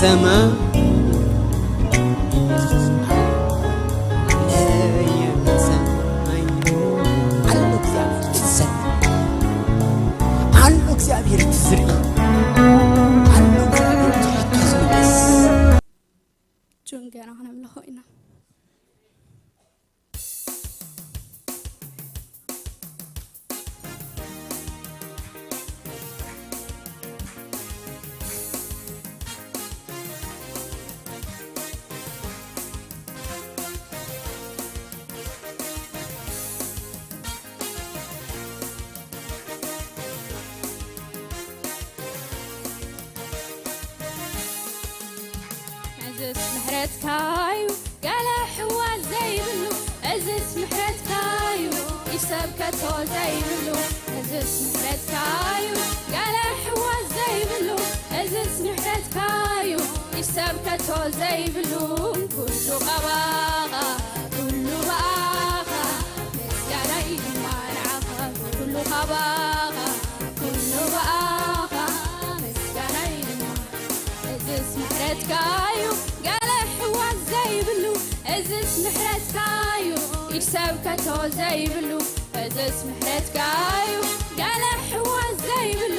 ለማ ለየሰማይ ኣሎ እግዚኣብሔር ትሰማይ ኣሎ እግዚኣብሔር ትዝርኢ ኣሎ እግዚኣብሔር ትሕቶ ዝመልስ ጆን ገና ክነምልኾ ኢና። እዝስ ምሕረትካዩ ገለ ሕዋስ ዘይብሉ፣ እዝስ ምሕረትካዩ ይሰብከቶ ዘይብሉ፣ እዝስ ምሕረትካዩ ገለ ሕዋስ ዘይብሉ፣ እዝስ ምሕረትካዩ ይሰብከቶ ዘይብሉ፣ ኩሉ ኻባኻ ኩሉ ብኣኻ ምስጋናይ ድማ ንዓኻ፣ ኩሉ ኻባኻ ኩሉ ብኣኻ ምስጋናይ ድማ እዝስ ምሕረትካዩ ገለ ሕዋስ ዘይብሉ፣ እዝስ ምሕረትካዩ ይሰብከቶ ዘይብሉ፣ እዝስ ምሕረትካዩ ገለ ሕዋስ ዘይብሉ፣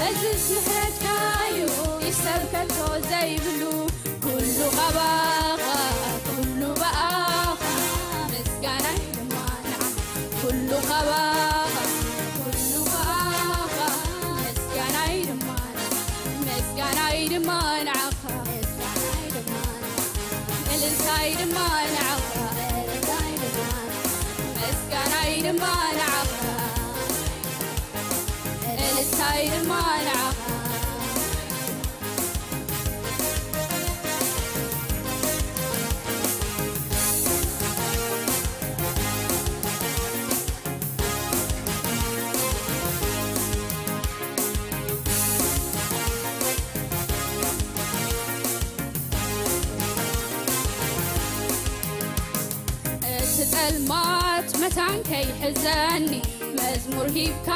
እዝስ ምሕረትካዩ ይሰብከቶ ዘይብሉ፣ ኩሉ ኻባኻ ኩሉ ብኣኻ ምስጋናይ ድማ ንዓኻ፣ ኩሉ ኻባኻ ኩሉ ብኣኻ ምስጋናይ ድማ ንዓኻ፣ ምስጋናይ ድማ ንዓኻ፣ ምስጋናይ ድማ ንዓኻ፣ እልልታይ ድማ ንዓኻ፣ እልልታይ ድማ ንዓኻ፣ ምስጋናይ ድማ ንዓኻ፣ እልልታይ ድማ ንዓኻ። እቲ ጸልማት መታን ከይሕዘኒ፣ መዝሙር ሂብካ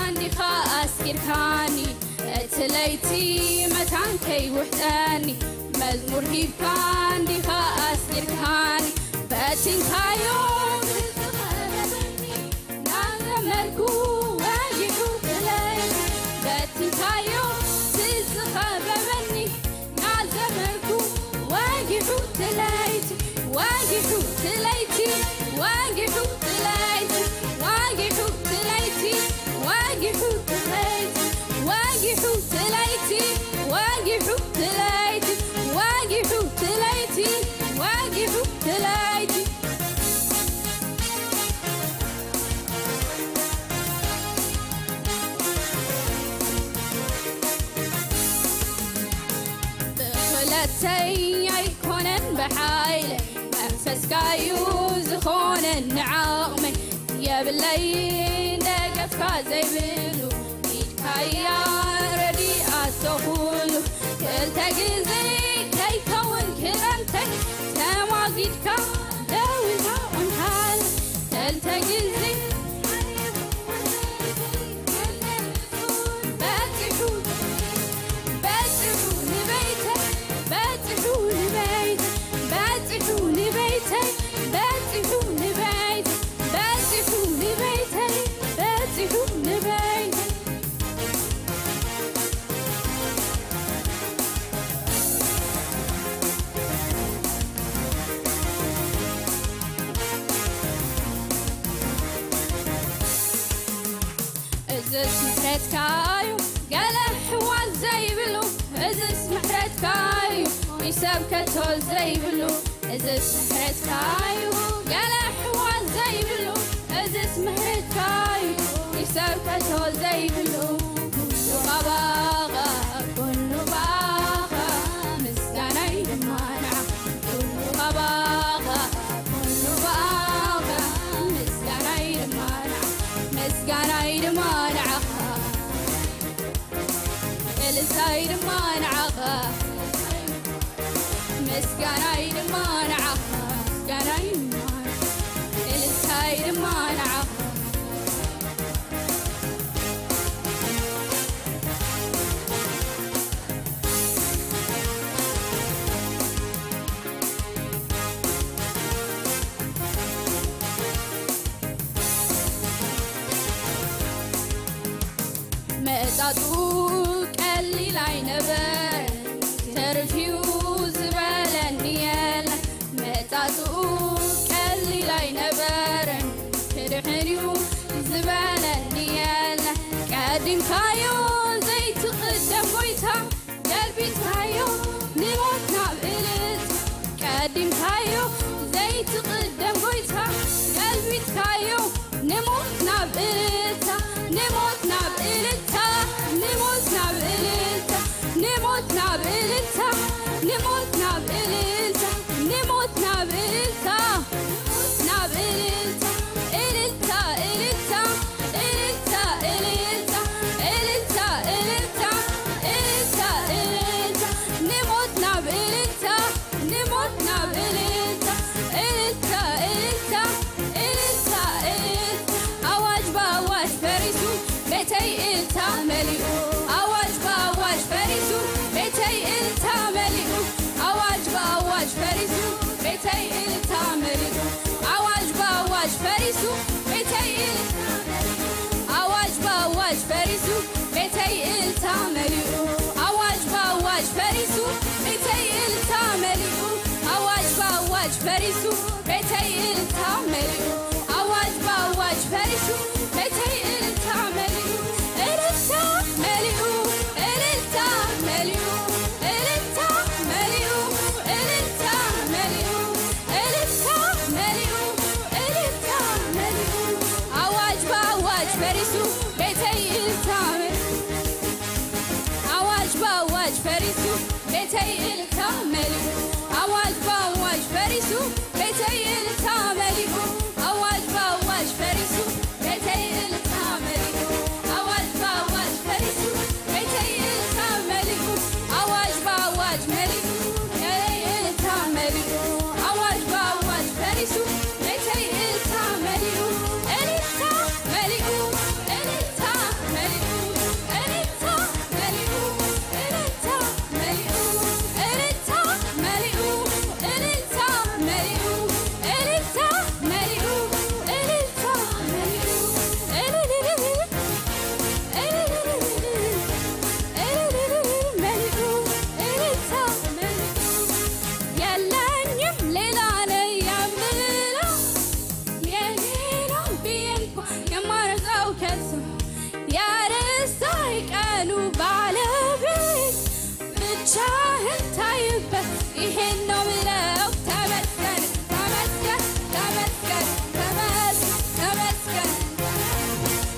እንዲኻ ኣስኪርካኒ። እቲ ለይቲ መታን ከይውሕጠኒ፣ መዝሙር ሂብካ እንዲኻ ኣስኪርካኒ። በቲንካዮ ዝኸበበኒ፣ ናዘመርኩ ወጊሑ ትለይ። በቲንካዮ ዝኸበበኒ፣ ናዘመርኩ ወጊሑ ትለይቲ፣ ወጊሑ ትለይቲ፣ ወጊሑ ትለይቲ፣ ወጊሑ ትለይቲ፣ ወጊሑ ትለይቲ፣ ወጊሑ ትለይቲ፣ ወጊሑ ትለይቲ፣ ወጊሑ ትለይቲ፣ ወጊሑ ትለይቲ። ብኽእለተይ ኣይኮነን ብሓይለይ፣ መንፈስካዩ ዝኾነኒ ዓቕመይ። የብለይ ደገፍካ ዘይብሉ፣ ኢድካያ ረዲኣቶ ኩሉ። ክልተ ግዜ ከይከውን ክረምተይ፣ ተማጊድካ ደው ኢልካ ኦንካል። ክልተ ግዜ በጺሑ፣ በጺሑ ንበይተይ፣ በጺሑ ንበይተይ፣ በጺሑ ንበይተይ፣ በጺሑ ንበይተይ፣ በጺሑ ንበይተይ፣ በጺሑ ንበይተይ። እዝስ ምሕረትካዩ ገለ ሕዋስ ዘይብሉ፣ እዝስ ምሕረትካዩ ይሰብከቶ ዘይብሉ፣ እዝስ ምሕረትካዩ ገለ ሕዋስ ዘይብሉ፣ እዝስ ምሕረትካዩ ይሰብከቶ ዘይብሉ፣ ኩሉ ኻባኻ ኩሉ ባኻ ምስጋናይ ድማ ንዓኻ፣ ኩሉ ኻባኻ ኩሉ ባኻ ምስጋናይ ድማ ንዓኻ፣ ምስጋናይ ድማ ንዓኻ፣ እልልታይ ድማ ንዓኻ፣ ምስጋናይ ድማ ንዓኻ፣ ምስጋናይ ድማ ንዓኻ፣ እልልታይ ድማ ንዓኻ። መጻጽኡ ቀሊል ኣይነበረን፣ ተርፊኡ ዝበለኒ የለን። መጻጽኡ ቀሊል ኣይነበረን፣ ክድሕን እዩ ዝበለኒ የለን። ቀዲምካዮ ዘይትቕደም ጎይታ፣ ገልቢጥካዮ ንሞት ናብ እልልታ። ቀዲምካዮ ዘይትቕደም ጎይታ፣ ገልቢጥካዮ ንሞት ናብ እልልታ፣ ንሞት ናብ እልልታ፣ ንሞት ናብ እልልታ፣ ንሞት ናብ እልልታ፣ ንሞት ናብ እልልታ፣ ንሞት ናብ እልልታ፣ ናብ እልልታ፣ እልልታ፣ እልልታ፣ እልልታ፣ እልልታ፣ እልልታ፣ እልልታ፣ እልልታ፣ እልልታ፣ ንሞት ናብ እልልታ፣ ንሞት ናብ እልልታ፣ እልልታ፣ እልልታ፣ እልልታ፣ እልልታ። ኣዋጅ ብኣዋጅ ፈሪሱ፣ ቤተይ እልልታ መሊኡ። ኣዋጅ ብኣዋጅ ፈሪሱ፣ ቤተይ እልልታ መሊኡ። ኣዋጅ ብኣዋጅ ፈሪሱ፣ ቤተይ እልልታ መሊኡ። ኣዋጅ ብኣዋጅ ፈሪሱ፣ ቤተይ እልልታ መሊኡ። ኣዋጅ ብኣዋጅ ፈሪሱ፣ ቤተይ እልልታ መሊኡ። ኣዋጅ ብኣዋጅ ፈሪሱ፣ ቤተይ እልልታ መሊኡ። ኣዋጅ ብኣዋጅ ፈሪሱ፣ ቤተይ እልልታ መሊኡ። ኣዋጅ ብኣዋጅ ፈሪሱ፣ ቤተይ እልልታ መሊኡ። እልልታ መሊኡ፣ እልልታ መሊኡ፣ እልልታ መሊኡ፣ እልልታ መሊኡ፣ እልልታ መሊኡ፣ እልልታ መሊኡ። ኣዋጅ ብኣዋጅ ፈሪሱ፣ ቤተይ እልልታ መሊኡ። ኣዋጅ ብኣዋጅ ፈሪሱ፣ ቤተይ እልልታ መሊኡ። ኣዋጅ ብኣዋጅ ፈሪሱ፣ ቤተይ እልልታ መሊኡ። ኣዋጅ ብኣዋጅ ፈሪሱ፣ ቤተይ እልልታ መሊኡ። ኣዋጅ ብኣዋጅ ፈሪሱ፣ ቤተይ እልልታ መሊኡ። ኣዋጅ ብኣዋጅ መሊኡ፣ ቤተይ እልልታ መሊኡ። ኣዋጅ ብኣዋጅ ፈሪሱ፣ ቤተይ እልልታ መሊኡ። እልልታ መሊኡ፣ እልልታ መሊኡ፣ እልልታ መሊኡ፣ እልልታ መሊኡ፣ እልልታ መሊኡ፣ እልልታ መሊኡ፣ እልልታ መሊኡ፣ እልልታ መሊኡ፣ እልልልልል፣ እልልልልል፣ እልልልልል መሊኡ፣ እልልታ መሊኡ። የለኝም ሌላ ነኝ የምለው፣ የኔ ነው ብዬ እንኳ የማረሳው ከቶ፣ የደስታዬ ቀኑ ባለቤት ብቻህን ታይበት፣ ይሄን ነው ምለው። ተመስገን፣ ተመስገን፣ ተመስገን፣ ተመስገን፣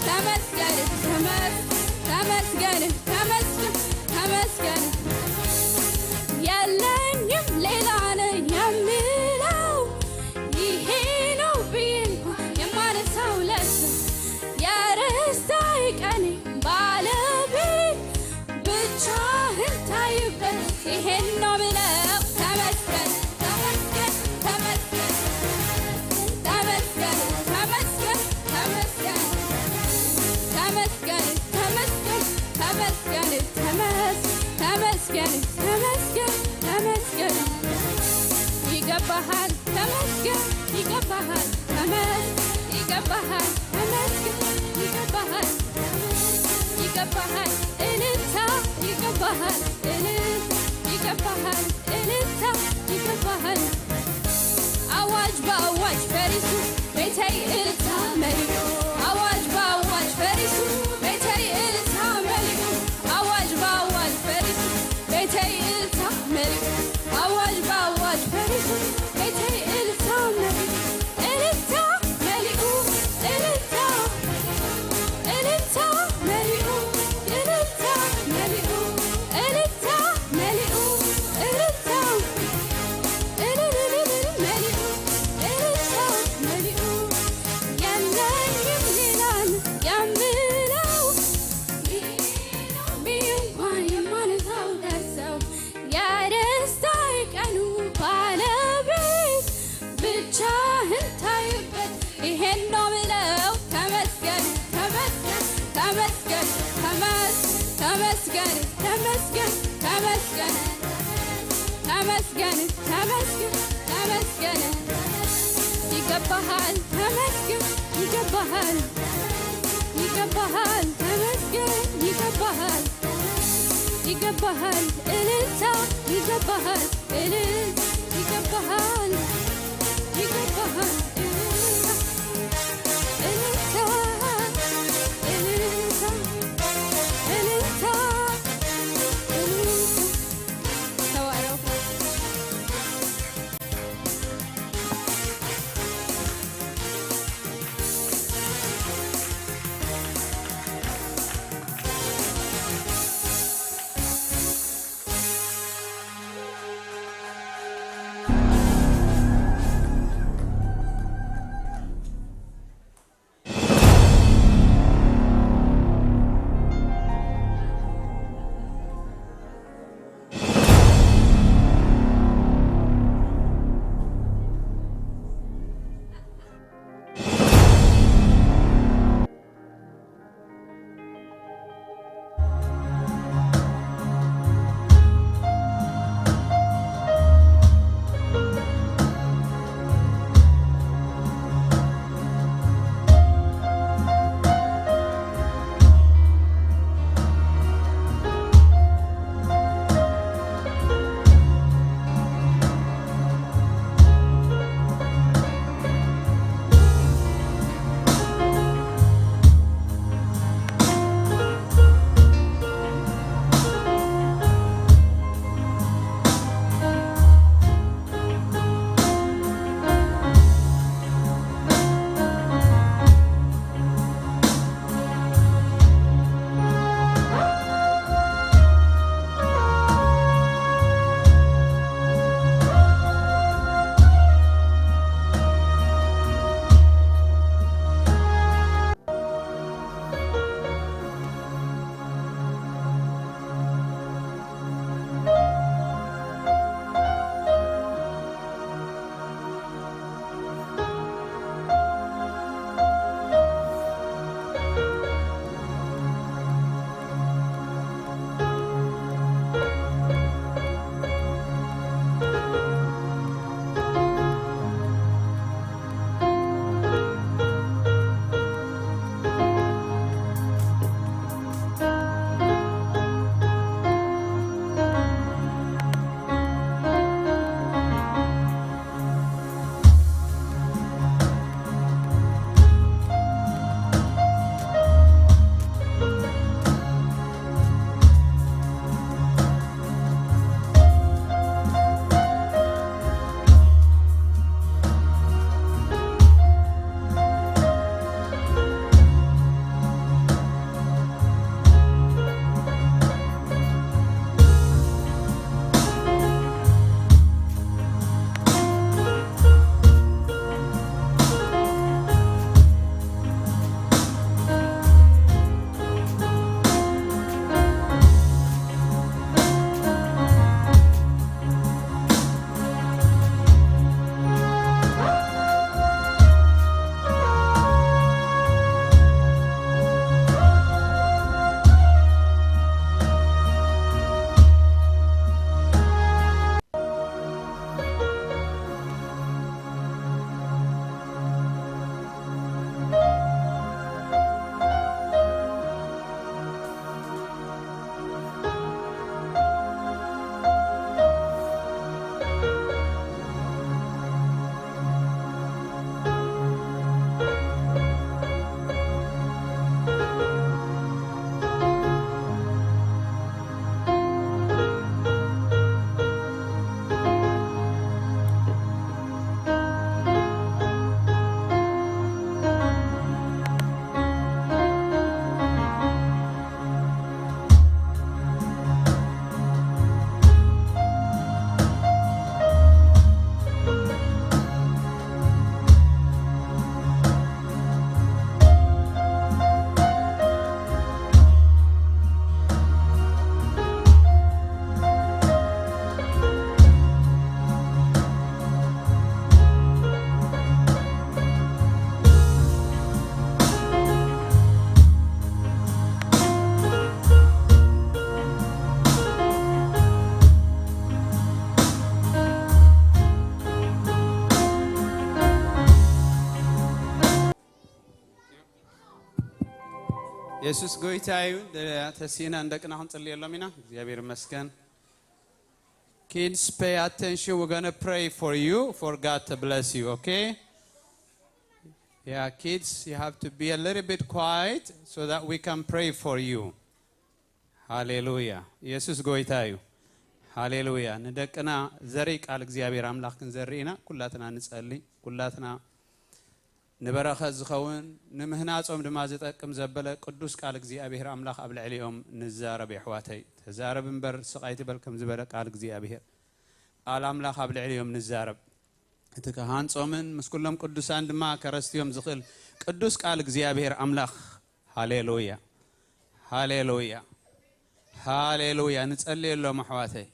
ተመስገን፣ ተመስገን፣ ተመስገን፣ ተመስገን፣ ተመስገን። የለኝም ሌላ ነኝ የምለው፣ ይሄ ነው ብዬ እንኳ የማነሳው ለሱ፣ የደስታዬ ቀኔ ባለቤት ብቻህን ታይበት፣ ይሄን ነው ምለው። ተመስገን፣ ተመስገን፣ ተመስገን፣ ተመስገን፣ ተመስገን፣ ተመስገን፣ ተመስገን፣ ተመስገን፣ ተመስ-፣ ተመስገን፣ ተመስገን፣ ተመስገን። ይገባሃል፣ ተመስገን፣ ይገባሃል፣ ተመስ-፣ ይገባሃል፣ ተመስገን፣ ይገባሃል፣ ይገባሃል፣ እልልታ፣ ይገባሃል፣ እልልታ፣ ይገባሃል፣ እልልታ፣ ይገባሃል። ኣዋጅ ብኣዋጅ ፈሪሱ፣ ቤተይ እልልታ መሊኡ። ኣዋጅ ብኣዋጅ ፈሪሱ፣ ቤተይ እልልታ መሊኡ። ኣዋጅ ብኣዋጅ ፈሪሱ፣ ቤተይ እልልታ መሊኡ። ኣዋጅ ብኣዋጅ ፈሪሱ፣ ቤተይ እልልታ መሊኡ። እልልታ መሊኡ፣ እልልታ፣ እልልታ መሊኡ፣ እልልታ መሊኡ፣ እልልታ መሊኡ፣ እልልታ፣ እልልልልል መሊኡ፣ እልልታ መሊኡ። የለኝም ሌላ የምለው፣ ይሄ ነው ብዬ እንኳን የማነሳው ከሰው፣ የደስታዬ ቀኑ ባለቤት ብቻህን ታይበት፣ ይሄን ነው ምለው። ተመስገን፣ ተመስገን፣ ተመስገን፣ ተመስ-፣ ተመስገን፣ ተመስገን፣ ተመስገን፣ ተመስገን፣ ተመስገን፣ ተመስገን። ይገባሃል፣ ተመስገን፣ ይገባሃል፣ ይገባሃል ተመስገን ይገባሃል ይገባሃል እልልታ ይገባሃል እልል ይገባሃል ይገባሃል እልልታ እልልታ እልልታ እልልታ እልልታ ተባረኩ። የሱስ ጎይታ እዩ። ተሲእና ንደቅና ክንጽልየሎም ኢና። እግዚኣብሔር ይመስገን። Kids, pay attention. We're going to pray for you, for God to bless you, okay? Yeah, kids, you have to be a little bit quiet so that we can pray for you. ሃሌሉያ። ኢየሱስ ጎይታ እዩ። ሃሌሉያ። ንደቅና ዘርኢ ቃል እግዚኣብሔር ኣምላኽ ክንዘርኢ ኢና። ኩላትና ንጸሊ። ኩላትና ንበረኸት ዝኸውን፣ ንምህናጾም ድማ ዝጠቅም ዘበለ ቅዱስ ቃል እግዚኣብሔር ኣምላኽ ኣብ ልዕሊኦም ንዛረብ። የሕዋተይ፣ ተዛረብ እምበር ስቕ ኣይትበል ከም ዝበለ ቃል እግዚኣብሔር፣ ቃል ኣምላኽ ኣብ ልዕሊኦም ንዛረብ። እቲ ክሃንጾምን ምስ ኩሎም ቅዱሳን ድማ ከረስትዮም ዝኽእል ቅዱስ ቃል እግዚኣብሔር ኣምላኽ። ሃሌሉያ፣ ሃሌሉያ፣ ሃሌሉያ። ንጸልየሎም ኣሕዋተይ።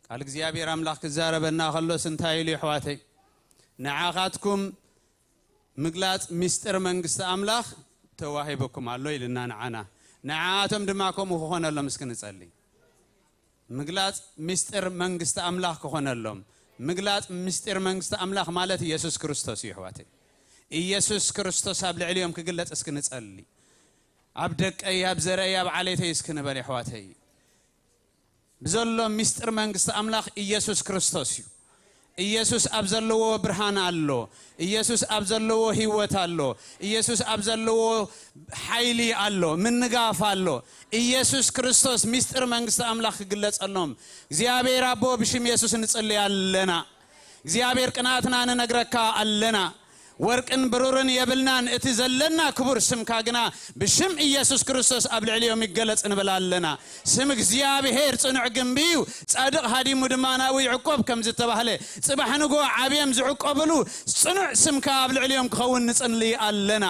ቃል እግዚኣብሔር ኣምላኽ ክዛረበና ከሎስ እንታይ ኢሉ? ኣሕዋተይ፣ ንዓኻትኩም ምግላጽ ምስጢር መንግስቲ ኣምላኽ ተዋሂቡኩም ኣሎ ኢልና ንዓና። ንዓኣቶም ድማ ከምኡ ክኾነሎም እስኪ ንጸሊ። ምግላጽ ምስጢር መንግስቲ ኣምላኽ ክኾነሎም። ምግላጽ ምስጢር መንግስቲ ኣምላኽ ማለት ኢየሱስ ክርስቶስ እዩ፣ ኣሕዋተይ። ኢየሱስ ክርስቶስ ኣብ ልዕሊኦም ክግለጽ እስኪ ንጸሊ። ኣብ ደቀይ፣ ኣብ ዘረይ፣ ኣብ ዓሌተይ እስኪ ንበል፣ ኣሕዋተይ። ብዘሎ ምስጢር መንግስቲ ኣምላኽ ኢየሱስ ክርስቶስ እዩ። ኢየሱስ ኣብ ዘለዎ ብርሃን ኣሎ። ኢየሱስ ኣብ ዘለዎ ህይወት ኣሎ። ኢየሱስ ኣብ ዘለዎ ሓይሊ ኣሎ፣ ምንጋፍ ኣሎ። ኢየሱስ ክርስቶስ ምስጢር መንግስቲ ኣምላኽ ክግለጸሎም እግዚኣብሔር ኣቦ ብሽም የሱስ ንጽሊ ኣለና። እግዚኣብሔር ቅንኣትና ንነግረካ ኣለና። ወርቅን ብሩርን የብልናን፣ እቲ ዘለና ክቡር ስምካ ግና ብሽም ኢየሱስ ክርስቶስ ኣብ ልዕሊኦም ይገለጽ ንብል ኣለና። ስም እግዚኣብሔር ጽኑዕ ግንቢ እዩ። ጻድቕ ሃዲሙ ድማ ናብኡ ይዕቆብ ከም ዝተባህለ፣ ጽባሕ ንግሆ ዓብዮም ዝዕቆብሉ ጽኑዕ ስምካ ኣብ ልዕሊኦም ክኸውን ንጽሊ ኣለና።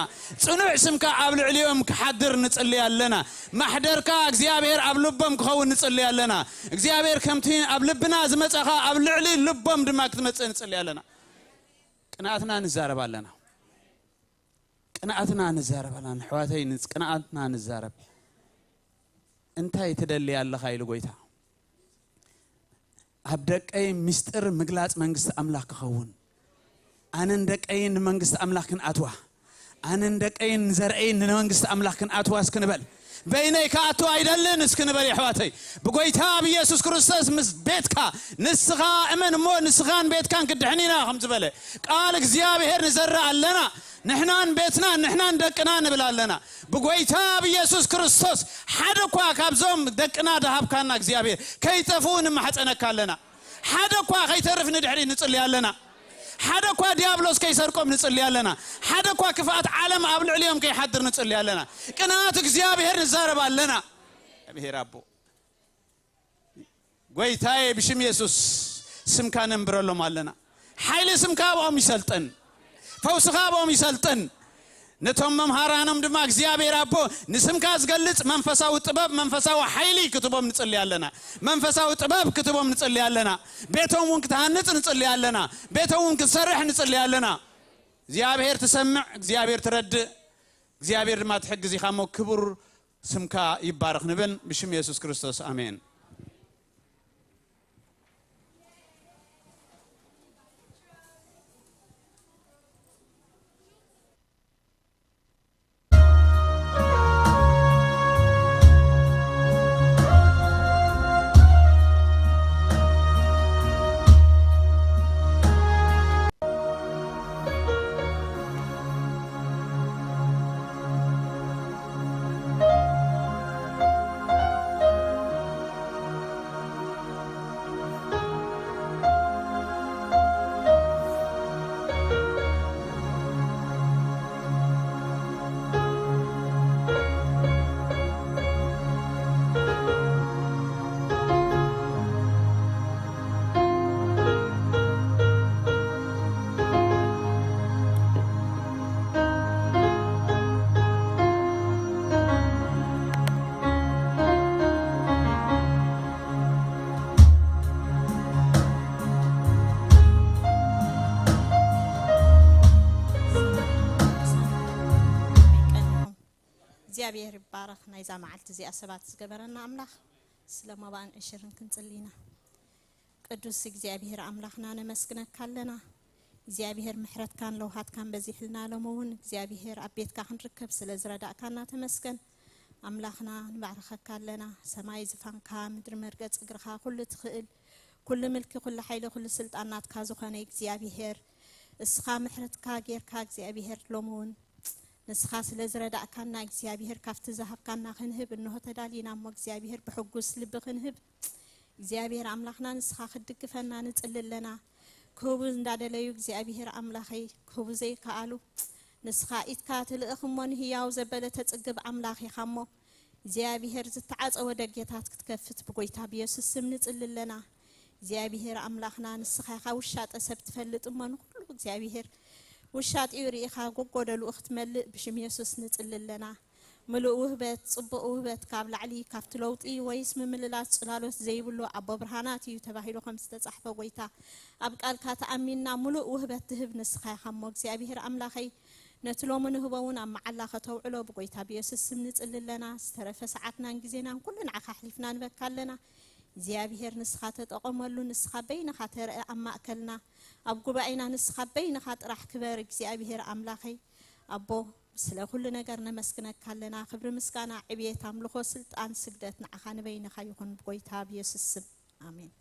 ጽኑዕ ስምካ ኣብ ልዕሊኦም ክሓድር ንጽሊ ኣለና። ማሕደርካ እግዚኣብሔር ኣብ ልቦም ክኸውን ንጽሊ ኣለና። እግዚኣብሔር ከምቲ ኣብ ልብና ዝመጻኻ ኣብ ልዕሊ ልቦም ድማ ክትመጽእ ንጽሊ ኣለና። ቅንኣትና ንዛረብ ኣለና። ቅንኣትና ንዛረብ ኣለና። ኣሕዋተይ፣ ንጽ-፣ ቅንኣትና ንዛረብ። እንታይ ትደሊ ኣለኻ ኢሉ ጎይታ። ኣብ ደቀይ ምስጢር ምግላጽ መንግስቲ ኣምላኽ ክኸውን። ኣነን ደቀይን ንመንግስቲ ኣምላኽ ክንኣትዋ። ኣነን ደቀይን ንዘርአይን ንመንግስቲ ኣምላኽ ክንኣትዋ እስኪ ንበል። በይነይ ክኣቱ ኣይደልን እስኪ ንበል፣ የሕዋተይ። ብጎይታ ብኢየሱስ ክርስቶስ ምስ ቤትካ፣ ንስኻ እመን እሞ ንስኻን ቤትካን ክድሕን ኢና ከም ዝበለ ቃል እግዚኣብሔር ንዘርእ ኣለና። ንሕናን ቤትናን፣ ንሕናን ደቅና ንብል ኣለና። ብጎይታ ብኢየሱስ ክርስቶስ ሓደ እኳ ካብዞም ደቅና ደሃብካና እግዚኣብሔር ከይጠፍኡ ንማሕጸነካ ኣለና። ሓደ እኳ ከይተርፍ ንድሕሪት ንጽሊ ኣለና። ሓደ እኳ ዲያብሎስ ከይሰርቆም ንጽሊ ኣለና። ሓደ እኳ ክፍኣት ዓለም ኣብ ልዕሊኦም ከይሓድር ንጽሊ ኣለና። ቅንኣት እግዚኣብሔር ንዛረብ ኣለና። እግዚኣብሔር ኣቦ፣ ጎይታዬ፣ ብሽም የሱስ ስምካ ነንብረሎም ኣለና። ሓይሊ ስምካ ኣብኦም ይሰልጥን። ፈውስኻ ኣብኦም ይሰልጥን። ነቶም መምሃራኖም ድማ እግዚኣብሔር ኣቦ ንስምካ ዝገልጽ መንፈሳዊ ጥበብ፣ መንፈሳዊ ሓይሊ ክትቦም ንጽሊ ኣለና። መንፈሳዊ ጥበብ ክትቦም ንጽሊ ኣለና። ቤቶም እውን ክትሃንጽ ንጽሊ ኣለና። ቤቶም እውን ክትሰርሕ ንጽሊ ኣለና። እግዚኣብሔር ትሰምዕ፣ እግዚኣብሔር ትረድእ፣ እግዚኣብሔር ድማ ትሕግዝ ኢኻ እሞ ክቡር ስምካ ይባረኽ ንብል ብሽም የሱስ ክርስቶስ ኣሜን። እግዚኣብሔር ይባረኽ። ናይዛ መዓልቲ እዚኣ ሰባት ዝገበረና ኣምላኽ፣ ስለ መባእን ዕሽርን ክንጽሊ ኢና። ቅዱስ እግዚኣብሔር ኣምላኽና ነመስግነካ ኣለና። እግዚኣብሔር ምሕረትካን ለውሃትካን በዚሕልና፣ ሎም እውን እግዚኣብሔር ኣብ ቤትካ ክንርከብ ስለ ዝረዳእካና ተመስገን። ኣምላኽና ንባርኸካ ኣለና። ሰማይ ዝፋንካ፣ ምድሪ መርገጽ እግርኻ፣ ኩሉ ትኽእል፣ ኩሉ ምልኪ፣ ኩሉ ሓይሊ፣ ኩሉ ስልጣን ናትካ ዝኾነ እግዚኣብሄር፣ እስኻ ምሕረትካ ጌርካ እግዚኣብሄር፣ ሎሚ እውን ንስኻ ስለ ዝረዳእካና እግዚኣብሄር፣ ካብቲ ዝሃብካና ክንህብ እንሆ ተዳሊና እሞ እግዚኣብሄር ብሕጉስ ልቢ ክንህብ እግዚኣብሄር ኣምላኽና ንስኻ ክትድግፈና ንጽሊ ኣለና። ክህቡ እንዳደለዩ እግዚኣብሄር ኣምላኸይ ክህቡ ዘይከኣሉ ንስኻ ኢድካ ትልእኽ እሞ ንህያው ዘበለ ተጽግብ ኣምላኽ ኢኻ እሞ እግዚኣብሄር ዝተዓጸወ ደጌታት ክትከፍት ብጎይታ ብየሱስ ስም ንጽሊ ኣለና። እግዚኣብሄር ኣምላኽና ንስኻ ኢኻ ውሻጠ ሰብ ትፈልጥ እሞ ንኹሉ እግዚኣብሄር ውሻጢኡ ርኢኻ ጎጎደልኡ ክትመልእ ብሽም የሱስ ንጽሊ ኣለና። ምሉእ ውህበት፣ ጽቡቕ ውህበት ካብ ላዕሊ ካብቲ ለውጢ ወይስ ምምልላስ ጽላሎት ዘይብሉ ኣቦ ብርሃናት እዩ ተባሂሉ ከም ዝተጻሕፈ ጎይታ ኣብ ቃልካ ተኣሚንና ምሉእ ውህበት ትህብ ንስኻ ኢኻ እሞ እግዚኣብሄር ኣምላኸይ ነቲ ሎሚ ንህቦ እውን ኣብ መዓላ ከተውዕሎ ብጎይታ ብየሱስ ስም ንጽሊ ኣለና። ዝተረፈ ሰዓትናን ግዜናን ኩሉ ንዓኻ ኣሕሊፍና ንበካ ኣለና። እግዚኣብሄር ንስኻ ተጠቐመሉ፣ ንስኻ በይንኻ ተረአ ኣብ ማእከልና፣ ኣብ ጉባኤና ንስኻ በይንኻ ጥራሕ ክበር እግዚኣብሄር ኣምላኸይ። ኣቦ ስለ ኩሉ ነገር ነመስግነካ ኣለና። ክብሪ፣ ምስጋና፣ ዕብየት፣ ኣምልኾ፣ ስልጣን፣ ስግደት ንዓኻ ንበይንኻ ይኹን ብጎይታ ብየሱስ ስም ኣሜን።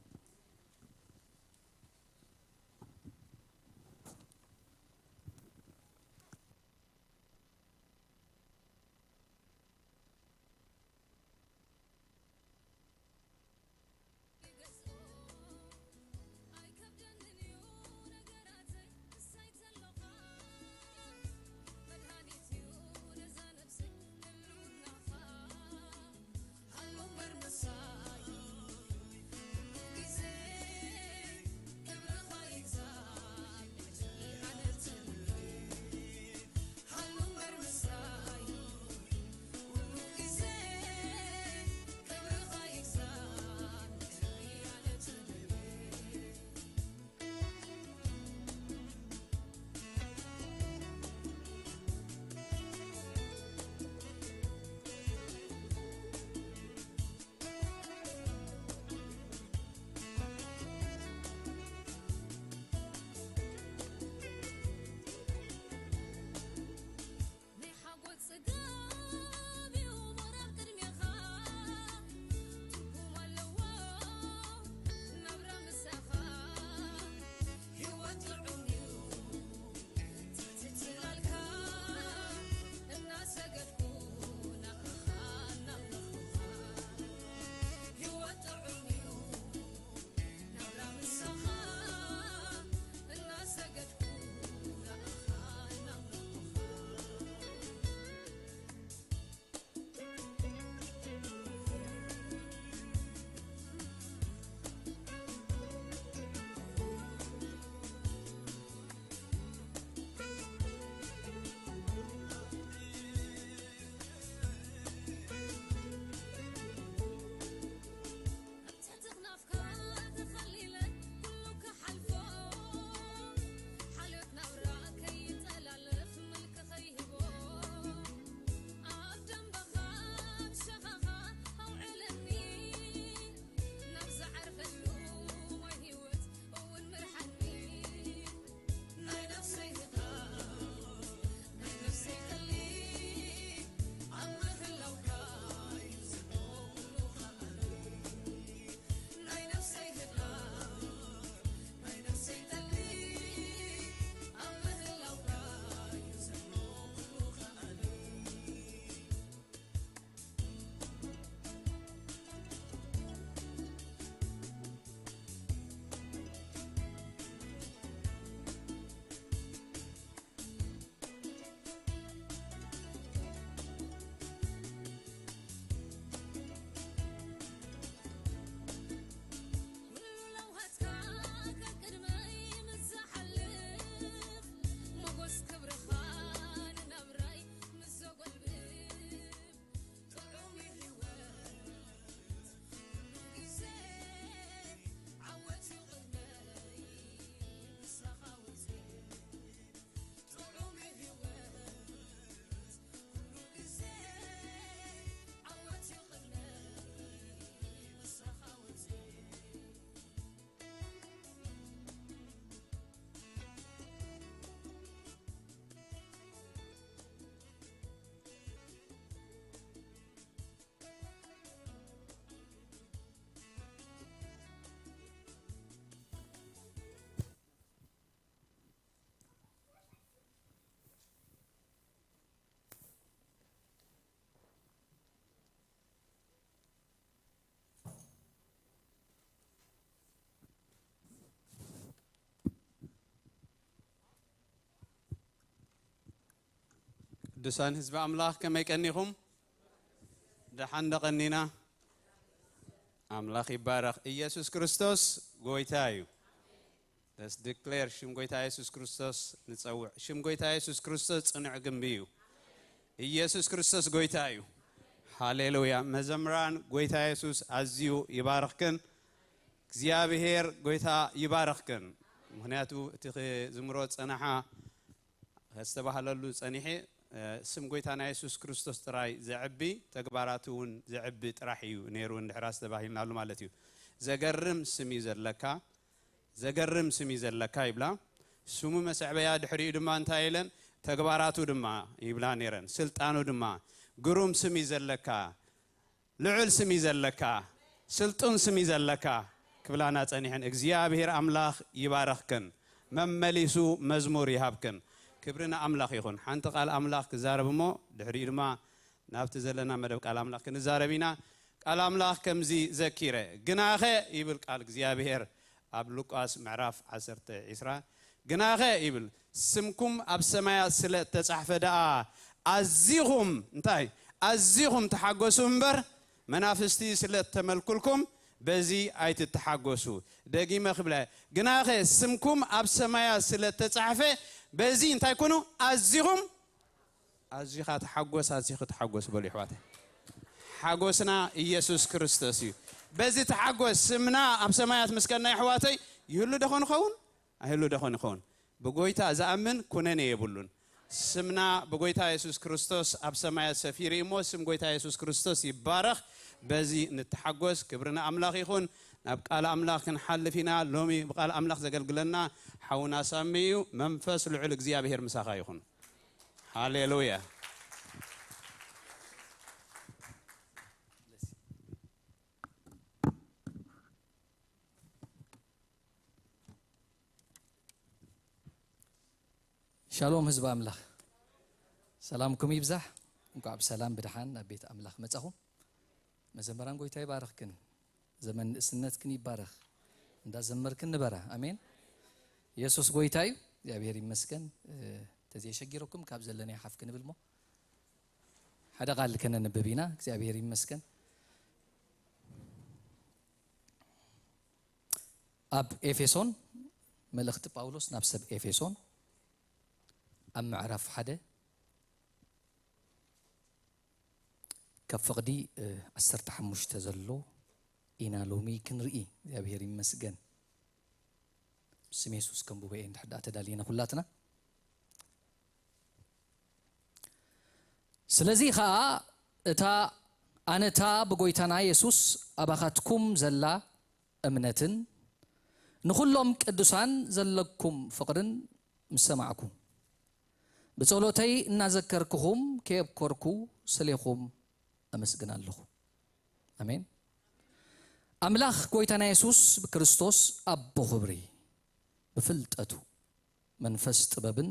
ቅዱሳን ህዝቢ ኣምላኽ ከመይ ቀኒኹም? ደሓን ዶ ቀኒና? ኣምላኽ ይባረኽ። ኢየሱስ ክርስቶስ ጎይታ እዩ። Let's declare ሽም ጎይታ ኢየሱስ ክርስቶስ ንጸውዕ። ሽም ጎይታ ኢየሱስ ክርስቶስ ጽኑዕ ግንቢ እዩ። ኢየሱስ ክርስቶስ ጎይታ እዩ። ሃሌሉያ። መዘምራን ጎይታ ኢየሱስ ኣዝዩ ይባርኽክን። እግዚኣብሔር ጎይታ ይባርኽክን። ምኽንያቱ እቲ ክዝምሮ ጸናሓ ከስተባህለሉ ጸኒሐ፣ እ፣ ስም ጎይታና የሱስ ክርስቶስ ጥራይ ዘዕቢ፣ ተግባራቱ እውን ዘዕቢ ጥራሕ እዩ ነይሩ እንድሕር ኣስተባሂልናሉ ማለት እዩ። ዘገርም ስም እዩ ዘለካ፣ ዘገርም ስም እዩ ዘለካ ይብላ። ስሙ መሰዕበያ ድሕሪኡ ድማ እንታይ ኢለን? ተግባራቱ ድማ ይብላ ነይረን። ስልጣኑ ድማ ግሩም ስም እዩ ዘለካ፣ ልዑል ስም እዩ ዘለካ፣ ስልጡን ስም እዩ ዘለካ ክብላና ጸኒሐን። እግዚኣብሔር ኣምላኽ ይባረኽክን፣ መመሊሱ መዝሙር ይሃብክን። ክብሪ ንኣምላኽ ይኹን። ሓንቲ ቃል ኣምላኽ ክዛረብ እሞ ድሕሪኡ ድማ ናብቲ ዘለና መደብ ቃል ኣምላኽ ክንዛረብ ኢና። ቃል ኣምላኽ ከምዚ ዘኪረ፣ ግናኸ ይብል ቃል እግዚኣብሔር ኣብ ሉቃስ ምዕራፍ ዓሰርተ ዒስራ፣ ግናኸ ይብል፣ ስምኩም ኣብ ሰማያት ስለ እተጻሕፈ ደኣ ኣዚኹም፣ እንታይ? ኣዚኹም ተሓጎሱ እምበር፣ መናፍስቲ ስለ እተመልኩልኩም በዚ ኣይትተሓጎሱ። ደጊመ ክብለ፣ ግናኸ ስምኩም ኣብ ሰማያት ስለ እተጻሕፈ በዚ እንታይ ኩኑ? ኣዚኹም ኣዚኻ ተሓጎስ፣ ኣዚኺ ተሓጎስ በሉ የሕዋተይ። ሓጎስና ኢየሱስ ክርስቶስ እዩ። በዚ ተሓጎስ፣ ስምና ኣብ ሰማያት ምስ ቀና የሕዋተይ፣ ይህሉ ዶ ኾን ይኸውን? ኣይህሉ ዶ ኾን ይኸውን? ብጎይታ ዝኣምን ኩነኔ የብሉን። ስምና ብጎይታ የሱስ ክርስቶስ ኣብ ሰማያት ሰፊሩ እዩ እሞ፣ ስም ጎይታ የሱስ ክርስቶስ ይባረኽ። በዚ ንተሓጎስ። ክብሪ ንኣምላኽ ይኹን። ናብ ቃል ኣምላኽ ክንሓልፍ ኢና። ሎሚ ብቃል ኣምላኽ ዘገልግለና ሓውና ሳሚ እዩ። መንፈስ ልዑል እግዚኣብሔር ምሳኻ ይኹን። ሃሌሉያ። ሻሎም ህዝቢ ኣምላኽ፣ ሰላምኩም ይብዛሕ። እንኳዕ ብሰላም ብድሓን ናብ ቤት ኣምላኽ መጻኹም። መዘምራን ጎይታ ይባርኽክን፣ ዘመን ንእስነትክን ይባረኽ። እንዳዘመርክን ንበራ። ኣሜን። የሱስ ጎይታ እዩ። እግዚኣብሔር ይመስገን። እ፣ ተዘየሸጊረኩም ካብ ዘለናዮ ሓፍ ክንብል እሞ ሓደ ቃል ከነንብብ ኢና። እግዚኣብሔር ይመስገን። ኣብ ኤፌሶን፣ መልእኽቲ ጳውሎስ ናብ ሰብ ኤፌሶን ኣብ ምዕራፍ ሓደ ካብ ፍቕዲ፣ እ፣ ዓሰርተ ሓሙሽተ ዘሎ ኢና ሎሚ ክንርኢ። እግዚኣብሔር ይመስገን። ብስም የሱስ ከንብቦ እየ እንድሕር ደኣ ተዳሊና ኩላትና። ስለዚ ኸኣ እታ ኣነታ ብጎይታና የሱስ ኣባኻትኩም ዘላ እምነትን ንኹሎም ቅዱሳን ዘለኩም ፍቕርን ምስ ሰማዕኩ፣ ብጸሎተይ እናዘከርኩኹም ከየብኮርኩ ስሌኹም ኣመስግን ኣለኹ። ኣሜን። ኣምላኽ ጎይታና የሱስ ክርስቶስ ኣቦ ኽብሪ ብፍልጠቱ መንፈስ ጥበብን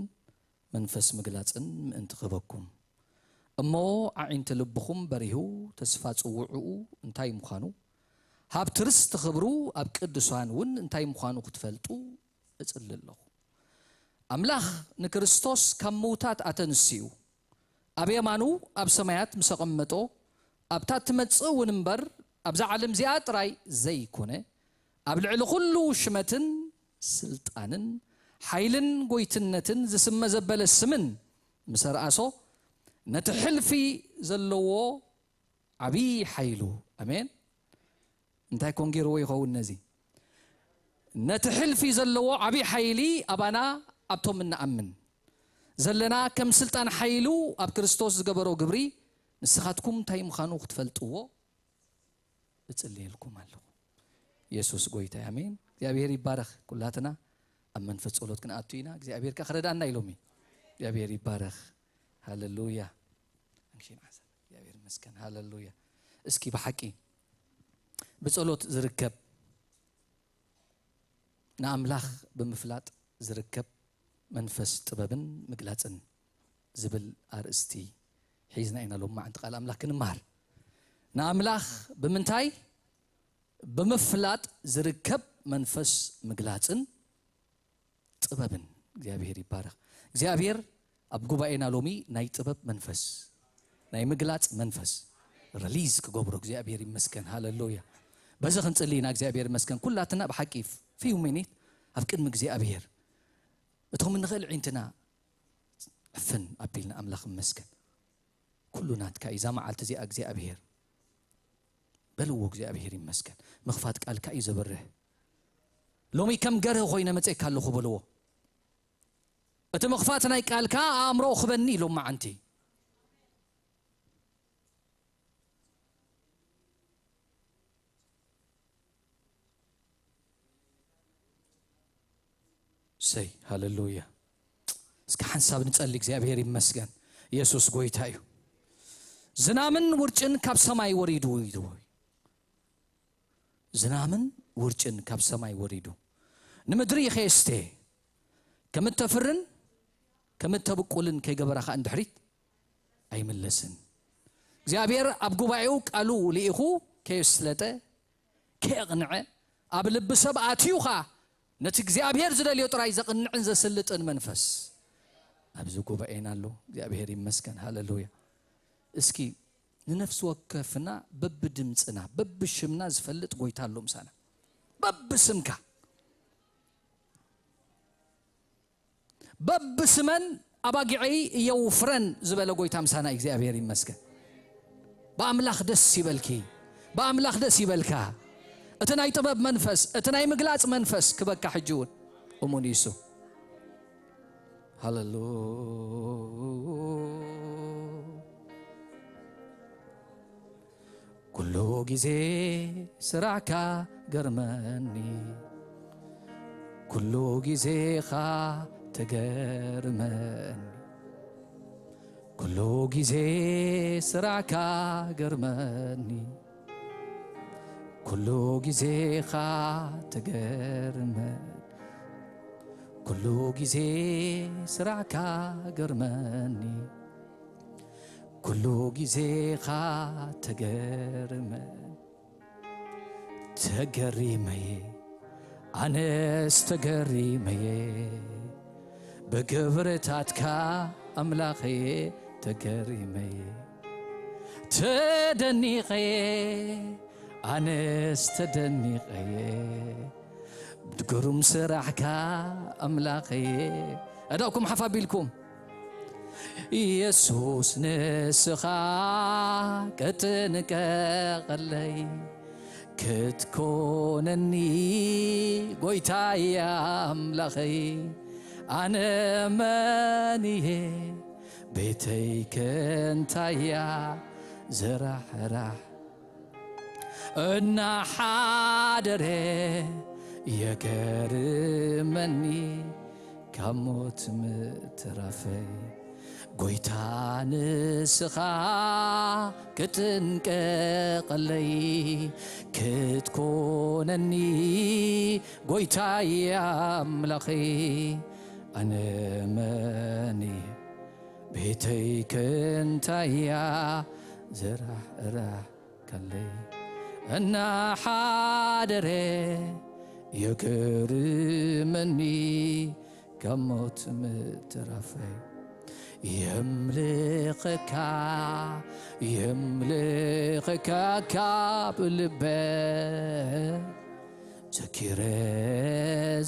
መንፈስ ምግላጽን ምእንቲ ክህበኩም፣ እሞ ኣዒንቲ ልብኹም በሪሁ ተስፋ ጽውዕኡ እንታይ ምዃኑ፣ ሃብቲ ርስቲ ኽብሩ ኣብ ቅዱሳን እውን እንታይ ምዃኑ ክትፈልጡ እጽሊ ኣለኹ። ኣምላኽ ንክርስቶስ ካብ ምዉታት ኣተንሲኡ፣ ኣብ የማኑ ኣብ ሰማያት ምስ ኣቐመጦ፣ ኣብታ ትመጽእ እውን እምበር፣ ኣብዛ ዓለም እዚኣ ጥራይ ዘይኮነ፣ ኣብ ልዕሊ ኹሉ ሽመትን ስልጣንን ሓይልን ጎይትነትን ዝስመ ዘበለ ስምን ምስ ኣርኣሶ፣ ነቲ ሕልፊ ዘለዎ ዓብዪ ሓይሉ፣ ኣሜን። እንታይ ኮን ገይርዎ ይኸውን ነዚ? ነቲ ሕልፊ ዘለዎ ዓብዪ ሓይሊ ኣባና ኣብቶም እንኣምን ዘለና ከም ስልጣን ሓይሉ ኣብ ክርስቶስ ዝገበሮ ግብሪ ንስኻትኩም እንታይ ምዃኑ ክትፈልጥዎ እጽልየልኩም ኣለኹ። የሱስ ጎይታ እዩ። ኣሜን። እግዚኣብሔር ይባረኽ። ኩላትና ኣብ መንፈስ ጸሎት ክንኣቱ ኢና። እግዚኣብሔር ከኣ ክረዳእና ኢሎም እዩ። እግዚኣብሔር ይባረኽ። ሃሌሉያ። ኣንክሽን ዓሰብ። እግዚኣብሔር ይመስገን። ሃሌሉያ። እስኪ ብሓቂ ብጸሎት ዝርከብ ንኣምላኽ ብምፍላጥ ዝርከብ መንፈስ ጥበብን ምግላጽን ዝብል ኣርእስቲ ሒዝና ኢና ሎማዓንቲ ቃል ኣምላኽ ክንመሃር። ንኣምላኽ ብምንታይ? ብምፍላጥ ዝርከብ መንፈስ ምግላጽን ጥበብን። እግዚኣብሔር ይባረኽ። እግዚኣብሔር ኣብ ጉባኤና ሎሚ ናይ ጥበብ መንፈስ፣ ናይ ምግላጽ መንፈስ ሪሊዝ ክገብሮ እግዚኣብሔር ይመስገን። ሃሌሉያ። በዚ ክንጽሊ ኢና። እግዚኣብሔር ይመስገን። ኩላትና ብሓቂ ፊው ሚኒት ኣብ ቅድሚ እግዚኣብሔር እቶም እንኽእል ዒንትና ዕፍን ኣቢልና ኣምላኽ ይመስገን። ኩሉ ናትካ እዩ። እዛ መዓልቲ እዚኣ እግዚኣብሔር በልዎ። እግዚኣብሔር ይመስገን። ምኽፋት ቃልካ እዩ ዘብርህ። ሎሚ ከም ገርህ ኮይነ መጸካ ኣለኹ በልዎ። እቲ ምኽፋት ናይ ቃልካ ኣእምሮ ክበኒ ኢሎም መዓንቲ። ሰይ ሃሌሉያ። እስከ ሓንሳብ ንጸሊ። እግዚኣብሔር ይመስገን። ኢየሱስ ጎይታ እዩ። ዝናምን ውርጭን ካብ ሰማይ ወሪዱ እዩ። ዝናምን ውርጭን ካብ ሰማይ ወሪዱ ንምድሪ ኸየስተ ከም እተፍርን ከም እተብቁልን ከይገበራ ኸኣ እንድሕሪት ኣይምለስን። እግዚኣብሔር ኣብ ጉባኤኡ ቃሉ ልኢኹ ከየስለጠ ከየቕንዐ ኣብ ልቢ ሰብ ኣትዩ ኸኣ ነቲ እግዚኣብሔር ዝደልዮ ጥራይ ዘቕንዕን ዘስልጥን መንፈስ ኣብዚ ጉባኤና ኣሎ። እግዚኣብሔር ይመስገን። ሃሌሉያ። እስኪ ንነፍሲ ወከፍና በብድምፅና በብሽምና ዝፈልጥ ጎይታ ኣሎ ምሳና። በብስምካ በብስመን ኣባጊዐይ የውፍረን ዝበለ ጎይታ ምሳና እግዚኣብሔር ይመስገን። ብኣምላኽ ደስ ይበልኪ፣ ብኣምላኽ ደስ ይበልካ። እቲ ናይ ጥበብ መንፈስ፣ እቲ ናይ ምግላጽ መንፈስ ክበካ ሕጂ እውን እሙን ይሱ። ሃሌሉያ። ኩሉ ግዜ ስራሕካ ገርመኒ፣ ኩሉ ግዜኻ ተገርመኒ፣ ኩሉ ግዜ ስራሕካ ገርመኒ፣ ኩሉ ግዜኻ ተገርመኒ፣ ኩሉ ግዜ ስራሕካ ገርመኒ። ኩሉ ግዜኻ ተገርመ። ተገሪመየ፣ ኣነስ ተገሪመየ፣ ብግብርታትካ ኣምላኸየ ተገሪመየ። ተደኒቐየ፣ ኣነስ ተደኒቐየ፣ ብግሩም ስራሕካ ኣምላኸየ። ኣዳእኩም ሓፍ ኣቢልኩም። የሱስ ንስኻ ክትንቀቐለይ ክትኮነኒ ጎይታይ ኣምላኸይ፣ ኣነ መን እየ ቤተይ ከንታያ ዝራሕራሕ እናሓደረ የገርመኒ ካብ ሞት ምትራፈይ። ጎይታ ንስኻ ክትንቀቐለይ ክትኮነኒ ጎይታይ ኣምላኸይ፣ ኣነ መን እየ ቤተይ ከንታያ ዝራሕራሕ ከለይ እናሓደረ የገርመኒ ካብ ሞት ምትራፈይ። የምልኸካ የምልኸካ ካብ ልበ ዘኪረ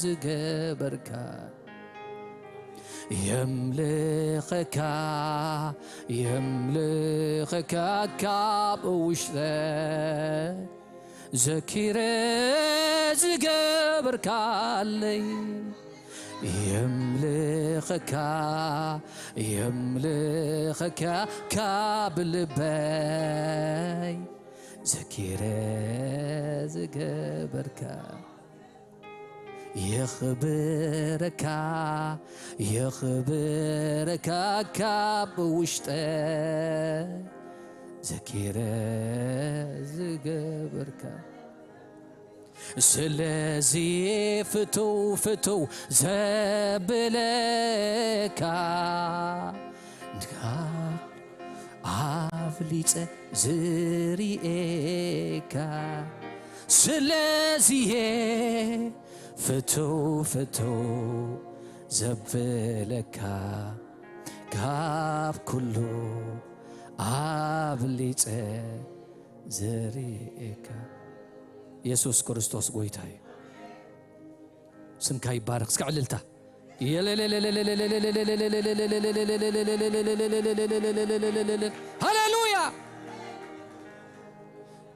ዝገበርካ የምልኸካ የምልኸካ ካብ ውሽጠ ዘኪረ ዝገበርካለይ የምልኸካ የምልኸካ ካብ ልበይ ዘኪረ ዝገበርካ የኽብረካ የኽብረካ ካብ ውሽጠ ዘኪረ ዝገበርካ ስለዚ ፍትው ፍትው ዘብለካ ንካ ኣብሊጸ ዝርኤካ ስለዚየ ፍትው ፍትው ዘብለካ ካብ ኩሉ ኣብሊጸ ዝርእየካ። የሱስ ክርስቶስ ጎይታ እዩ። ስምካ ይባረኽ። እስከ ዕልልታ። ሃሌሉያ።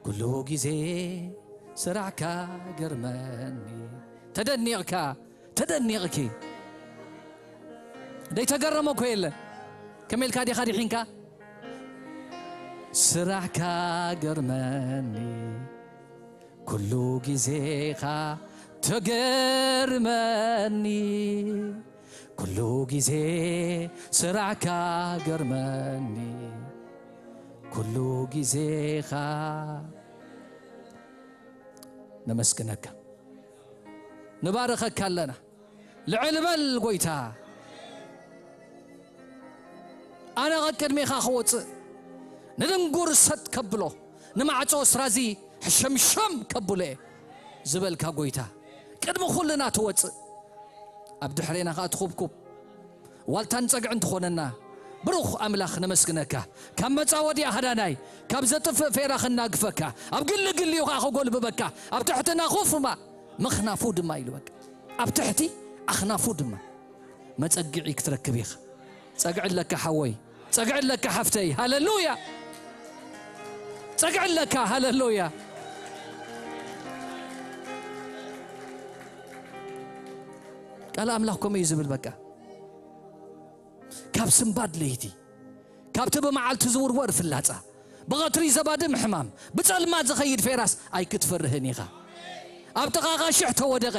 ኩሉ ግዜ ስራሕካ ገርመኒ። ተደኒቕካ፣ ተደኒቕኪ። ደይተገረመ እኮ የለን። ከመይ ኢልካ ዲኻ ድሒንካ? ስራሕካ ገርመኒ፣ ኩሉ ግዜኻ ተገርመኒ፣ ኩሉ ግዜ ስራሕካ ገርመኒ፣ ኩሉ ግዜኻ ነመስግነካ፣ ንባርኸካ ኣለና። ልዕል በል ጎይታ። ኣነ ቐቅድሜኻ ክወፅእ፣ ንድንጉር ሰጥ ከብሎ፣ ንማዕጾ ስራዚ ሕሸምሸም ከብሎ እየ ዝበልካ ጎይታ፣ ቅድሚ ኩልና ትወፅእ፣ ኣብ ድሕሬና ኸኣ ትኹብኩብ፣ ዋልታን ጸግዕን ትኾነና ብሩኽ ኣምላኽ ነመስግነካ። ካብ መጻወዲ ኣህዳናይ፣ ካብ ዘጥፍእ ፌራ ክናግፈካ፣ ኣብ ግሊ ግሊኡ ኸኣ ክጎልብበካ፣ ኣብ ትሕትና ኹፍማ መኽናፉ ድማ ኢሉ በቃ። ኣብ ትሕቲ ኣኽናፉ ድማ መጸግዒ ክትረክብ ኢኻ። ጸግዒ ኣለካ ሓወይ፣ ጸግዒ ኣለካ ሓፍተይ። ሃሌሉያ! ጸግዒ ኣለካ። ሃሌሉያ! ቃል ኣምላኽ ከምኡ እዩ ዝብል። በቃ ካብ ስንባድ ለይቲ፣ ካብቲ ብመዓልቲ ዝውርወር ፍላጻ፣ ብቐትሪ ዘባድም ሕማም፣ ብጸልማት ዝኸይድ ፌራስ ኣይክትፈርህን ኢኻ። ኣብ ጥቓኻ ሽሕ ተወደቐ፣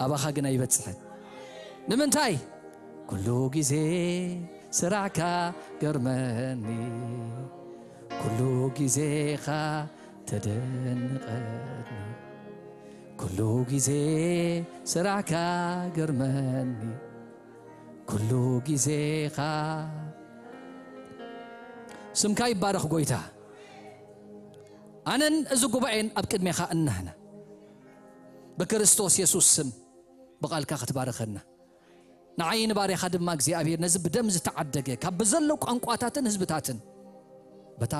ኣባኻ ግን ኣይበጽሕን። ንምንታይ? ኩሉ ግዜ ስራሕካ ገርመኒ፣ ኩሉ ግዜኻ ተደንቐኒ፣ ኩሉ ግዜ ስራሕካ ገርመኒ፣ ኩሉ ግዜኻ። ስምካ ይባረኽ ጎይታ። ኣነን እዚ ጉባኤን ኣብ ቅድሜኻ እንህና፣ ብክርስቶስ የሱስ ስም ብቓልካ ክትባርኸና። ንዓይ ንባርያኻ ድማ እግዚኣብሔር ነዚ ብደም ዝተዓደገ ካብ ብዘሎ ቋንቋታትን ህዝብታትን በታ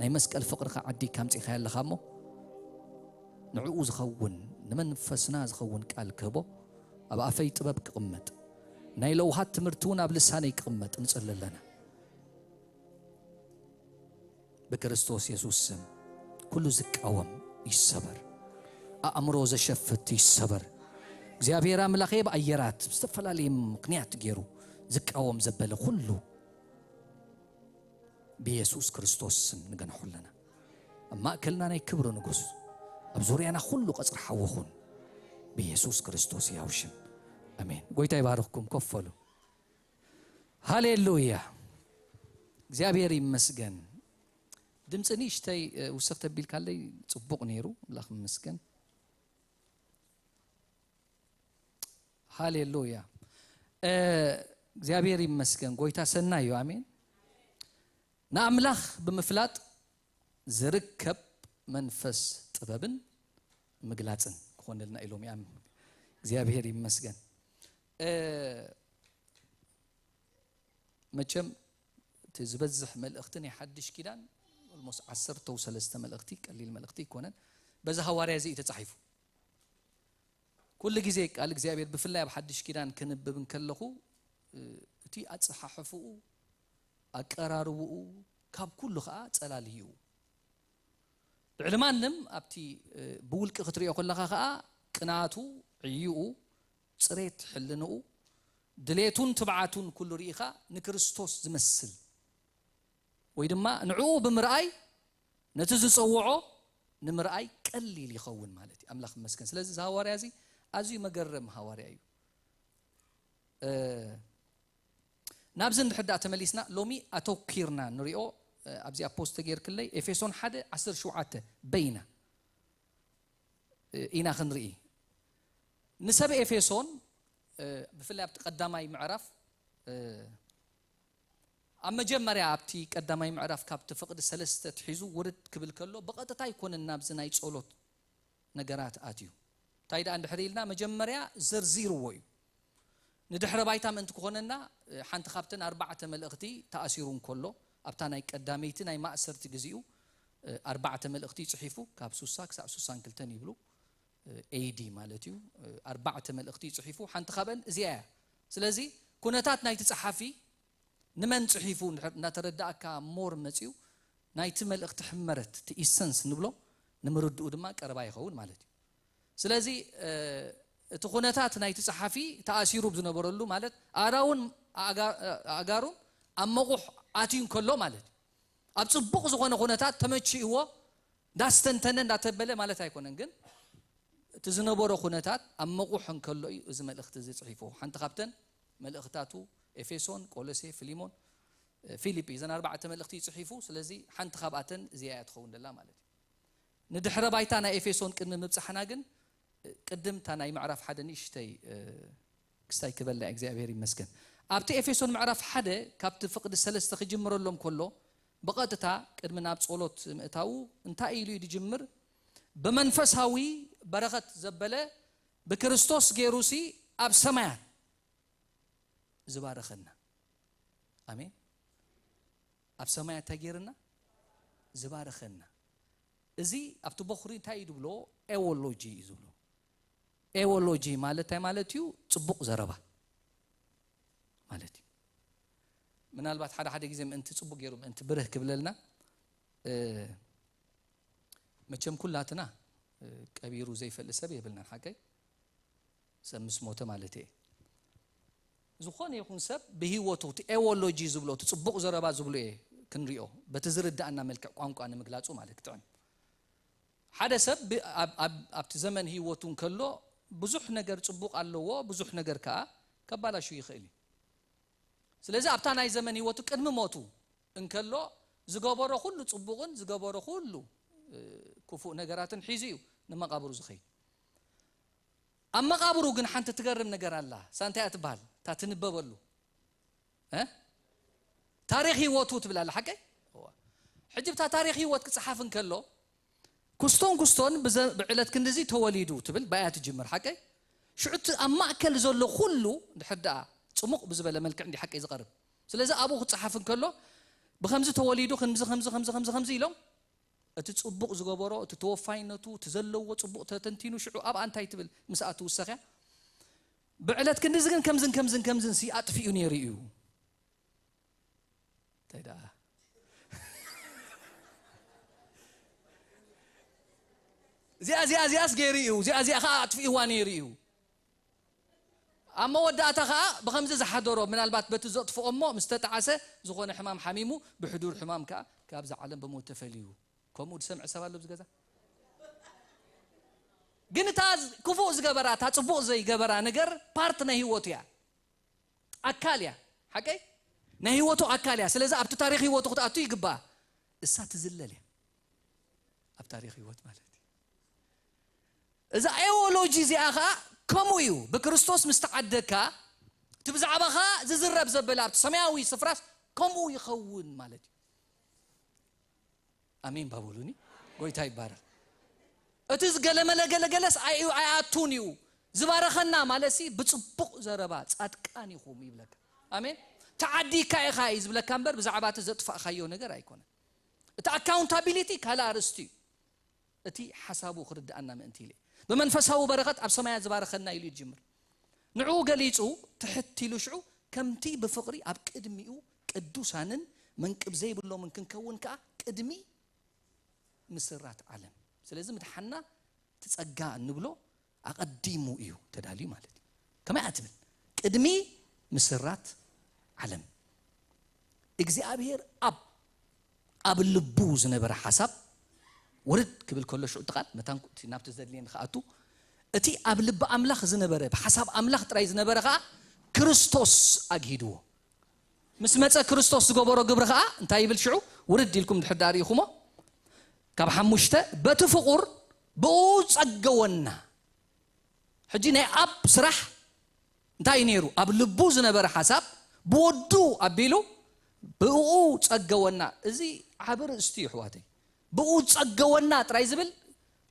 ናይ መስቀል ፍቕርኻ ዓዲግካ ኣምጺእኻዮ ኣለኻ እሞ፣ ንዕኡ ዝኸውን፣ ንመንፈስና ዝኸውን ቃል ክህቦ፣ ኣብ ኣፈይ ጥበብ ክቕመጥ፣ ናይ ለውሃት ትምህርቲ እውን ኣብ ልሳነይ ክቕመጥ ንጽሊ ኣለና። ብክርስቶስ የሱስ ስም ኩሉ ዝቃወም ይሰበር። ኣእምሮ ዘሸፍት ይሰበር። እግዚኣብሔር ኣምላኸ፣ ብኣየራት ብዝተፈላለየ ምኽንያት ገይሩ ዝቃወም ዘበለ ኩሉ ብየሱስ ክርስቶስ ስም ንገንሖ ኣለና። ኣብ ማእከልና ናይ ክብሪ ንጉስ፣ ኣብ ዙርያና ኩሉ ቀጽሪ ሓዊ ኹን። ብየሱስ ክርስቶስ ያው ሽም፣ ኣሜን። ጎይታ ይባርኽኩም። ኮፍ በሉ። ሃሌሉያ። እግዚኣብሔር ይመስገን። ድምፂ ንእሽተይ፣ እ፣ ውስኽ ተቢልካለይ ጽቡቕ ነይሩ። ኣምላኽ ይመስገን። ሃሌሉያ። እ፣ እግዚኣብሔር ይመስገን። ጎይታ ሰናይ እዩ። ኣሜን። ንኣምላኽ ብምፍላጥ ዝርከብ መንፈስ ጥበብን ምግላጽን ክኾነልና ኢሎም እዮም። እግዚኣብሔር ይመስገን። እ፣ መቸም እቲ ዝበዝሕ መልእኽቲ ናይ ሓድሽ ኪዳን፣ ኦልሞስት ዓሰርተ ሰለስተ መልእኽቲ፣ ቀሊል መልእኽቲ ኣይኮነን። በዚ ሃዋርያ እዚ እዩ ተጻሒፉ። ኩሉ ግዜ ቃል እግዚኣብሔር ብፍላይ ኣብ ሓድሽ ኪዳን ክንብብ እንከለኹ፣ እ፣ እቲ ኣጸሓሕፍኡ፣ ኣቀራርብኡ፣ ካብ ኩሉ ኸኣ ጸላልይኡ። ልዕሊ ማንም ኣብቲ፣ እ፣ ብውልቂ ክትሪኦ ከለኻ ኸኣ ቅንኣቱ፣ ዕይኡ፣ ጽሬት ሕልንኡ፣ ድሌቱን ትብዓቱን ኩሉ ርኢኻ ንክርስቶስ ዝመስል ወይ ድማ ንዕኡ ብምርኣይ ነቲ ዝጸውዖ ንምርኣይ ቀሊል ይኸውን ማለት እዩ። ኣምላኽ ይመስገን። ስለዚ እዚ ሃዋርያ እዚ ኣዝዩ መገረም ሃዋርያ እዩ። እ፣ ናብዚ እንድሕር ደኣ ተመሊስና ሎሚ ኣተኲርና ንሪኦ፣ እ፣ ኣብዚኣ ፖስት ተገይርክለይ ኤፌሶን ሓደ ዓሰርተ ሸውዓተ በይና፣ እ፣ ኢና ክንርኢ። ንሰብ ኤፌሶን፣ እ፣ ብፍላይ ኣብቲ ቀዳማይ ምዕራፍ፣ እ፣ ኣብ መጀመርያ ኣብቲ ቀዳማይ ምዕራፍ ካብቲ ፍቕዲ ሰለስተ ትሒዙ ውርድ ክብል ከሎ ብቐጥታ ኣይኮነን ናብዚ ናይ ጸሎት ነገራት ኣትዩ። እንታይ ደኣ እንድሕር ኢልና መጀመርያ ዘርዚርዎ እዩ። ንድሕረ ባይታ ምእንቲ ክኾነና፣ ሓንቲ ካብተን ኣርባዕተ መልእኽቲ ተኣሲሩ እንከሎ፣ ኣብታ ናይ ቀዳመይቲ ናይ ማእሰርቲ ግዜኡ፣ ኣርባዕተ መልእኽቲ ጽሒፉ፣ ካብ ሱሳ ክሳብ ሱሳን ክልተን ይብሉ፣ ኤ ዲ ማለት እዩ። ኣርባዕተ መልእኽቲ ጽሒፉ፣ ሓንቲ ካብአን እዚኣ እያ። ስለዚ ኩነታት ናይቲ ጸሓፊ ንመን ጽሒፉ እንድሕር እናተረዳእካ ሞር መጺኡ ናይቲ መልእኽቲ ሕመረት፣ እቲ ኢሰንስ ንብሎ፣ ንምርድኡ ድማ ቀረባ ይኸውን ማለት እዩ። ስለዚ እቲ ኩነታት ናይቲ ጸሓፊ ተኣሲሩ ብዝነበረሉ ማለት ኣእዳውን ኣእጋሩን ኣብ መቑሕ ኣትዩ እንከሎ ማለት እዩ። ኣብ ጽቡቕ ዝኾነ ኩነታት ተመቺእዎ እንዳስተንተነ እንዳተበለ ማለት ኣይኮነን፣ ግን እቲ ዝነበሮ ኩነታት ኣብ መቑሕ እንከሎ እዩ እዚ መልእኽቲ እዚ ጽሒፍዎ። ሓንቲ ካብተን መልእኽታቱ ኤፌሶን፣ ቆሎሴ፣ ፊሊሞን፣ ፊሊጲ፣ እዘን ኣርባዕተ መልእኽቲ እዩ ጽሒፉ። ስለዚ ሓንቲ ካብኣተን እዚኣ እያ ትኸውን ደላ ማለት እዩ። ንድሕረ ባይታ ናይ ኤፌሶን ቅድሚ ምብጻሕና ግን ቅድምታ ናይ ምዕራፍ ሓደ ንእሽተይ ክስታይ ክበልና እግዚኣብሔር ይመስገን። ኣብቲ ኤፌሶን ምዕራፍ ሓደ ካብቲ ፍቕዲ ሰለስተ ክጅምረሎም ከሎ ብቐጥታ ቅድሚ ናብ ጸሎት ምእታዉ እንታይ ኢሉ እዩ ዝጅምር? ብመንፈሳዊ በረኸት ዘበለ ብክርስቶስ ገይሩሲ ኣብ ሰማያት ዝባረኸና። ኣሜን። ኣብ ሰማያት እንታይ ገይርና? ዝባረኸና። እዚ ኣብቲ በኹሪ እንታይ እዩ ዝብሎ? ኤዎሎጂ እዩ ዝብሎ። ኤዎሎጂ ማለት እንታይ ማለት እዩ? ጽቡቕ ዘረባ ማለት እዩ። ምናልባት ሓደ ሓደ ግዜ ምእንቲ ጽቡቕ ገይሩ ምእንቲ ብርህ ክብለልና፣ መቸም ኩላትና ቀቢሩ ዘይፈልጥ ሰብ የብልናን፣ ሓቀይ? ሰብ ምስ ሞተ ማለት እየ። ዝኾነ ይኹን ሰብ ብህይወቱ እቲ ኤዎሎጂ ዝብሎ፣ እቲ ጽቡቕ ዘረባ ዝብሎ እየ ክንሪኦ፣ በቲ ዝርዳእና መልክዕ ቋንቋ ንምግላጹ ማለት ክጥዕም። ሓደ ሰብ ብ-፣ ኣብ-፣ ኣብ-፣ ኣብቲ ዘመን ህይወቱ እንከሎ ብዙሕ ነገር ጽቡቕ ኣለዎ፣ ብዙሕ ነገር ከኣ ከባላሹ ይኽእል እዩ። ስለዚ ኣብታ ናይ ዘመን ህይወቱ ቅድሚ ሞቱ እንከሎ ዝገበሮ ኩሉ ጽቡቕን ዝገበሮ ኩሉ፣ እ፣ ክፉእ ነገራትን ሒዙ እዩ ንመቓብሩ ዝኸይድ። ኣብ መቓብሩ ግን ሓንቲ ትገርም ነገር ኣላ። እሳ እንታይ እያ ትበሃል? እታ ትንበበሉ። እ? ታሪኽ ህይወቱ ትብል ኣላ፣ ሓቀይ? እዋ። ሕጂ ብታ ታሪኽ ህይወት ክጽሓፍ እንከሎ፣ ኩስቶን ኩስቶን ብዘ-፣ ብዕለት ክንድዚ ተወሊዱ ትብል ባያ ትጅምር፣ ሓቀይ? ሽዑ እቲ ኣብ ማእከል ዘሎ ኩሉ እንድሕር ደኣ ጽሙቕ ብዝበለ መልክዕ እንዲ ሓቀይ ዝቐርብ። ስለዚ ኣብኡ ክጽሓፍ እንከሎ፣ ብኸምዚ ተወሊዱ፣ ከምዚ፣ ከምዚ፣ ከምዚ፣ ከምዚ፣ ከምዚ ኢሎም፣ እቲ ጽቡቕ ዝገበሮ፣ እቲ ተወፋይነቱ፣ እቲ ዘለዎ ጽቡቕ ተተንቲኑ፣ ሽዑ ኣብኣ እንታይ ትብል? ምስኣ ትውሰኽያ። ብዕለት ክንድዚ ግን ከምዝን ከምዝን ከምዝን ሲ ኣጥፊኡ ነይሩ እዩ። እንታይ ደኣ? እዚኣ፣ እዚኣ፣ እዚኣስ ገይሩ እዩ። እዚኣ፣ እዚኣ ኸዓ ኣጥፊእዋ ነይሩ እዩ። ኣብ መወዳእታ ኸዓ ብኸምዚ ዝሓደሮ፣ ምናልባት በቲ ዘጥፍኦ እሞ ምስ ተጠዓሰ ዝኾነ ሕማም ሓሚሙ፣ ብሕዱር ሕማም ከኣ ካብዛ ዓለም ብሞት ተፈልዩ። ከምኡ ዝሰምዐ ሰብ ኣሎ ኣብዚ ገዛ? ግን እታ ዝ-፣ ክፉእ ዝገበራ፣ እታ ጽቡቕ ዘይገበራ ነገር ፓርት ናይ ህይወቱ እያ። ኣካል እያ። ሓቀይ? ናይ ህይወቱ ኣካል እያ። ስለዚ ኣብቲ ታሪኽ ህይወቱ ክትኣቱ ይግባኣ። እሳ ትዝለል እያ። ኣብ ታሪኽ ህይወት ማለት እዩ። እዛ ኤዎሎጂ እዚኣ ኸኣ ከምኡ እዩ። ብክርስቶስ ምስ ተዓደግካ፣ እቲ ብዛዕባኻ ዝዝረብ ዘበለ ኣብቲ ሰማያዊ ስፍራስ ከምኡ ይኸውን ማለት እዩ። ኣሜን ባበሉኒ። ጎይታ ይባረኽ። እቲ ዝገለመለ ገለገለስ ኣይ-፣ ኣይኣቱን እዩ። ዝባረኸና ማለትሲ ብጽቡቕ ዘረባ ጻድቃን ኢኹም ይብለካ። ኣሜን። ተዓዲካ ኢኻ እዩ ዝብለካ እምበር ብዛዕባ እቲ ዘጥፋእካዮ ነገር ኣይኮነን። እቲ ኣካውንታቢሊቲ ካልእ ኣርእስቲ እዩ። እቲ ሓሳቡ ክርድኣና ምእንቲ ኢለ። ብመንፈሳዊ በረኸት ኣብ ሰማያት ዝባረኸና ኢሉ ይጅምር። ንዕኡ ገሊጹ ትሕት ኢሉ ሽዑ ከምቲ ብፍቕሪ ኣብ ቅድሚኡ ቅዱሳንን መንቅብ ዘይብሎምን ክንከውን ከኣ ቅድሚ ምስራት ዓለም። ስለዚ ምድሓንና እቲ ጸጋ እንብሎ ኣቐዲሙ እዩ ተዳልዩ ማለት እዩ። ከመይ እያ ትብል? ቅድሚ ምስራት ዓለም እግዚኣብሔር ኣብ፣ ኣብ ልቡ ዝነበረ ሓሳብ ውርድ ክብል ከሎ ሽዑ እቲ ቃል መታን እቲ ናብቲ ዘድልየኒ ክኣቱ፣ እቲ ኣብ ልቢ ኣምላኽ ዝነበረ፣ ብሓሳብ ኣምላኽ ጥራይ ዝነበረ ኸኣ ክርስቶስ ኣግሂድዎ። ምስ መጸ ክርስቶስ ዝገበሮ ግብሪ ኸኣ እንታይ ይብል ሽዑ? ውርድ ኢልኩም ድሕር ደኣ ርኢኹሞ፣ ካብ ሓሙሽተ፣ በቲ ፍቑር ብኡ ጸገወና። ሕጂ ናይ ኣብ ስራሕ እንታይ እዩ ነይሩ? ኣብ ልቡ ዝነበረ ሓሳብ ብወዱ ኣቢሉ ብኡ ጸገወና። እዚ ዓቢ ርእስቲ እዩ፣ ኣሕዋተይ። ብኡ ጸገወና ጥራይ ዝብል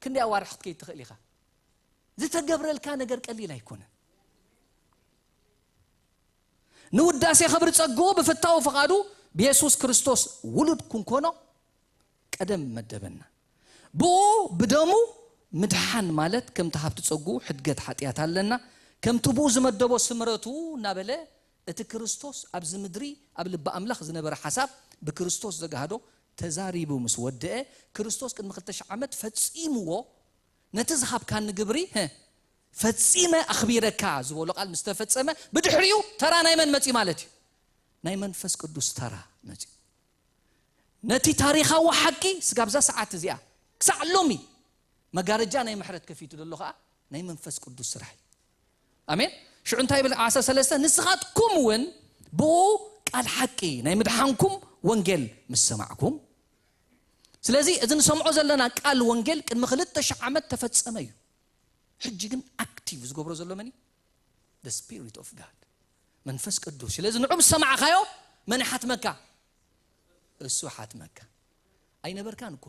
ክንደይ ኣዋርሕ ክትከይድ ትኽእል ኢኻ። ዝተገብረልካ ነገር ቀሊል ኣይኮነን። ንውዳሴ ክብሪ ጸግኡ ብፍታው ፍቓዱ ብየሱስ ክርስቶስ ውሉድ ክንኮኖ ቀደም መደበና። ብኡ ብደሙ ምድሓን ማለት ከምቲ ሃብቲ ጸግኡ ሕድገት ሓጢኣት ኣለና። ከምቲ ብኡ ዝመደቦ ስምረቱ እናበለ እቲ ክርስቶስ ኣብዚ ምድሪ ኣብ ልቢ ኣምላኽ ዝነበረ ሓሳብ ብክርስቶስ ዘጋህዶ ተዛሪቡ ምስ ወደአ ክርስቶስ ቅድሚ ክልተ ሽሕ ዓመት ፈጺምዎ። ነቲ ዝሃብካኒ ግብሪ፣ ህ፣ ፈጺመ ኣኽቢረካ ዝበሎ ቃል ምስ ተፈጸመ፣ ብድሕሪኡ ተራ ናይ መን መጺ ማለት እዩ? ናይ መንፈስ ቅዱስ ተራ መጺ። ነቲ ታሪኻዊ ሓቂ ስጋብ እዛ ሰዓት እዚኣ ክሳዕ ሎሚ መጋረጃ ናይ ምሕረት ከፊቱ ዘሎ ኸኣ ናይ መንፈስ ቅዱስ ስራሕ እዩ። ኣሜን። ሽዑ እንታይ ይብል? ዓሰርተ ሰለስተ፣ ንስኻትኩም እውን ብኡ ቃል ሓቂ ናይ ምድሓንኩም ወንጌል ምስ ሰማዕኩም። ስለዚ እዚ ንሰምዖ ዘለና ቃል ወንጌል ቅድሚ ክልተ ሽሕ ዓመት ተፈጸመ እዩ። ሕጂ ግን ኣክቲቭ ዝገብሮ ዘሎ መን እዩ? The Spirit of God፣ መንፈስ ቅዱስ። ስለዚ ንዑ ምስ ሰማዕካዮ መን ይሓትመካ? እሱ ሓትመካ። ኣይነበርካን እኮ፣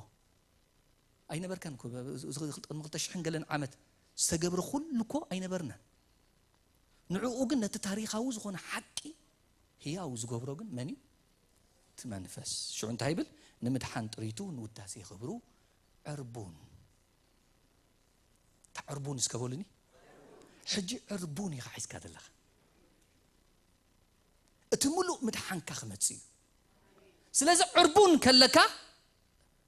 ኣይነበርካን እኮ። እዚ ቅድሚ ክልተ ሽሕን ገለን ዓመት ዝተገብረ ኩሉ እኮ ኣይነበርናን። ንዕኡ ግን ነቲ ታሪኻዊ ዝኾነ ሓቂ ህያው ዝገብሮ ግን መን እዩ? እቲ መንፈስ። ሽዑ እንታይ ይብል? ንምድሓን ጥሪቱ ንውዳሴ ክብሩ ዕርቡን። እታ ዕርቡን እስከ በሉኒ። ሕጂ ዕርቡን ኢኻ ሒዝካ ዘለኻ። እቲ ምሉእ ምድሓንካ ክመጽእ እዩ። ስለዚ ዕርቡን ከለካ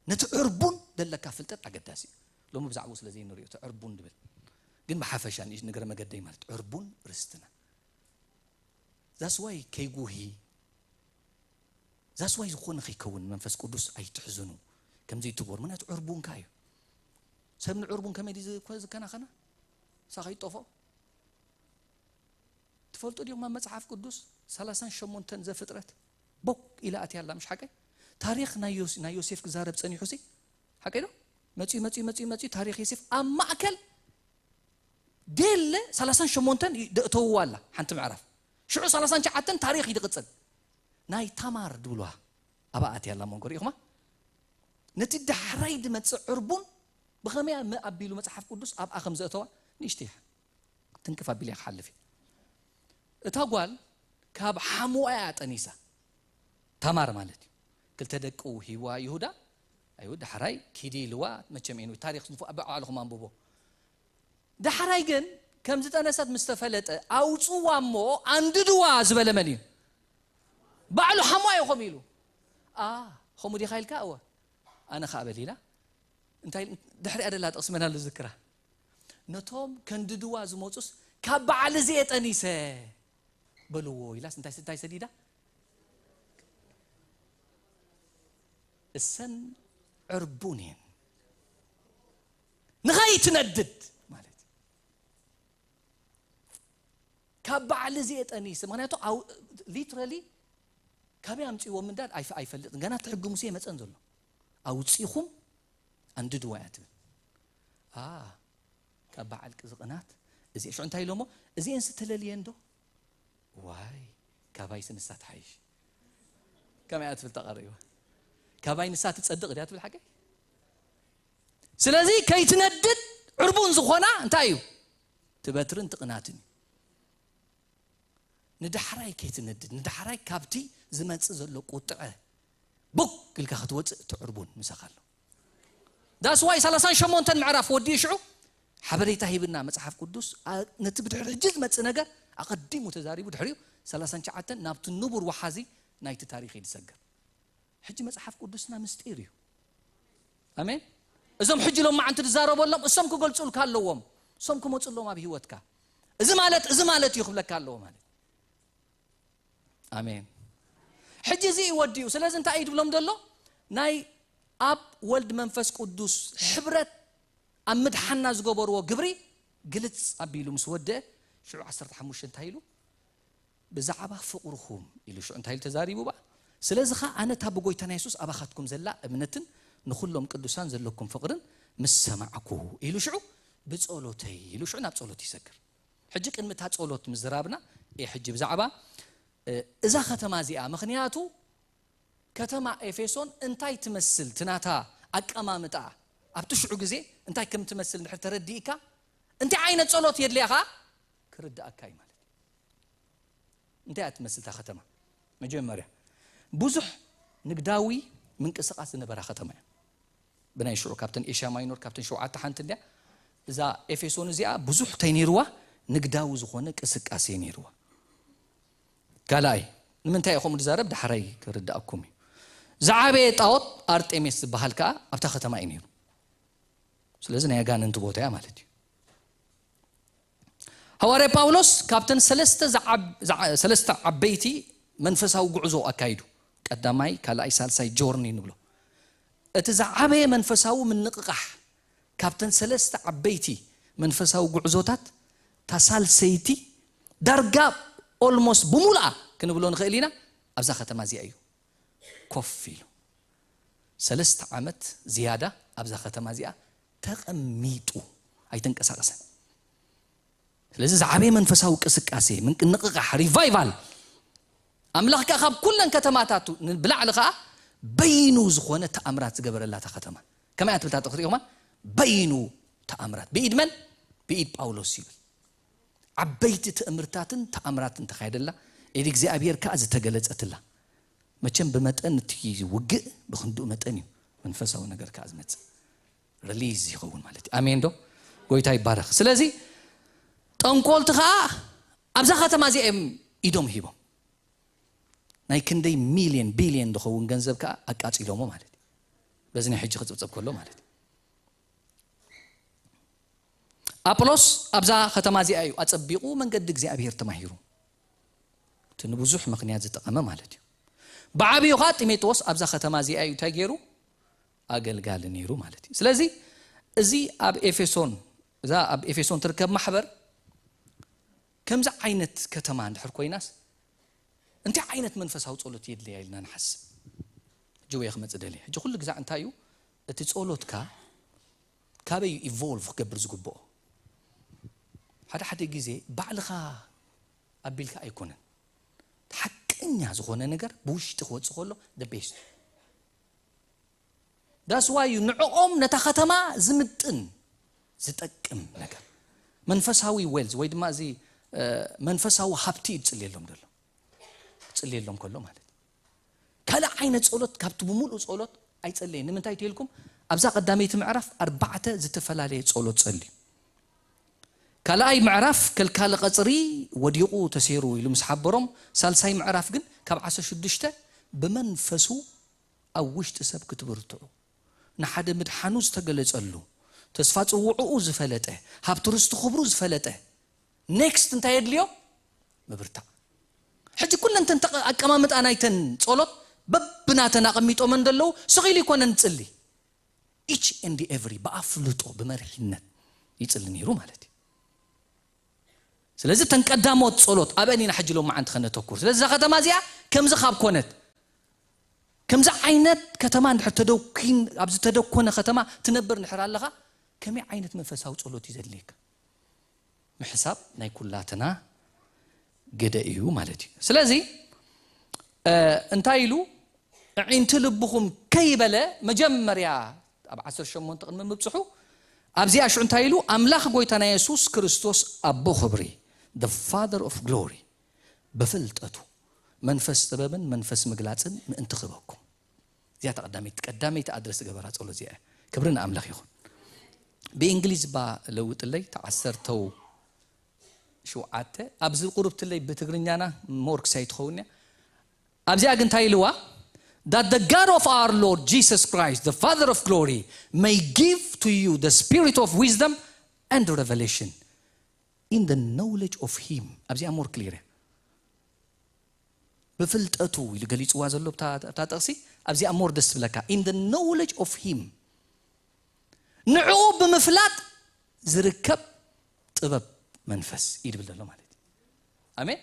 ነቲ ዕርቡን ዘለካ ፍልጠት ኣገዳሲ እዩ። ሎሚ ብዛዕባኡ ስለ ዘይንሪኦ እቲ ዕርቡን ድብል ግን ብሓፈሻ ንእሽ ንግረ መገደይ ማለት ዕርቡን ርስትና። ዛስዋይ ከይጉሂ፣ ዛስዋይ ዝኾነ ከይከውን መንፈስ ቅዱስ ኣይትሕዝኑ፣ ከምዚ ትግበሩ፣ ምክንያቱ ዕርቡንካ እዩ። ሰብ ንዕርቡን ከመይ ድዩ ዝኮ-፣ ዝከናኸና? ሳኸ ይጠፍኦ። ትፈልጡ ዲኹም ኣብ መጽሓፍ ቅዱስ ሰላሳን ሸሞንተን ዘፍጥረት ቦክ ኢላ ኣትያ ኣላ፣ ምሽ ሓቀይ? ታሪኽ ናይ ዮስ-፣ ናይ ዮሴፍ ክዛረብ ጸኒሑ ሲ ሓቀይ ዶ? መጺኡ፣ መጺኡ፣ መጺኡ፣ መጺኡ፣ ታሪኽ ዮሴፍ ኣብ ማእከል ደለ ሰላሳን ሸሞንተን ይ-፣ ደእተውዋ ኣላ ሓንቲ ምዕራፍ። ሽዑ ሰላሳን ትሽዓተን ታሪኽ እዩ ዝቕጽል። ናይ ታማር ድብልዋ ኣብኣ ኣትያ ኣላ፣ መንጎ ሪኢኹማ? ነቲ ዳሕራይ ድመጽእ ዕርቡን ብኸመይ ም-፣ ኣቢሉ መጽሓፍ ቅዱስ ኣብኣ ከም ዘእተዋ ንእሽተይ ትንክፍ ኣቢለ ክሓልፍ እየ። እታ ጓል ካብ ሓሙኣ እያ ጠኒሳ። ታማር ማለት እዩ። ክልተ ደቁ ሂዋ ይሁዳ፣ ኣይሁድ ዳሕራይ ኪዲ ኢልዋ፣ መቸም እዩ ታሪኽ ንፉ-፣ ኣብ ባዕልኹም ኣንብቦ። ዳሕራይ ግን ከም ዝጠነሰት ምስ ተፈለጠ፣ ኣውጽዋ እሞ ኣንድድዋ ዝበለ መን እዩ? ባዕሉ ሓሙኣ እዩ ከምኡ ኢሉ። ኣ፣ ከምኡ ዲኻ ኢልካ? እወ። ኣነ ኸኣ በል ኢላ። እንታይ ድሕሪኣ ደላ ጥቕሲ መን ኣሎ ዝዝክራ? ነቶም ከንድድዋ ዝመጹስ ካብ በዓል እዚ እየ ጠኒሰ በልዎ ኢላስ እንታይ፣ እንታይ ሰዲዳ? እሰን ዕርቡን እየን። ንኸይትነድድ ማለት እዩ። ካብ በዓል እዚ እየ ጠኒሰ። ምኽንያቱ ኣው-፣ ሊትራሊ ካበይ ኣምጺእዎ ምንዳድ ኣይፈ-፣ ኣይፈልጥን። ገና እቲ ሕጊ ሙሴ መጸን ዘሎ። ኣውጺኹም ኣንድድዋ እያ ትብል። ኣ፣ ካብ በዓል ቅዝቕናት እዚ ሽዑ እንታይ ኢሎሞ? እዚኤን ዝተለልየን ዶ? ዋይ፣ ካባይ ንሳ ትሓይሽ። ከመይ እያ ትብል ተቐሪባ? ካባይ ንሳ ትጸድቕ ድያ ትብል ሓቀይ? ስለዚ ከይትነድድ ዕርቡን ዝኾና እንታይ እዩ? ትበትርን ትቕናትን እዩ። ንዳሕራይ ከይትነድድ፣ ንዳሕራይ ካብቲ ዝመጽእ ዘሎ ቁጥዐ ቡክ ኢልካ ክትወጽእ እቲ ዕርቡን ምሳኻ ኣሎ። ዳስ ዋይ ሰላሳን ሸሞንተን ምዕራፍ ወዲኡ ሽዑ ሓበሬታ ሂብና መጽሓፍ ቅዱስ፣ ኣ-፣ ነቲ ብድሕሪ ሕጂ ዝመጽእ ነገር ኣቐዲሙ ተዛሪቡ፣ ድሕሪኡ ሰላሳን ትሽዓተን ናብቲ ንቡር ወሓዚ ናይቲ ታሪኽ እዩ ዝሰገር። ሕጂ መጽሓፍ ቅዱስና ምስጢር እዩ። ኣሜን። እዞም ሕጂ ሎማዓንቲ ትዛረበሎም እሶም ክገልጹልካ ኣለዎም። እሶም ክመጹ ኣለዎም ኣብ ህይወትካ። እዚ ማለት፣ እዚ ማለት እዩ ክብለካ ኣለዎ ማለት። ኣሜን። ሕጂ እዚ እዩ ወዲኡ። ስለዚ እንታይ እዩ ድብሎም ዘሎ? ናይ ኣብ ወልድ መንፈስ ቅዱስ ሕብረት ኣብ ምድሓና ዝገበርዎ ግብሪ ግልጽ ኣቢሉ ምስ ወደአ ሽዑ ዓሰርተ ሓሙሽተ እንታይ ኢሉ? ብዛዕባ ፍቕርኹም ኢሉ ሽዑ እንታይ ኢሉ ተዛሪቡ በኣ? ስለዚ ኸኣ ኣነ እታ ብጎይታና የሱስ ኣባኻትኩም ዘላ እምነትን ንኹሎም ቅዱሳን ዘለኩም ፍቕርን ምስ ሰማዕኩ ኢሉ ሽዑ ብጸሎተይ ኢሉ ሽዑ ናብ ጸሎት ይሰግር። ሕጂ ቅድሚ እታ ጸሎት ምዝራብና እየ ሕጂ ብዛዕባ፣ እ፣ እዛ ከተማ እዚኣ፣ ምኽንያቱ ከተማ ኤፌሶን እንታይ ትመስል፣ እቲ ናታ ኣቀማምጣ ኣብቲ ሽዑ ግዜ እንታይ ከም ትመስል እንድሕር ተረዲእካ፣ እንታይ ዓይነት ጸሎት የድልያ ኸኣ ክርድኣካ እዩ ማለት እዩ። እንታይ እያ ትመስል እታ ከተማ? መጀመርያ ብዙሕ ንግዳዊ ምንቅስቃስ ዝነበራ ከተማ እያ። ብናይ ሽዑ ካብተን ኤሽያ ማይኖር፣ ካብተን ሸውዓተ ሓንቲ እንድያ። እዛ ኤፌሶን እዚኣ ብዙሕ እንታይ ነይርዋ? ንግዳዊ ዝኾነ ቅስቃሴ ነይርዋ። ካልኣይ፣ ንምንታይ እየ ከምኡ ዝዛረብ? ዳሕራይ ክርዳእኩም እዩ። ዝዓበየ ጣዖት ኣርጤሜስ ዝበሃል ከኣ ኣብታ ከተማ እዩ ነይሩ። ስለዚ ናይ ኣጋንንቲ ቦታ እያ ማለት እዩ። ሃዋርያ ጳውሎስ ካብተን ሰለስተ ዝዓብ- ዝዓ- ሰለስተ ዓበይቲ መንፈሳዊ ጉዕዞ ኣካይዱ። ቀዳማይ፣ ካልኣይ፣ ሳልሳይ ጆርኒ ንብሎ። እቲ ዝዓበየ መንፈሳዊ ምንቕቓሕ ካብተን ሰለስተ ዓበይቲ መንፈሳዊ ጉዕዞታት፣ እታ ሳልሰይቲ ዳርጋ ኦልሞስት ብሙሉኣ ክንብሎ ንኽእል ኢና፣ ኣብዛ ከተማ እዚኣ እዩ ኮፍ ኢሉ። ሰለስተ ዓመት ዝያዳ ኣብዛ ከተማ እዚኣ ተቐሚጡ፣ ኣይተንቀሳቐሰን። ስለዚ ዝዓበየ መንፈሳዊ ቅስቃሴ፣ ምንቅንቕቓሕ፣ ሪቫይቫል፣ ኣምላኽ ከኣ ካብ ኩለን ከተማታቱ ንብላዕሊ ከኣ በይኑ ዝኾነ ተኣምራት ዝገበረላ እታ ከተማ። ከመይ እያ ትብል እታ ጥቕሲ? በይኑ ተኣምራት። ብኢድ መን? ብኢድ ጳውሎስ ይብል። ዓበይቲ ትእምርታትን ተኣምራትን ተኻየደላ፣ ኢድ እግዚኣብሔር ከኣ ዝተገለጸትላ። መቸም ብመጠን እቲ ውግእ ብኽንድኡ መጠን እዩ መንፈሳዊ ነገር ከኣ ዝመጽእ። ሪሊዝ ይኸውን ማለት እዩ። ኣሜን ዶ? ጎይታ ይባረኽ። ስለዚ ጠንቆልቲ ከኣ ኣብዛ ከተማ እዚኣ እዮም ኢዶም ሂቦም። ናይ ክንደይ ሚልዮን ቢልዮን ዝኸውን ገንዘብ ከኣ ኣቃጺሎሞ ማለት እዩ። በዚ ናይ ሕጂ ክጽብጸብ ከሎ ማለት እዩ። ኣጵሎስ ኣብዛ ከተማ እዚኣ እዩ ኣጸቢቑ መንገዲ እግዚኣብሔር ተማሂሩ። እቲ ንብዙሕ ምኽንያት ዝጠቐመ ማለት እዩ። ብዓብዩ ኸኣ ጢሞቴዎስ ኣብዛ ከተማ እዚኣ እዩ እንታይ ገይሩ? ኣገልጋሊ ነይሩ ማለት እዩ። ስለዚ እዚ ኣብ ኤፌሶን፣ እዛ ኣብ ኤፌሶን ትርከብ ማሕበር ከምዚ ዓይነት ከተማ እንድሕር ኮይናስ እንታይ ዓይነት መንፈሳዊ ጸሎት የድልያ ኢልና ንሓስብ። ሕጂ ወይ ክመጽእ ደልየ። ሕጂ ኩሉ ግዛዕ እንታይ እዩ? እቲ ጸሎትካ ካበይ እዩ ኢቮልቭ ክገብር ዝግብኦ? ሓደ ሓደ ግዜ ባዕልኻ ኣቢልካ ኣይኮነን። ሓቀኛ ዝኾነ ነገር ብውሽጢ ክወጽእ ከሎ the best። That's why እዩ ንዕኦም ነታ ከተማ ዝምጥን ዝጠቅም ነገር። መንፈሳዊ ዌልዝ ወይ ድማ እዚ፣ እ፣ መንፈሳዊ ሃብቲ እዩ ዝጽልየሎም ዘሎ። ዝጽልየሎም ከሎ ማለት እዩ። ካልእ ዓይነት ጸሎት ካብቲ ብምሉእ ጸሎት ኣይጸለየን። ንምንታይ ተልኩም? ኣብዛ ቀዳመይቲ ምዕራፍ ኣርባዕተ ዝተፈላለየ ጸሎት ጸልዩ። ካልኣይ ምዕራፍ ከልካሊ ቀጽሪ ወዲቑ ተሰይሩ ኢሉ ምስ ሓበሮም፣ ሳልሳይ ምዕራፍ ግን ካብ ዓሰርተ ሽዱሽተ ብመንፈሱ ኣብ ውሽጢ ሰብ ክትብርትዑ፣ ንሓደ ምድሓኑ ዝተገለጸሉ፣ ተስፋ ጽውዕኡ ዝፈለጠ፣ ሃብቲ ርስቲ ክብሩ ዝፈለጠ፣ ኔክስት እንታይ የድልዮ? ምብርታዕ። ሕጂ ኩለን ተን ተቐ-፣ ኣቀማምጣ ናይተን ጸሎት በብናተን ኣቐሚጦመን ዘለዉ ስቕ ኢሉ ይኮነን ዝጽሊ። ኢች ኤንድ ኤቭሪ ብኣፍልጦ ብመሪሕነት ይጽሊ ነይሩ ማለት እዩ። ስለዚ ተን ቀዳሞት ጸሎት ኣብአን ኢና ሕጂ ሎማዓንቲ ከነተኩር። ስለዚ እዛ ከተማ እዚኣ ከምዚ ካብ ኮነት፣ ከምዚ ዓይነት ከተማ እንድሕር ተደኩን፣ ኣብ ዝተደኮነ ከተማ ትነብር እንድሕር ኣለኻ፣ ከመይ ዓይነት መንፈሳዊ ጸሎት እዩ ዘድልየካ? ምሕሳብ ናይ ኩላትና ግደ እዩ ማለት እዩ። ስለዚ፣ እ፣ እንታይ ኢሉ? ኣዒንቲ ልብኹም ከይበለ መጀመርያ ኣብ ዓሰርተ ሸሞንተ ቅድሚ ምብጽሑ ኣብዚኣ ሽዑ እንታይ ኢሉ? ኣምላኽ ጎይታና የሱስ ክርስቶስ ኣቦ ክብሪ፣ the Father of glory፣ ብፍልጠቱ መንፈስ ጥበብን መንፈስ ምግላጽን ምእንቲ ክህበኩም። እዚኣ እታ ቀዳመይቲ፣ ቀዳመይቲ ኣድረስ ዝገበራ ጸሎት እዚኣ እያ። ክብሪ ንኣምላኽ ይኹን። ብእንግሊዝ እባ ለውጥለይ፣ እታ ዓሰርተው ሸውዓተ፣ ኣብዚ ቁሩብ ትለይ ብትግርኛና ሞር ክሳይ ትኸውን እያ። ኣብዚኣ ግን እንታይ ኢልዋ? That the God of our Lord Jesus Christ, the Father of glory, may give to you the spirit of wisdom and revelation in the knowledge of him. ኣብዚኣ ሞር ክሊር እያ። ብፍልጠቱ ኢሉ ገሊጽዋ ዘሎ እታ፣ እታ ጥቕሲ ኣብዚኣ ሞር ደስ ትብለካ። In the knowledge of him፣ ንዕኡ ብምፍላጥ ዝርከብ ጥበብ መንፈስ እዩ ዝብል ዘሎ ማለት እዩ። ኣሜን።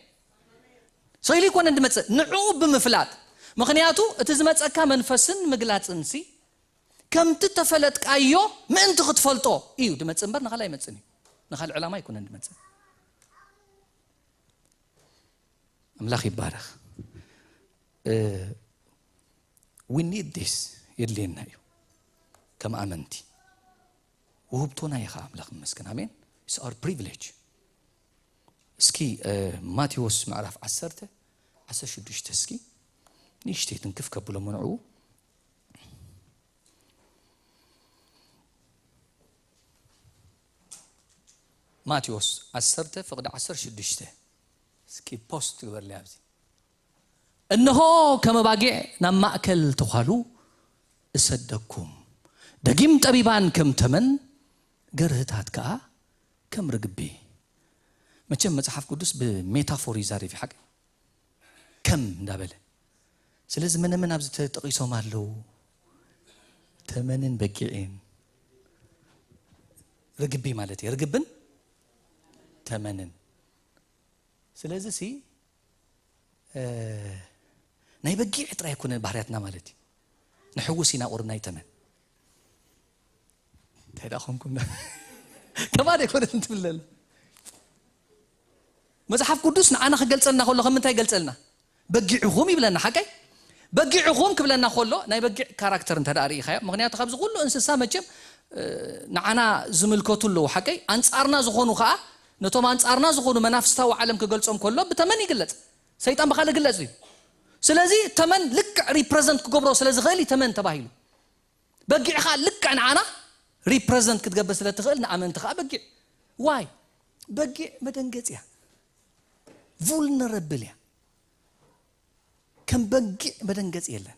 ስኢሉ ይኮነን ዝመጽእ፣ ንዕኡ ብምፍላጥ። ምኽንያቱ እቲ ዝመጸካ መንፈስን ምግላጽን ሲ ከምቲ ተፈለጥካዮ ምእንቲ ክትፈልጦ እዩ ዝመጽእ እምበር ንኻልእ ኣይመጽእን እዩ። ንኻልእ ዕላማ ኣይኮነን ዝመጽእ። ኣምላኽ ይባረኽ። እ፣ we need this፣ የድልየና እዩ። ከም ኣመንቲ ውህብቶና እዩ ኸዓ፣ ኣምላኽ ይመስገን። ኣሜን። It's our privilege። እስኪ እ፣ ማቴዎስ ምዕራፍ ዓሰርተ ዓሰርተ ሽዱሽተ እስኪ ንእሽተይ ትንክፍ ከብሎ መንዕኡ። ማቴዎስ ዓሰርተ ፍቕዲ ዓሰርተ ሽዱሽተ እስኪ ፖስት ግበርለይ ኣብዚ። እንሆ ከም ኣባጊዕ ናብ ማእከል ተዃሉ እሰደኩም፣ ደጊም ጠቢባን ከም ተመን፣ ገርህታት ከኣ ከም ርግቢ። መቸም መጽሓፍ ቅዱስ ብሜታፎር ይዛረብ እዩ፣ ሓቂ ከም እንዳበለ። ስለዚ መነመን ኣብዚ ተጠቒሶም ኣለዉ? ተመንን በጊዕን። ርግቢ ማለት እዩ፣ ርግብን ተመንን። ስለዚ ሲ እ፣ ናይ በጊዕ ጥራይ ኣይኮነን ባህርያትና ማለት እዩ። ንሕውስ ኢና ቁሩብ ናይ ተመን። እንታይ ደኣ ኾንኩም? ከማን ኣይኮነትን ትብል ዘላ። መጽሓፍ ቅዱስ ንዓና ክገልጸልና ከሎ ከም ምንታይ ይገልጸልና? በጊዕኹም ይብለና፣ ሓቀይ? በጊዕኹም ክብለና ከሎ ናይ በጊዕ ካራክተር እንተ ደኣ ርኢኻዮ፣ ምኽንያቱ ካብዚ ኩሉ እንስሳ መቸም፣ እ፣ ንዓና ዝምልከቱ ኣለዉ፣ ሓቀይ? ኣንጻርና ዝኾኑ ከኣ፣ ነቶም ኣንጻርና ዝኾኑ መናፍስታዊ ዓለም ክገልጾም ከሎ ብተመን ይግለጽ። ሰይጣን ብኻልእ ይግለጽ እዩ። ስለዚ ተመን ልክዕ ሪፕረዘንት ክገብሮ ስለ ዝኽእል እዩ ተመን ተባሂሉ። በጊዕ ኸኣ ልክዕ ንዓና ሪፕረዘንት ክትገብር ስለ ትኽእል ንኣመንቲ ኸኣ በጊዕ። ዋይ? በጊዕ መደንገጽ እያ። vulnerable እያ። ከም በጊዕ መደንገጽ የለን።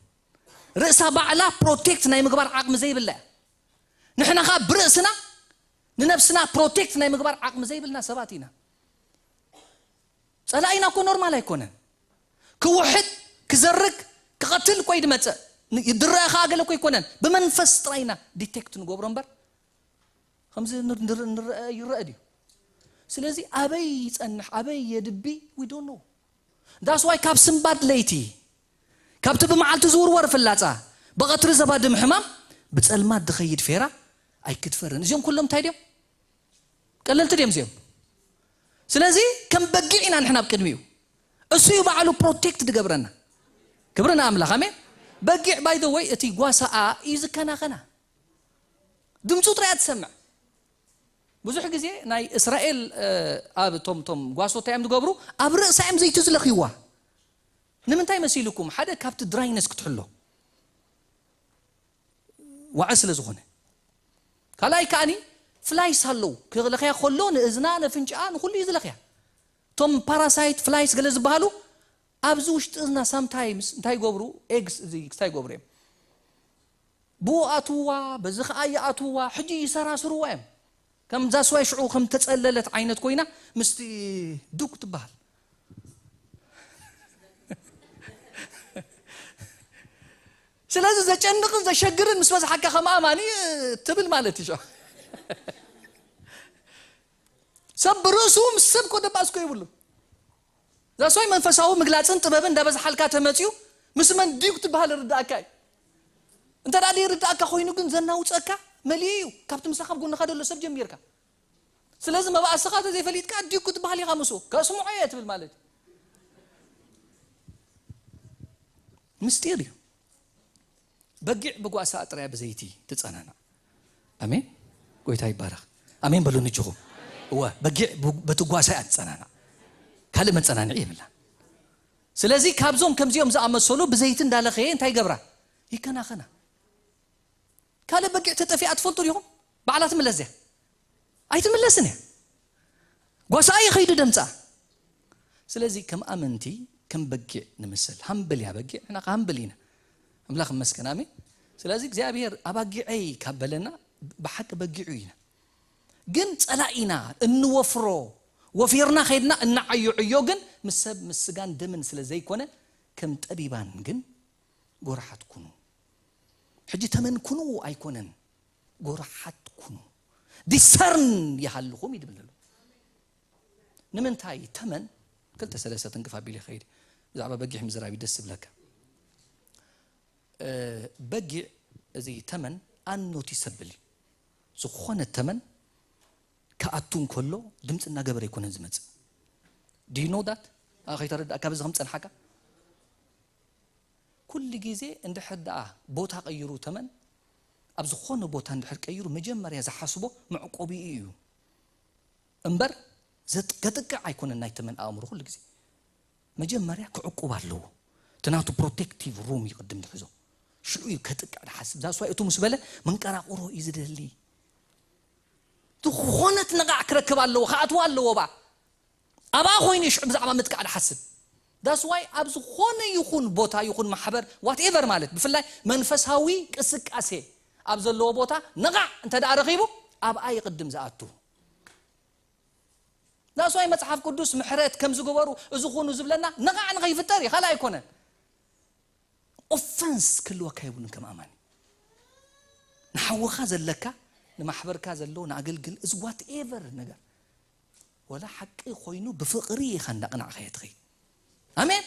ርእሳ ባዕላ ፕሮቴክት ናይ ምግባር ዓቕሚ ዘይብላ እያ። ንሕና ኸኣ ብርእስና ንነብስና ፕሮቴክት ናይ ምግባር ዓቕሚ ዘይብልና ሰባት ኢና። ጸላኢና እኮ ኖርማል ኣይኮነን። ክውሕድ፣ ክዘርግ፣ ክቐትል እኮ እዩ ዝመጽእ። ን-፣ ይድረአ ኸኣ ገለ እኮ ኣይኮነን። ብመንፈስ ጥራይ ኢና ዲቴክት ንገብሮ እምበር፣ ከምዚ ንር-፣ ንር-፣ ንረአ ይረአ ድዩ? ስለዚ ኣበይ ይጸንሕ፣ ኣበይ የድቢ፣ we don't know። That's why ካብ ስንባድ ለይቲ፣ ካብቲ ብመዓልቲ ዝውርወር ፍላጻ፣ ብቐትሪ ዘባድም ሕማም፣ ብጸልማት ዝኸይድ ፌራ ኣይክትፈርን። እዚኦም ኩሎም እንታይ ድዮም? ቀለልቲ ድዮም እዚኦም? ስለዚ ከም በጊዕ ኢና ንሕና ኣብ ቅድሚኡ። እሱ እዩ ባዕሉ ፕሮቴክት ዝገብረና። ክብሪ ንኣምላኽ፣ ኣሜን። በጊዕ፣ by the way፣ እቲ ጓሳኣ እዩ ዝከናኸና። ድምፁ ጥራይ እያ ትሰምዕ። ብዙሕ ግዜ ናይ እስራኤል፣ እ፣ ኣብ ቶም፣ ቶም ጓሶት እንታይ እዮም ዝገብሩ? ኣብ ርእሳ እዮም ዘይቲ ዝለኽይዋ። ንምንታይ መሲልኩም? ሓደ ካብቲ ድራይነስ ክትሕሎ። ዋዒ ስለ ዝኾነ። ካልኣይ ከኣኒ ፍላይስ ኣለዉ። ክለኽያ ከሎ ንእዝና፣ ነፍንጫኣ፣ ንኹሉ እዩ ዝለኽያ። እቶም ፓራሳይት ፍላይስ ገለ ዝበሃሉ ኣብዚ ውሽጢ እዝና ሳምታይምስ እንታይ ይገብሩ? ኤግስ እዚ ክስታይ ይገብሩ እዮም። ብኡ ኣትውዋ፣ በዚ ኸኣ ይኣትውዋ፣ ሕጂ ይሰራስርዋ እዮም። ከም ዛስዋይ ሽዑ ከም ተጸለለት ዓይነት ኮይና ምስቲ ዱክ ትበሃል። ስለዚ ዘጨንቕን ዘሸግርን ምስ በዝሓካ ከም ኣማኒ ትብል ማለት እዩ። ሰብ ብርእሱ ምስ ሰብ ኮ ደባእስኮ ይብሉ። ዛስዋይ መንፈሳዊ ምግላጽን ጥበብን እንዳበዝሓልካ ተመጽዩ ምስ መን ድዩ ክትበሃል ይርድኣካ እዩ። እንተ ደኣ ዘይርድኣካ ኮይኑ ግን ዘናውጸካ መሊኡ እዩ። ካብቲ ምሳኻ ኣብ ጎንኻ ዘሎ ሰብ ጀሚርካ። ስለዚ መባእስኻ እንተ ዘይፈሊጥካ ድዩ ክትበሃል ኢኻ ምስኡ። ከስምዖ እየ ትብል ማለት እዩ። ምስጢር እዩ። በጊዕ ብጓሳኣ ጥራይ ብዘይቲ ትጸናናዕ። ኣሜን። ጎይታ ይባረኽ። ኣሜን በሉ ንጅኹም። እወ፣ በጊዕ ብ-፣ በቲ ጓሳ እያ ትጸናናዕ። ካልእ መጸናንዒ የብላን። ስለዚ ካብዞም ከምዚኦም ዝኣመሰሉ ብዘይቲ እንዳለኸየ እንታይ ይገብራ? ይከናኸና። ካልእ በጊዕ ተጠፊኣ ትፈልጡ ዲኹም? ባዕላ ትምለስ እያ። ኣይትምለስን እያ። ጓሳኣ ይኸይዱ ደምጻ። ስለዚ ከም ኣመንቲ፣ ከም በጊዕ ንምሰል። ሃምብል እያ በጊዕ፣ ንሕና ሃምብል ኢና። ኣምላኽ ይመስገን፣ ኣሜን። ስለዚ እግዚኣብሔር ኣባጊዐይ ካብ በለና፣ ብሓቂ በጊዑ ኢና። ግን ጸላኢና እንወፍሮ፣ ወፊርና ኸይድና እናዓዮ ዕዮ ግን ምስ ሰብ፣ ምስ ስጋን ደምን ስለ ዘይኮነ፣ ከም ጠቢባን ግን ጎራሓት ኩኑ። ሕጂ ተመን ኩኑ ኣይኮነን፣ ጎራሓት ኩኑ። ዲሰርን ይሃልኹም ይድብል ኣሎ። ንምንታይ ተመን ክልተ ሰለስተ ትንክፍ ኣቢለ ይኸይድ። ብዛዕባ በጊዕ ምዝራብ እዩ ደስ ዝብለካ። እ፣ በጊዕ እዚ ተመን ኣኖቲሰብል እዩ። ዝኾነ ተመን ክኣቱ እንከሎ ድምፂ እናገበረ ኣይኮነን ዝመፅእ። Do you know that? ኣ፣ ከይተረዳእካ በዚ ከም ዝፀንሓካ? ኩሉ ግዜ እንድሕር ደኣ ቦታ ቀይሩ ተመን፣ ኣብ ዝኾነ ቦታ እንድሕር ቀይሩ መጀመርያ ዝሓስቦ መዕቆቢኡ እዩ እምበር ዘጥ- ከጥቅዕ ኣይኮነን ናይ ተመን ኣእምሮ ኩሉ ግዜ። መጀመርያ ክዕቁብ ኣለዎ። እቲ ናቱ ፕሮቴክቲቭ ሩም ይቕድም ዝሕዞ። ሽዑ እዩ ከጥቅዕ ዝሓስብ። ዛስዋይ እቱ ምስ በለ መንቀራቕሮ እዩ ዝደሊ። ዝኾነት ነቓዕ ክረክብ ኣለዎ፣ ክኣትዋ ኣለዎ ባ። ኣብኣ ኮይኑ እዩ ሽዑ ብዛዕባ ምጥቃዕ ዝሓስብ። ዳስዋይ ኣብ ዝኾነ ይኹን ቦታ ይኹን ማሕበር ዋትኤቨር ማለት ብፍላይ መንፈሳዊ ቅስቃሴ ኣብ ዘለዎ ቦታ ነቓዕ እንተ ደኣ ረኺቡ ኣብኣ ይቕድም ዝኣቱ። ዳስዋይ መጽሓፍ ቅዱስ ምሕረት ከም ዝገበሩ እዚ ኹኑ ዝብለና ነቓዕ ንኸይፍጠር እዩ፣ ካልእ ኣይኮነን። ኦፈንስ ክህልወካ የብሉን ከም ኣማኒ። ንሓውኻ ዘለካ፣ ንማሕበርካ ዘሎ፣ ንኣገልግል፣ እዚ ዋትኤቨር ነገር። ወላ ሓቂ ኮይኑ ብፍቕሪ ኢኻ እንዳቕናዕካዮ ትኸይድ። ኣሜን።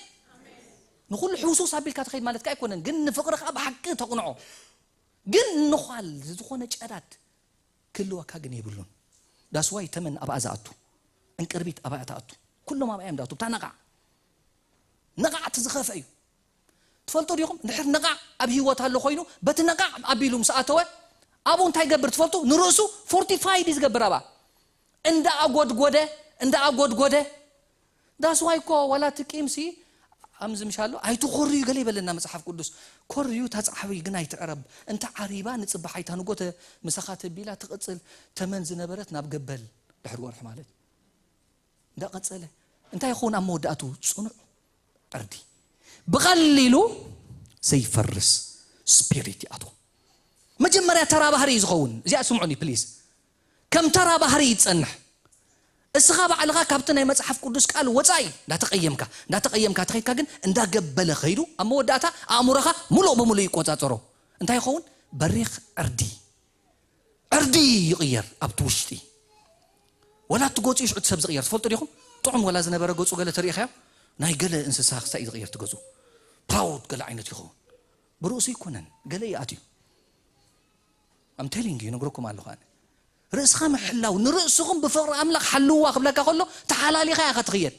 ንኹሉ ሕውስውስ ኣቢልካ ትኸይድ ማለት ከኣ ኣይኮነን፣ ግን ንፍቕሪ ከኣ ብሓቂ ተቕንዖ። ግን ንዃል ዝኾነ ጨዳድ ክህልወካ ግን የብሉን። ዳስዋይ ተመን ኣብኣ ዝኣቱ፣ ዕንቅርቢት ኣብኣ ትኣቱ፣ ኩሎም ኣብኣ እዮም ዝኣቱ። ብታ ነቓዕ ነቓዕ እቲ ዝኸፍአ እዩ። ትፈልጡ ዲኹም? እንድሕር ነቓዕ ኣብ ህይወት ኣሎ ኮይኑ በቲ ነቓዕ ኣቢሉ ምስ ኣተወ ኣብኡ እንታይ ይገብር ትፈልጡ? ንርእሱ ፎርቲፋይድ እዩ ዝገብር። ኣብኣ እንዳ ኣጎድጎደ እንዳ ኣጎድጎደ ዳስዋይ እኮ ዋላ እቲ ቂምሲ ኣምዚ ምሻሎ ኣይትኾርዩ ገለ ይበለና መጽሓፍ ቅዱስ። ኮርዩ እታ ጸሓፊ ግን ኣይትዕረብ። እንተ ዓሪባ ንጽባሕ ኣይታ ንጎተ ምሳኻ ተቢላ ትቕጽል ተመን ዝነበረት ናብ ገበል ድሕሪ ወርሒ ማለት እንዳቐጸለ እንታይ ይኸውን ኣብ መወዳእቱ ጽኑዕ ዕርዲ ብቐሊሉ ዘይፈርስ ስፒሪት ይኣትዎ። መጀመርያ ተራ ባህሪ እዩ ዝኸውን። እዚኣ ስምዑኒ ፕሊዝ። ከም ተራ ባህሪ ይጸንሕ። እስኻ ባዕልኻ ካብቲ ናይ መጽሓፍ ቅዱስ ቃል ወጻኢ እንዳተቐየምካ እንዳተቐየምካ ተኸይድካ ግን እንዳገበለ ኸይዱ ኣብ መወዳእታ ኣእምሮኻ ሙሉእ ብሙሉእ ይቆጻጸሮ። እንታይ ይኸውን? በሪኽ ዕርዲ። ዕርዲ ይቕየር ኣብቲ ውሽጢ። ወላ እቲ ገጹ ይሽዑ ሰብ ዝቕየር ትፈልጡ ዲኹም? ጥዑም ወላ ዝነበረ ገጹ ገለ ተሪኢኻዮ ናይ ገለ እንስሳ ክሳይ እዩ ዝቕየር እቲ ገጹ። ፕራውድ ገለ ዓይነት ይኸውን። ብርእሱ ይኮነን ገለ ይኣትዩ። ኣም ቴሊንግ ይነግረኩም ኣለኹ ኣነ። ርእስኻ ምሕላው ንርእስኹም ብፍቕሪ ኣምላኽ ሓልዋ ክብለካ ከሎ ተሓላሊኻ ኢኻ ትኽየድ።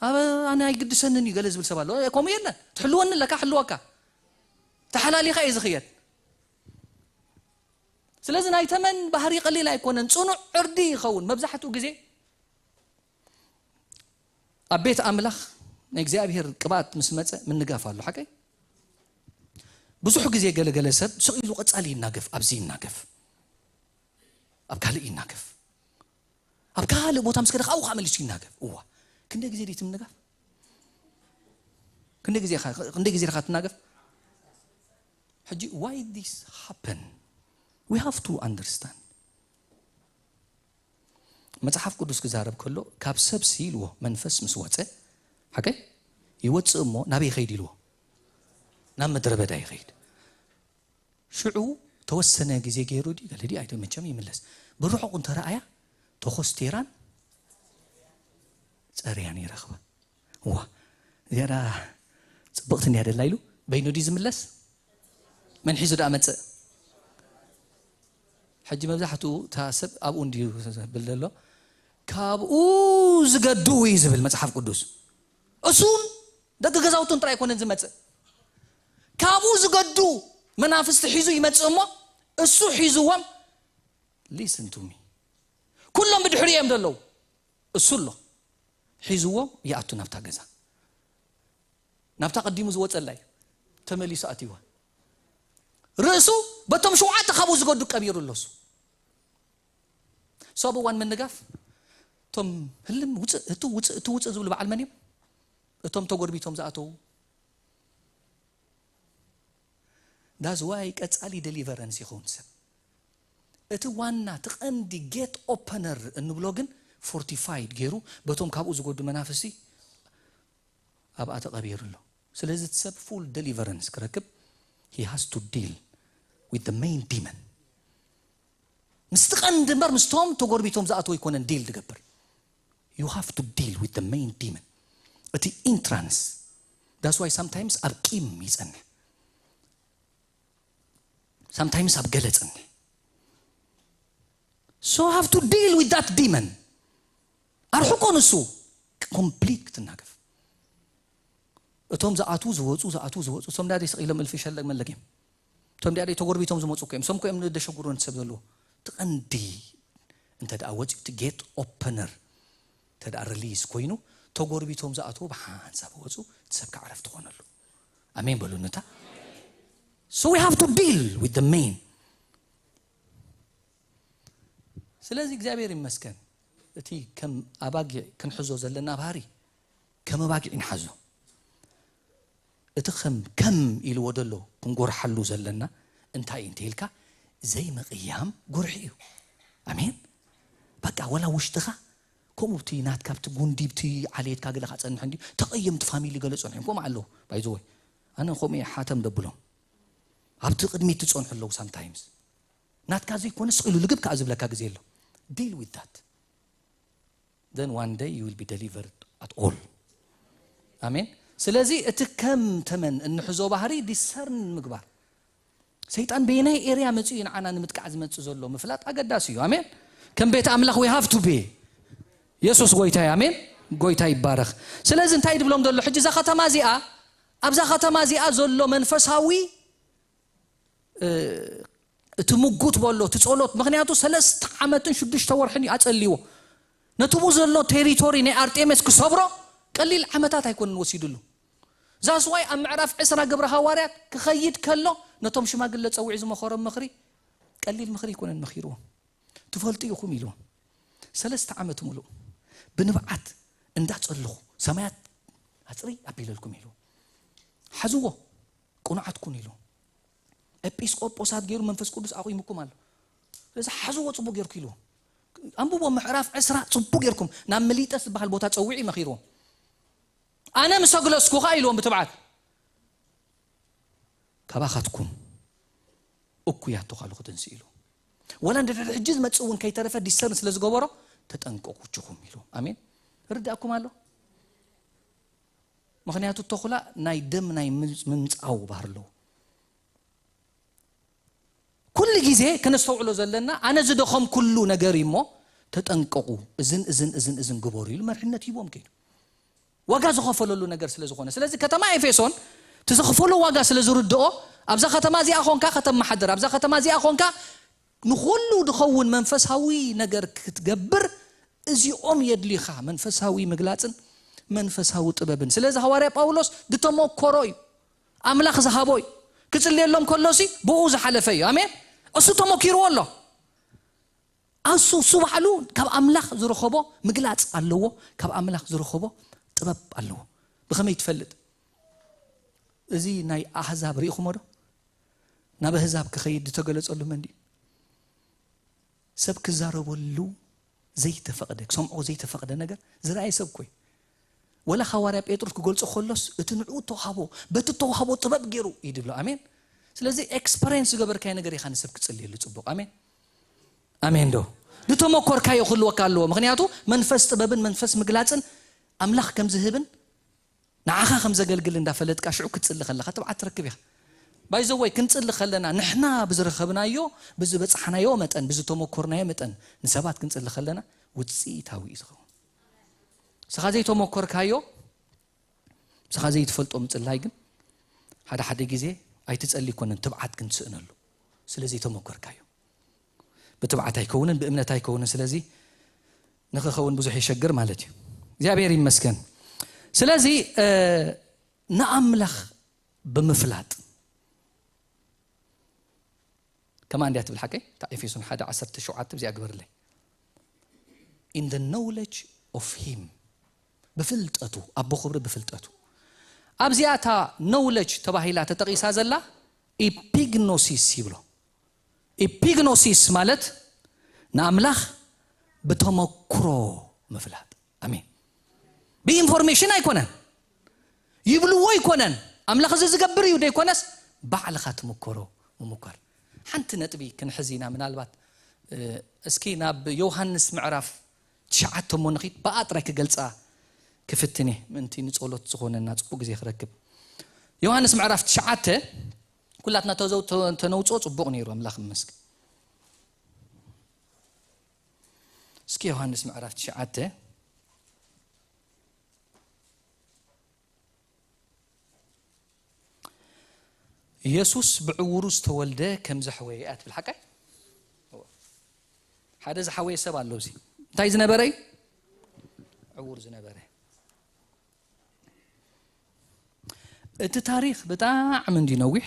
ኣብ ኣነ ኣይግድሰንን እዩ ገለ ዝብል ሰብ ኣሎ። ከምኡ የለን። ትሕልወኒ ኣለካ፣ ሕልወካ። ተሓላሊኻ እዩ ዝኽየድ። ስለዚ ናይ ተመን ባህሪ ቀሊል ኣይኮነን። ጽኑዕ ዕርዲ ይኸውን። መብዛሕትኡ ግዜ ኣብ ቤት ኣምላኽ ናይ እግዚኣብሔር ቅብኣት ምስ መጸ ምንጋፍ ኣሎ። ሓቀይ? ብዙሕ ግዜ ገለገለ ሰብ ስቕ ኢሉ ቀጻሊ ይናገፍ፣ ኣብዚ ይናገፍ፣ ኣብ ካልእ ይናገፍ፣ ኣብ ካልእ ቦታ ምስ ከደ ካብኡ ከዓ መሊሱ ይናገፍ። እዋ ክንደይ ግዜ ድዩ ትምንጋፍ? ክንደይ ግዜ ኢኻ- ክንደይ ግዜ ኢኻ ትናገፍ? ሕጂ why this happen? We have to understand። መጽሓፍ ቅዱስ ክዛረብ ከሎ ካብ ሰብሲ ኢልዎ መንፈስ ምስ ወጸ ሓቀይ ይወጽእ እሞ ናበይ ይኸይድ ኢልዎ? ናብ ምድረ በዳ ይኸይድ። ሽዑ ተወሰነ ግዜ ገይሩ ድዩ ገለ ድዩ ኣይተ መቸም ይምለስ። ብርሑቕ እንተረኣያ ተኾስቲራን ጸርያን ይረኽባ። ዋ እዚኣ ደኣ ጽብቕቲ እንድያ ደላ ኢሉ በይኑ ድዩ ዝምለስ? መን ሒዙ ደኣ መጽእ? ሕጂ መብዛሕትኡ እታ ሰብ ኣብኡ እንድዩ ዝብል ዘሎ። ካብኡ ዝገዱ እዩ ዝብል መጽሓፍ ቅዱስ። እሱን ደቂ ገዛውቱን ጥራይ ኣይኮነን ዝመጽእ። ካብኡ ዝገዱ መናፍስቲ ሒዙ ይመጽእ እሞ እሱ ሒዝዎም። Listen to me። ኩሎም ብድሕሪ እዮም ዘለዉ። እሱ ኣሎ ሒዝዎም ይኣቱ ናብታ ገዛ። ናብታ ቀዲሙ ዝወጸላ እዩ ተመሊሱ ኣትይዋ። ርእሱ በቶም ሸውዓተ ካብኡ ዝገዱ ቀቢሩ ኣሎ እሱ። So ኣብ እዋን ምንጋፍ እቶም ህልም ውፅእ እቱ ውፅእ እቱ ውፅእ ዝብሉ በዓል መን እዮም? እቶም ተጎርቢቶም ዝኣተዉ። That's why ቀጻሊ ደሊቨረንስ ይኸውን ሰብ። እቲ ዋና እቲ ቀንዲ ጌት ኦፐነር እንብሎ ግን ፎርቲፋይድ ገይሩ በቶም ካብኡ ዝጎዱ መናፍስቲ ኣብኣ ተቐቢሩ ኣሎ። ስለዚ እቲ ሰብ ፉል ደሊቨረንስ ክረክብ he has to deal with the main demon። ምስቲ ቀንዲ እምበር ምስቶም ተጎርቢቶም ዝኣተው ኣይኮነን ዲል ዝገብር። You have to deal with the main demon። እቲ ኢንትራንስ that's why sometimes ኣብ ቂም ይጸንሕ፣ sometimes ኣብ ገለ ጸንሕ። So have to deal with that demon። ኣርሕቆ ንሱ ኮምፕሊት ክትናገፍ። እቶም ዝኣትዉ ዝወፁ ዝኣትዉ ዝወፁ እቶም ዳደይ ስቕ ኢሎም እልፊ ሸለግ መለግ እዮም። እቶም ዳደይ ተጎርቢቶም ዝመፁ እኮ እዮም። እሶም እኮ እዮም ንደሸጉሮን ሰብ ዘለዎ። እቲ ቀንዲ እንተ ደኣ ወፂኡ እቲ ጌት ኦፐነር ተደኣ ሪሊዝ ኮይኑ ተጎርቢቶም ዝኣትዎ ብሓንሳብ ወፁ። እቲ ሰብ ከዓ ዕረፍቲ ትኾነሉ። ኣሜን በሉንታ። So we have to deal with the main። ስለዚ እግዚኣብሔር ይመስገን፣ እቲ ከም ኣባጊዕ ክንሕዞ ዘለና ባህሪ ከም ኣባጊዕ ይንሓዞ። እቲ ከም ከም ኢልዎ ደሎ ክንጎርሓሉ ዘለና እንታይ እዩ እንተኢልካ፣ ዘይምቕያም ጉርሒ እዩ። ኣሜን። በቃ ወላ ውሽጥኻ ከምኡ ብቲ ናትካ ብቲ ጉንዲ ብቲ ዓሌትካ ገለ ካጸንሕ እንዲ ተቐየምቲ ፋሚሊ ገለ ጸንሑ ከምኡ ኣለዉ። ባይዘወይ ኣነ ከምኡ እየ ሓተም ደብሎም። ኣብቲ ቅድሚት ትጸንሑ ኣለዉ ሳምታይምስ ናትካ ዘይኮነ ስቕ ኢሉ ልግብ ከኣ ዝብለካ ግዜ ኣሎ። Deal with that, then one day you will be delivered at all። ኣሜን። ስለዚ እቲ ከም ተመን እንሕዞ ባህሪ ዲሰርን ምግባር፣ ሰይጣን በየናይ ኤርያ መጺኡ እዩ ንዓና ንምጥቃዕ ዝመጽእ ዘሎ ምፍላጥ ኣገዳሲ እዩ። ኣሜን። ከም ቤት ኣምላኽ we have to be። የሱስ ጎይታ እዩ። ኣሜን። ጎይታ ይባረኽ። ስለዚ እንታይ ድብሎም ዘሎ ሕጂ እዛ ከተማ እዚኣ፣ ኣብዛ ከተማ እዚኣ ዘሎ መንፈሳዊ እቲ ምጉት በሎ እቲ ጸሎት፣ ምኽንያቱ ሰለስተ ዓመትን ሽዱሽተ ወርሕን እዩ ኣጸልይዎ። ነቲ ብኡ ዘሎ ቴሪቶሪ ናይ ኣርጤሜስ ክሰብሮ ቀሊል ዓመታት ኣይኮነን ወሲድሉ። ዛስዋይ ኣብ ምዕራፍ ዕስራ ግብረ ሃዋርያት ክኸይድ ከሎ ነቶም ሽማግለ ጸዊዑ ዝመኸሮም ምኽሪ ቀሊል ምኽሪ ኣይኮነን መኺርዎም። ትፈልጡ ኢኹም ኢልዎም። ሰለስተ ዓመት ሙሉእ ብንብዓት እንዳጸለኹ ሰማያት ኣጽሪ ኣቢለልኩም ኢልዎም። ሓዝዎ። ቅኑዓት ኩኑ ኢሉ ኤጲስቆጶሳት ገይሩ መንፈስ ቅዱስ ኣቑሙኩም ኣሎ። ስለዚ ሓዝዎ ጽቡቅ ጌርኩ ኢልዎም። ኣንብቦ ምዕራፍ ዕስራ ጽቡቅ ጌርኩም ናብ ምሊጠስ ዝበሃል ቦታ ጸዊዒ መኺርዎም። ኣነ ምስ ኣግለስኩ ኸኣ ኢልዎም ብትብዓት ካባኻትኩም እኩያት ተዃሉ ክትንስ ኢሉ ወላ እንደ ድሕሪ ሕጂ ዝመጽእ እውን ከይተረፈ ዲሰርን ስለ ዝገበሮ ተጠንቀቁ እችኹም ኢሉ። ኣሜን። ርዳእኩም ኣሎ። ምኽንያቱ ተኹላ ናይ ደም ናይ ምምፃው ባህር ኣለዎ። ኩሉ ግዜ ከነስተውዕሎ ዘለና ኣነ ዝደኸምኩሉ ነገር እዩ እሞ ተጠንቀቁ፣ እዝን እዝን እዝን እዝን ግበሩ ኢሉ መርሕነት ሂቦም ከይዱ። ዋጋ ዝኸፈለሉ ነገር ስለ ዝኾነ። ስለዚ ከተማ ኤፌሶን እቲ ዝኽፈሎ ዋጋ ስለ ዝርድኦ ኣብዛ ከተማ እዚኣ ኾንካ ከተመሓድር፣ ኣብዛ ከተማ እዚኣ ኾንካ ንኹሉ ዝኸውን መንፈሳዊ ነገር ክትገብር እዚኦም የድልዩኻ፣ መንፈሳዊ ምግላጽን መንፈሳዊ ጥበብን። ስለዚ ሃዋርያ ጳውሎስ ዝተሞከሮ እዩ፣ ኣምላኽ ዝሃቦ እዩ። ክጽልየሎም ከሎሲ ብኡ ዝሓለፈ እዩ። ኣሜን። እሱ ተሞኪርዎ ኣሎ። እሱ እሱ ባዕሉ ካብ ኣምላኽ ዝረኸቦ ምግላጽ ኣለዎ፣ ካብ ኣምላኽ ዝረኸቦ ጥበብ ኣለዎ። ብኸመይ ትፈልጥ? እዚ ናይ ኣህዛብ ርኢኹሞ ዶ? ናብ ኣህዛብ ክኸይድ ዝተገለጸሉ መን ድዩ? ሰብ ክዛረበሉ ዘይተፈቕደ፣ ክሰምዖ ዘይተፈቕደ ነገር ዝረኣየ ሰብ እኮ እዩ። ወላ ሃዋርያ ጴጥሮስ ክገልጾ ከሎስ እቲ ንዕኡ ተዋህቦ፣ በቲ ተዋህቦ ጥበብ ገይሩ እዩ ድብሎ። ኣሜን። ስለዚ ኤክስፐሪንስ ዝገበርካዮ ነገር ኢኻ ንሰብ ክጽልየሉ ጽቡቕ። ኣሜን። ኣሜን ዶ? ዝተመኮርካዮ ክህልወካ ኣለዎ። ምኽንያቱ መንፈስ ጥበብን መንፈስ ምግላጽን ኣምላኽ ከም ዝህብን ንዓኻ ከም ዘገልግል እንዳፈለጥካ ሽዑ ክትጽሊ ከለኻ ትብዓት ትረክብ ኢኻ። ባይዘወይ ክንጽሊ ከለና ንሕና ብዝረኸብናዮ ብዝበጻሕናዮ መጠን ብዝተመኮርናዮ መጠን ንሰባት ክንጽሊ ከለና ውጽኢታዊ እዩ ዝኸውን። ንስኻ ዘይተመኮርካዮ ንስኻ ዘይትፈልጦ ምጽላይ ግን ሓደ ሓደ ግዜ ኣይትጸሊ ይኮነን ትብዓት ክንስእነሉ ስለ ዘይተመኮርካዮ። ብትብዓት ኣይከውንን ብእምነት ኣይከውንን። ስለዚ ንኽኸውን ብዙሕ የሸግር ማለት እዩ። እግዚኣብሔር ይመስገን። ስለዚ ንኣምላኽ ብምፍላጥ ከማ እንዲያ ትብል ሓቀይ እታ ኤፌሶን ሓደ ዓሰርተ ሸውዓተ እዚኣ ግበርለይ። In the knowledge of him፣ ብፍልጠቱ ኣቦ ክብሪ ብፍልጠቱ። ኣብዚኣ እታ ኖውለጅ ተባሂላ ተጠቒሳ ዘላ ኢፒግኖሲስ ይብሎ። ኢፒግኖሲስ ማለት ንኣምላኽ ብተመክሮ ምፍላጥ። ኣሜን። ብኢንፎርሜሽን ኣይኮነን ይብልዎ ኣይኮነን። ኣምላኽ እዚ ዝገብር እዩ ደይኮነስ ባዕልኻ ትምኮሮ ምምኳር። ሓንቲ ነጥቢ ክንሕዝ ኢና። ምናልባት እስኪ ናብ ዮሃንስ ምዕራፍ ትሽዓተ እሞ ንኺድ። ብኣ ጥራይ ክገልጻ ክፍትን እየ ምእንቲ ንጸሎት ዝኾነና ጽቡቅ ግዜ ክረክብ። ዮሃንስ ምዕራፍ ትሽዓተ ኩላትና ተነውጽኦ ጽቡቅ ነይሩ። ኣምላኽ ይመስገን። እስኪ ዮሃንስ ምዕራፍ ትሽዓተ። የሱስ ብዕውሩ ዝተወልደ ከም ዘሕወየ እያ ትብል ሓቀይ። ሓደ ዝሓወየ ሰብ ኣሎ። እዚ እንታይ ዝነበረ እዩ? ዕውር ዝነበረ። እቲ ታሪኽ ብጣዕሚ እንዲ ነዊሕ፣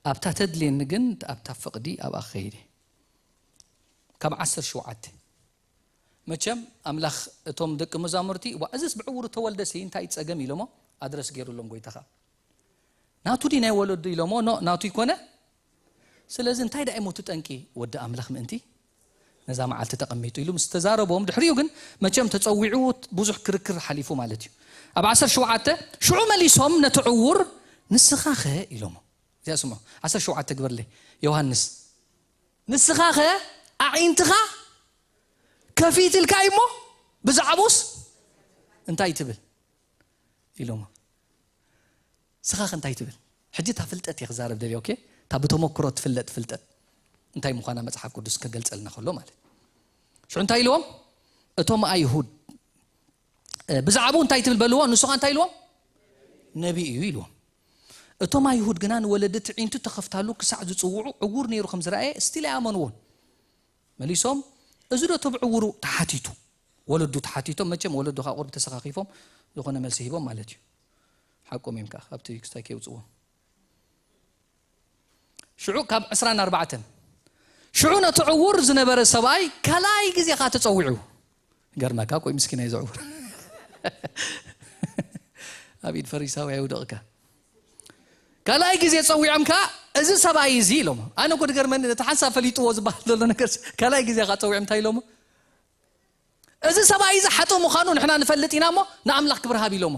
ኣብታ ተድልየኒ ግን ኣብታ ፍቕዲ ኣብኣ ክኸይድ እየ። ካብ ዓሰርተ ሸውዓተ። መቸም ኣምላኽ እቶም ደቂ መዛሙርቲ፣ "ዋ፣ እዝስ ብዕውሩ ተወልደሲ እንታይ ጸገም?" ኢሎሞ ኣድረስ ገይሩሎም ጎይታ ኸኣ። "ናቱ ድዩ ናይ ወለዱ?" ኢሎሞ፣ "ኖ፣ ናቱ ይኮነ። ስለዚ እንታይ ደኣ እሞ እቲ ጠንቂ?" "ወዲ ኣምላኽ ምእንቲ ነዛ መዓልቲ ተቐሚጡ" ኢሉ ምስ ተዛረቦም፣ ድሕሪኡ ግን መቸም ተጸዊዑ ብዙሕ ክርክር ሓሊፉ ማለት እዩ። ኣብ ዓሰርተ ሸውዓተ ሽዑ መሊሶም ነቲ ዕውር፣ "ንስኻኸ?" ኢሎሞ። እዚኣ ስምዑ። ዓሰርተ ሸውዓተ ግበርለይ። ዮሃንስ፣ "ንስኻኸ ኣዒንትኻ ከፊትልካ እሞ ብዛዕቡስ እንታይ ትብል?" ኢሎሞ። "ንስኻ ከ እንታይ ትብል?" ሕጂ እታ ፍልጠት እየ ክዛረብ ደልየ፣ ኦኬ? እታ ብተመክሮ ትፍለጥ ፍልጠት እንታይ ምዃና መጽሓፍ ቅዱስ ከገልጸልና ከሎ ማለት። ሽዑ እንታይ ኢልዎም? እቶም ኣይሁድ፣ እ፣ ብዛዕባኡ እንታይ ትብል በልዎ፣ ንሱ ኸኣ እንታይ ኢልዎም? "ነቢ እዩ" ኢልዎም። እቶም ኣይሁድ ግና ንወለዲ እቲ ዒንቱ ተኸፍታሉ ክሳዕ ዝጽውዑ፣ ዕዉር ነይሩ ከም ዝረኣየ ስቲል ኣይኣመንዎን። መሊሶም፣ "እዚ ዶ እቶም ዕውሩ?" ተሓቲቱ። ወለዱ ተሓቲቶም፣ መቸም ወለዱ ካብ ቁሩብ ተሰኻኺፎም ዝኾነ መልሲ ሂቦም ማለት እዩ። ሓቆም እዮም ከኣ፣ ካብቲ ክስታይ ከየውጽዎም። ሽዑ ካብ ዕስራን ኣርባዕተን፣ ሽዑ ነቲ ዕዉር ዝነበረ ሰብኣይ ካልኣይ ግዜ ኸኣ ተጸዊዑ። ገርመካ፣ ቆይ ምስኪናይ ዘዕውር። ኣብ ኢድ ፈሪሳውያ ይውደቕካ። ካልኣይ ግዜ ጸዊዖም ከኣ፣ "እዚ ሰብኣይ እዚ" ኢሎም። ኣነ እኮ ድገርመኒ፣ ነቲ ሓንሳብ ፈሊጥዎ ዝበሃል ዘሎ ነገር፣ ካልኣይ ግዜ ከኣ ጸዊዖም እንታይ ኢሎሞ? "እዚ ሰብኣይ እዚ ሓጥእ ምዃኑ ንሕና ንፈልጥ ኢና እሞ፣ ንኣምላኽ ክብሪ ሃብ" ኢሎሞ።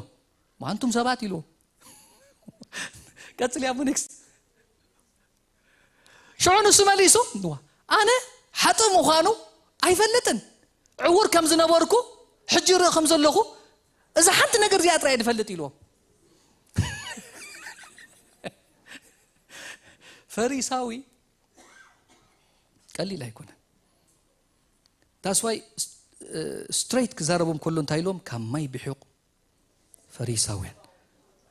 "ኣንቱም ሰባት" ኢልዎ። ቀጽል እያ፣ ኔክስት። ሽዑ ንሱ መሊሱ፣ "እዋ፣ ኣነ ሓጥእ ምዃኑ ኣይፈልጥን። ዕዉር ከም ዝነበርኩ፣ ሕጂ ርኢ ከም ዘለኹ፣ እዛ ሓንቲ ነገር እዚኣ ጥራይ እየ ዝፈልጥ" ኢልዎም። ፈሪሳዊ ቀሊል ኣይኮነን። That's why ስ-፣ እ፣ ስትሬት ክዛረቦም ከሎ እንታይ ኢልዎም? "ካብ ማይ ብሒቕ ፈሪሳውያን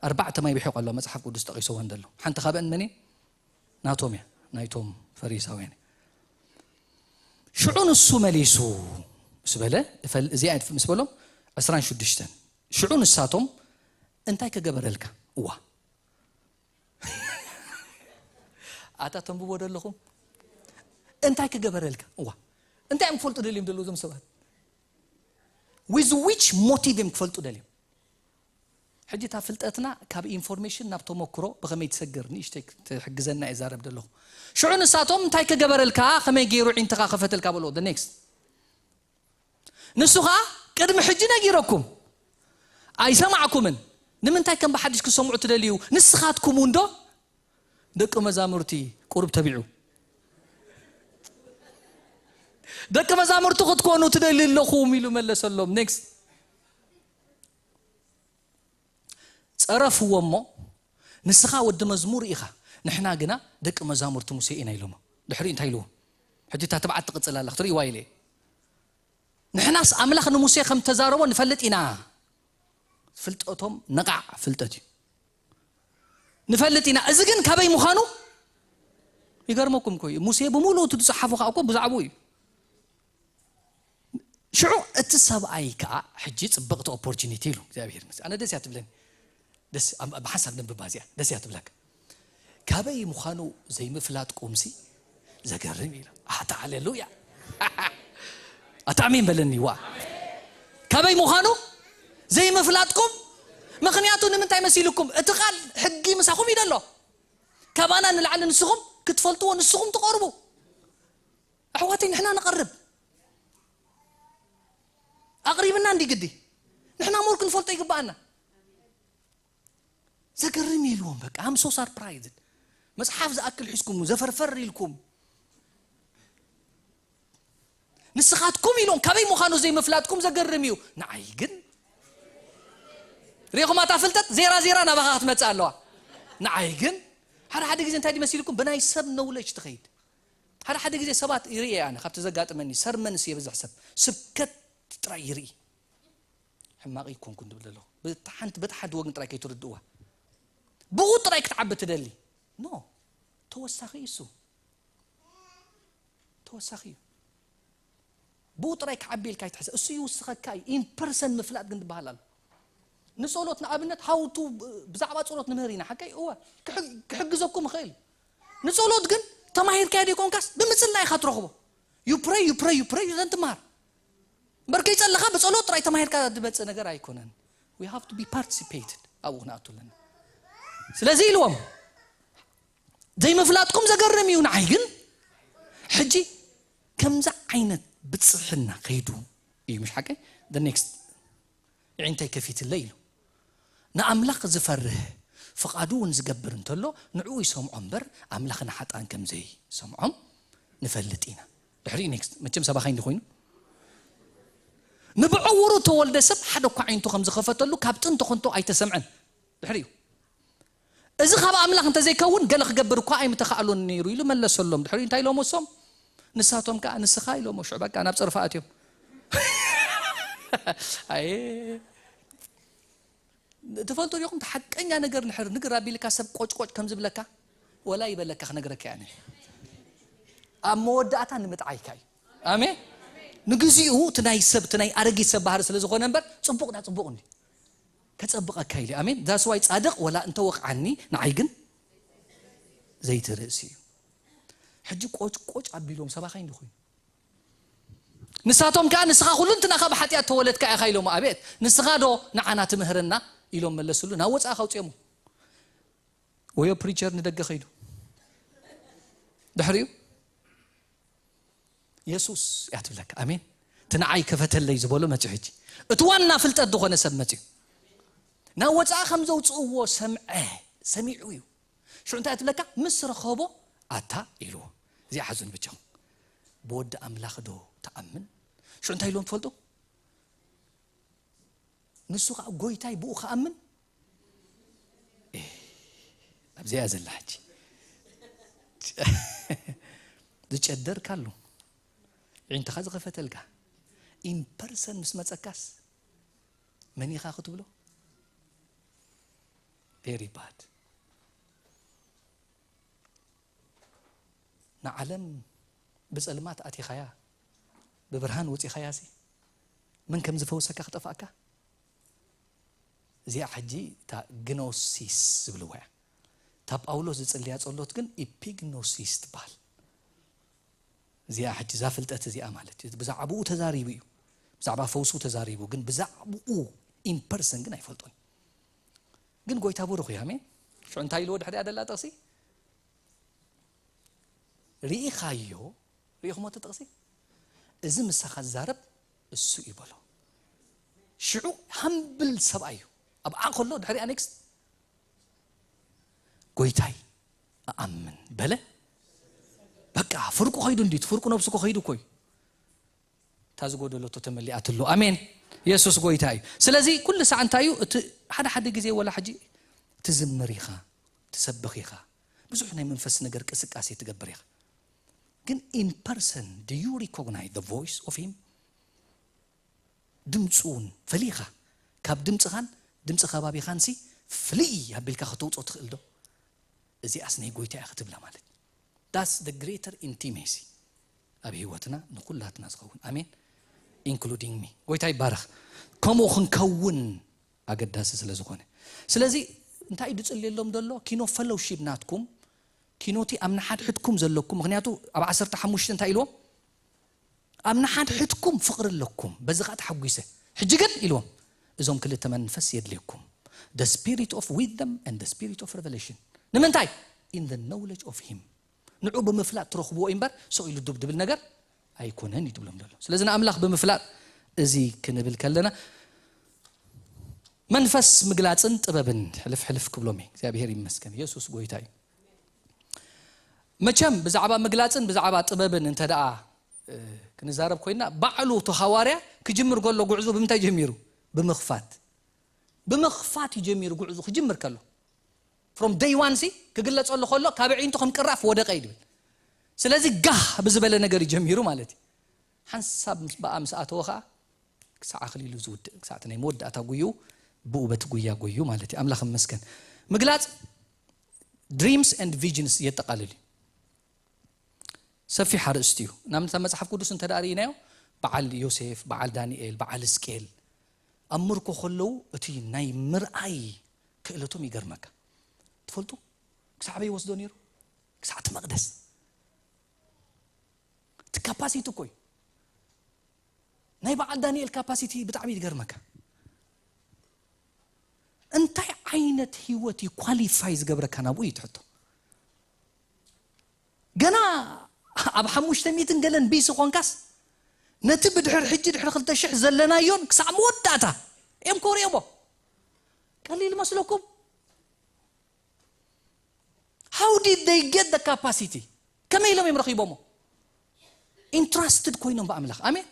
ኣርባዕተ ማይ ብሒቕ ኣሎ መጽሓፍ ቅዱስ ጠቒስወን ዘሎ። ሓንቲ ካብአን መን እየ? ናቶም እያ፣ ናይቶም ፈሪሳውያን እያ። ሽዑ ንሱ መሊሱ ምስ በለ፣ እፈል-፣ እዚኣ ምስ በሎም፣ ዕስራን ሽዱሽተን። ሽዑ ንሳቶም፣ "እንታይ ክገበረልካ?" እዋ። ኣታ ተንብቦ ዶ ኣለኹም? "እንታይ ክገበረልካ?" እዋ። እንታይ እዮም ክፈልጡ ደልዮም ዘለዉ እዞም ሰባት? With which motive እዮም ክፈልጡ ደልዮም? ሕጂ እታ ፍልጠትና ካብ ኢንፎርሜሽን ናብ ተመክሮ ብኸመይ ትሰግር ንእሽተይ ክትሕግዘና እየ ዛረብ ዘለኹ። ሽዑ ንሳቶም፣ "እንታይ ክገበረልካ? ከመይ ገይሩ ዒንትኻ ከፈተልካ?" በልዎ። The next። ንሱ ኸኣ፣ "ቅድሚ ሕጂ ነጊረኩም፣ ኣይሰማዕኩምን። ንምንታይ ከም ብሓድሽ ክትሰምዑ ትደልዩ? ንስኻትኩም እውን ዶ ደቂ መዛሙርቲ ቁሩብ ተቢዑ?" "ደቂ መዛሙርቲ ክትኮኑ ትደልዩ ኣለኹም" ኢሉ መለሰሎም። ኔክስት። ጸረፍዎ እሞ፣ "ንስኻ ወዲ መዝሙር ኢኻ፣ ንሕና ግና ደቂ መዛሙርቲ ሙሴ ኢና" ኢሎሞ። ድሕሪኡ እንታይ ኢልዎ? ሕጂ እታ ትብዓት ትቕጽል ኣላ፣ ክትርእይዋ ኢለ እየ። "ንሕናስ ኣምላኽ ንሙሴ ከም ተዛረቦ ንፈልጥ ኢና።" ፍልጠቶም ነቓዕ ፍልጠት እዩ። "ንፈልጥ ኢና፣ እዚ ግን ካበይ ምዃኑ?" ይገርመኩም እኮ እዩ። ሙሴ ብምሉኡ እቲ ዝጸሓፎ ከኣ እኮ ብዛዕባኡ እዩ። ሽዑ እቲ ሰብኣይ ከኣ ሕጂ ጽብቕቲ ኦፖርቹኒቲ ኢሉ፣ እግዚኣብሔር ይመስገን። ኣነ ደስ እያ ትብለኒ። ደስ፣ ኣብ፣ ብሓንሳብ ነንብባ እዚኣ፣ ደስ እያ ትብለካ። "ካበይ ምዃኑ ዘይምፍላጥኩምሲ ዘገርም" ኢሉ። ኣታ ሃሌሉያ። ኣታ ኣሜን በለኒ ዋ። "ካበይ ምዃኑ ዘይምፍላጥኩም፣ ምኽንያቱ ንምንታይ መሲልኩም? እቲ ቃል ሕጊ ምሳኹም እዩ ዘሎ። ካባና ንላዕሊ ንስኹም ክትፈልጥዎ ንስኹም ትቐርቡ። ኣሕዋተይ ንሕና ንቐርብ። ኣቕሪብና እንዲ ግዲ። ንሕና ሞር ክንፈልጦ ይግባኣና።" ዘገርም ኢልዎም በቃ። I'm so surprised። መጽሓፍ ዝኣክል ሒዝኩም ዘፈርፈር ኢልኩም። "ንስኻትኩም" ኢሎም ካበይ ምዃኑ ዘይምፍላጥኩም ዘገርም እዩ። ንዓይ ግን ሪኢኹም ኣታ ፍልጠት ዜራ ዜራ ናባኻ ክትመጽእ ኣለዋ። ንዓይ ግን ሓደ ሓደ ግዜ እንታይ ድዩ መሲልኩም? ብናይ ሰብ ኖውለጅ ትኸይድ። ሓደ ሓደ ግዜ ሰባት ይርኢ ኣነ፣ ካብቲ ዘጋጥመኒ ሰርመንስ የብዝሕ ሰብ ስብከት ጥራይ ይርኢ። ሕማቕ ይኮንኩን ድብል ኣለኹ። በታ ሓንቲ፣ በታ ሓንቲ ወገን ጥራይ ከይትርድእዋ። ብኡ ጥራይ ክትዓቢ ትደሊ። ኖ፣ ተወሳኺ እዩ እሱ። ተወሳኺ እዩ። ብኡ ጥራይ ክዓቢ ኢልካ ይትሕሰ፣ እሱ ይውስኸካ እዩ። ኢን ፐርሰን ምፍላጥ ግን ዝበሃል ኣሎ። ንጸሎት ንኣብነት ሃውቱ ብዛዕባ ጸሎት ንምህር ኢና ሓቀይ እወ ክሕግዘኩም ይኽእል። ንጸሎት ግን ተማሂርካዮ ዘይኮንካስ ብምጽላይ ኢኻ ትረኽቦ። You pray, you pray, you pray, then ትምሃር። እምበር ከይጸለኻ ብጸሎት ጥራይ ተማሂርካ ዝመጽእ ነገር ኣይኮነን። We have to be participated። ኣብኡ ክንኣቱ ኣለና። ስለዚ ኢልዎም ዘይምፍላጥኩም ዘገርም እዩ። ንዓይ ግን ሕጂ ከምዛ ዓይነት ብጽሕና ከይዱ እዩ፣ ምሽ ሓቀይ? The next ይዒንተይ ከፊትለይ ኢሉ። ንኣምላኽ ዝፈርህ ፍቓዱ እውን ዝገብር እንተሎ ንዕኡ ይሰምዖ እምበር ኣምላኽ ንሓጣን ከም ዘይሰምዖም ንፈልጥ ኢና። ድሕሪኡ ኔክስት መቸም ሰባኻይ እንዲ ኮይኑ ንብዕውሩ ተወልደ ሰብ ሓደ እኳ ዓይንቱ ከም ዝኸፈተሉ ካብ ጥንቲ ከንቶ ኣይተሰምዐን። ድሕሪኡ እዚ ካብ ኣምላኽ እንተዘይከውን ገለ ክገብር እኳ ኣይምተኻእሎን ነይሩ ኢሉ መለሰሎም። ድሕሪኡ እንታይ ኢሎም እሶም? ንሳቶም ከዓ ንስኻ ኢሎም ሽዑ በቃ ናብ ጸርፊ ኣትዮም። ኣየ ትፈልጡ ዲኹም? እቲ ሓቀኛ ነገር ንሕር ንግር ኣቢልካ ሰብ ቆጭቆጭ ከም ዝብለካ ወላ ይበለካ ክነግረካ እየ። ኣብ መወዳእታ ንምጥዓይካ እዩ። ኣሜን። ንግዚኡ እቲ ናይ ሰብ እቲ ናይ ኣረጊት ሰብ ባህሪ ስለ ዝኾነ እምበር ጽቡቕ ዳ ጽቡቕ እንዲ ከጸብቐካ ኢሉ። ኣሜን። ዛስዋይ ጻድቕ ወላ እንተወቕዓኒ ንዓይ ግን ዘይትርእሲ እዩ። ሕጂ ቆጭቆጭ ኣቢሎም ሰባኻይ እንዲ ኮይኑ ንሳቶም ከዓ ንስኻ ኩሉ እንትናኻ ብሓጢኣት ተወለድካ ኢኻ ኢሎም። ኣቤት ንስኻ ዶ ንዓና ትምህርና ኢሎም መለስሉ። ናብ ወፃእ ካውፅኦሞ ወዮ ፕሪቸር ንደገ ከይዱ ድሕሪኡ የሱስ እያ ትብለካ። ኣሜን። እቲ ንዓይ ከፈተለይ ዝበሎ መፅኡ ሕጂ እቲ ዋና ፍልጠት ዝኾነ ሰብ መፅኡ ናብ ወፃእ ከም ዘውፅእዎ ሰምዐ። ሰሚዑ እዩ ሽዑ እንታይ ትብለካ? ምስ ረኸቦ ኣታ ኢልዎ። እዚኣ ሓዙን ብቻኹም ብወዲ ኣምላኽ ዶ ትኣምን? ሽዑ እንታይ ኢልዎም ትፈልጡ? ንሱ ከዓ ጎይታይ ብኡ ክኣምን ኣብዚኣ ዘላ ሕጂ ዝጨደርካ ኣሉ ዒንትኻ ዝኸፈተልካ ኢምፐርሰን ምስ መፀካስ መን ኢኻ ክትብሎ? ቬሪ ባድ ንዓለም ብጸልማት ኣቲኻያ ብብርሃን ወጺኻያ ሲ መን ከም ዝፈውሰካ ክጠፍኣካ? እዚኣ ሕጂ እታ ግኖሲስ ዝብልዋ እያ። እታ ጳውሎስ ዝጽልያ ጸሎት ግን ኢፒግኖሲስ ትበሃል። እዚኣ ሕጂ እዛ ፍልጠት እዚኣ ማለት እዩ። ብዛዕባኡ ተዛሪቡ እዩ። ብዛዕባ ፈውሱ ተዛሪቡ ግን ብዛዕባኡ ኢምፐርሰን ግን ኣይፈልጦን። ግን ጎይታ ብሩኽ እዩ። ኣሜን። ሽዑ እንታይ ኢልዎ ድሕሪኣ ደላ ጥቕሲ? ርኢኻዮ? ርኢኹሞ እቲ ጥቕሲ? እዚ ምሳኻ ዝዛረብ እሱ እዩ በሎ። ሽዑ ሃምብል ሰብኣይ እዩ። ኣብኣ ከሎ ድሕሪኣ ኔክስት ጎይታይ እኣምን በለ። በቃ ፍርቁ ከይዱ እንዲ ፍርቁ ነብሱ ከይዱ እኮ እዩ። እታ ዝጎደለቶ ተመሊኣትሉ። ኣሜን። የሱስ ጎይታ እዩ። ስለዚ ኩሉ ሳዕ እንታይ እዩ እቲ ሓደ ሓደ ግዜ ወላ ሕጂ ትዝምር ኢኻ ትሰብኽ ኢኻ ብዙሕ ናይ መንፈስ ነገር ቅስቃሴ ትገብር ኢኻ ግን in person do you recognize the voice of him? ድምፁ እውን ፈሊኻ ካብ ድምፅኻን ድምፂ ከባቢኻን ሲ ፍልይ ኣቢልካ ከተውፅኦ ትኽእል ዶ? እዚኣስ ናይ ጎይታ እያ ክትብላ ማለት that's the greater intimacy ኣብ ህይወትና ንኩላትና ዝኸውን ኣሜን including me። ጎይታ ይባረኽ። ከምኡ ክንከውን ኣገዳሲ ስለ ዝኾነ ስለዚ እንታይ እዩ ዝፅልየሎም ዘሎ ኪኖ ፈሎውሺፕ ናትኩም ኪኖቲ ኣብ ንሓድሕድኩም ዘለኩም ምክንያቱ ኣብ ዓሰርተ ሓሙሽተ እንታይ ኢልዎም ኣብ ንሓድሕድኩም ፍቕሪ ኣለኩም በዚ ከዓ ተሓጒሰ ሕጂ ግን ኢልዎም እዞም ክልተ መንፈስ የድልየኩም the spirit of wisdom and the spirit of revelation ንምንታይ in the knowledge of him ንዑ ብምፍላጥ ትረኽብዎ እዩ እምበር ሰው ኢሉ ዱብ ድብል ነገር ኣይኮነን እዩ ትብሎም ዘሎ ስለዚ ንኣምላኽ ብምፍላጥ እዚ ክንብል ከለና መንፈስ ምግላፅን ጥበብን ሕልፍ ሕልፍ ክብሎም እዩ እግዚኣብሔር ይመስገን የሱስ ጎይታ እዩ መቸም ብዛዕባ ምግላፅን ብዛዕባ ጥበብን እንተ ደኣ ክንዛረብ ኮይና ባዕሉ እቲ ሃዋርያ ክጅምር ከሎ ጉዕዞ ብምንታይ ጀሚሩ ብምኽፋት ብምኽፋት እዩ ጀሚሩ ጉዕዞ ክጅምር ከሎ from day one ሲ ክግለፀሉ ከሎ ካብ ዒንቱ ከም ቅራፍ ወደቀ እዩ ድብል ስለዚ ጋህ ብዝበለ ነገር እዩ ጀሚሩ ማለት እዩ ሓንሳብ ምስ በኣ ምስ ኣተወ ከዓ ክሳዕ ኣኽሊሉ ዝውድእ ክሳዕ እቲ ናይ መወዳእታ ጉዩ ብኡ በቲ ጉያ ጎዩ ማለት እዩ ኣምላኽ መስገን ምግላፅ dreams and visions የጠቃልል እዩ ሰፊሕ ኣርእስቲ እዩ ናምንታ መፅሓፍ ቅዱስ እንተ ርኢናዮ በዓል ዮሴፍ፣ በዓል ዳንኤል፣ በዓል እስቅኤል ኣብ ምርኮ ከለዉ እቲ ናይ ምርኣይ ክእለቶም ይገርመካ። ትፈልጡ? ክሳዕ ኣበይ ይወስዶ ነይሩ? ክሳዕ እቲ መቕደስ። እቲ ካፓሲቲ እኮ እዩ። ናይ በዓል ዳንኤል ካፓሲቲ ብጣዕሚ ይገርመካ። እንታይ ዓይነት ህይወት እዩ ኳሊፋይ ዝገብረካ ናብኡ እዩ ትሕቶ። ገና ኣብ ሓሙሽተ ሚእትን ገለን ቢሲ ኾንካስ ነቲ ብድሕር ሕጂ ድሕሪ ክልተ ሽሕ ዘለናዮን ክሳዕ መወዳእታ እዮም ክወርዮሞ። ቀሊል መስለኩም? How did they get the capacity? ከመይ ኢሎም እዮም ረኺቦሞ? ኢንትራስትድ ኮይኖም ብኣምላኽ። ኣሜን።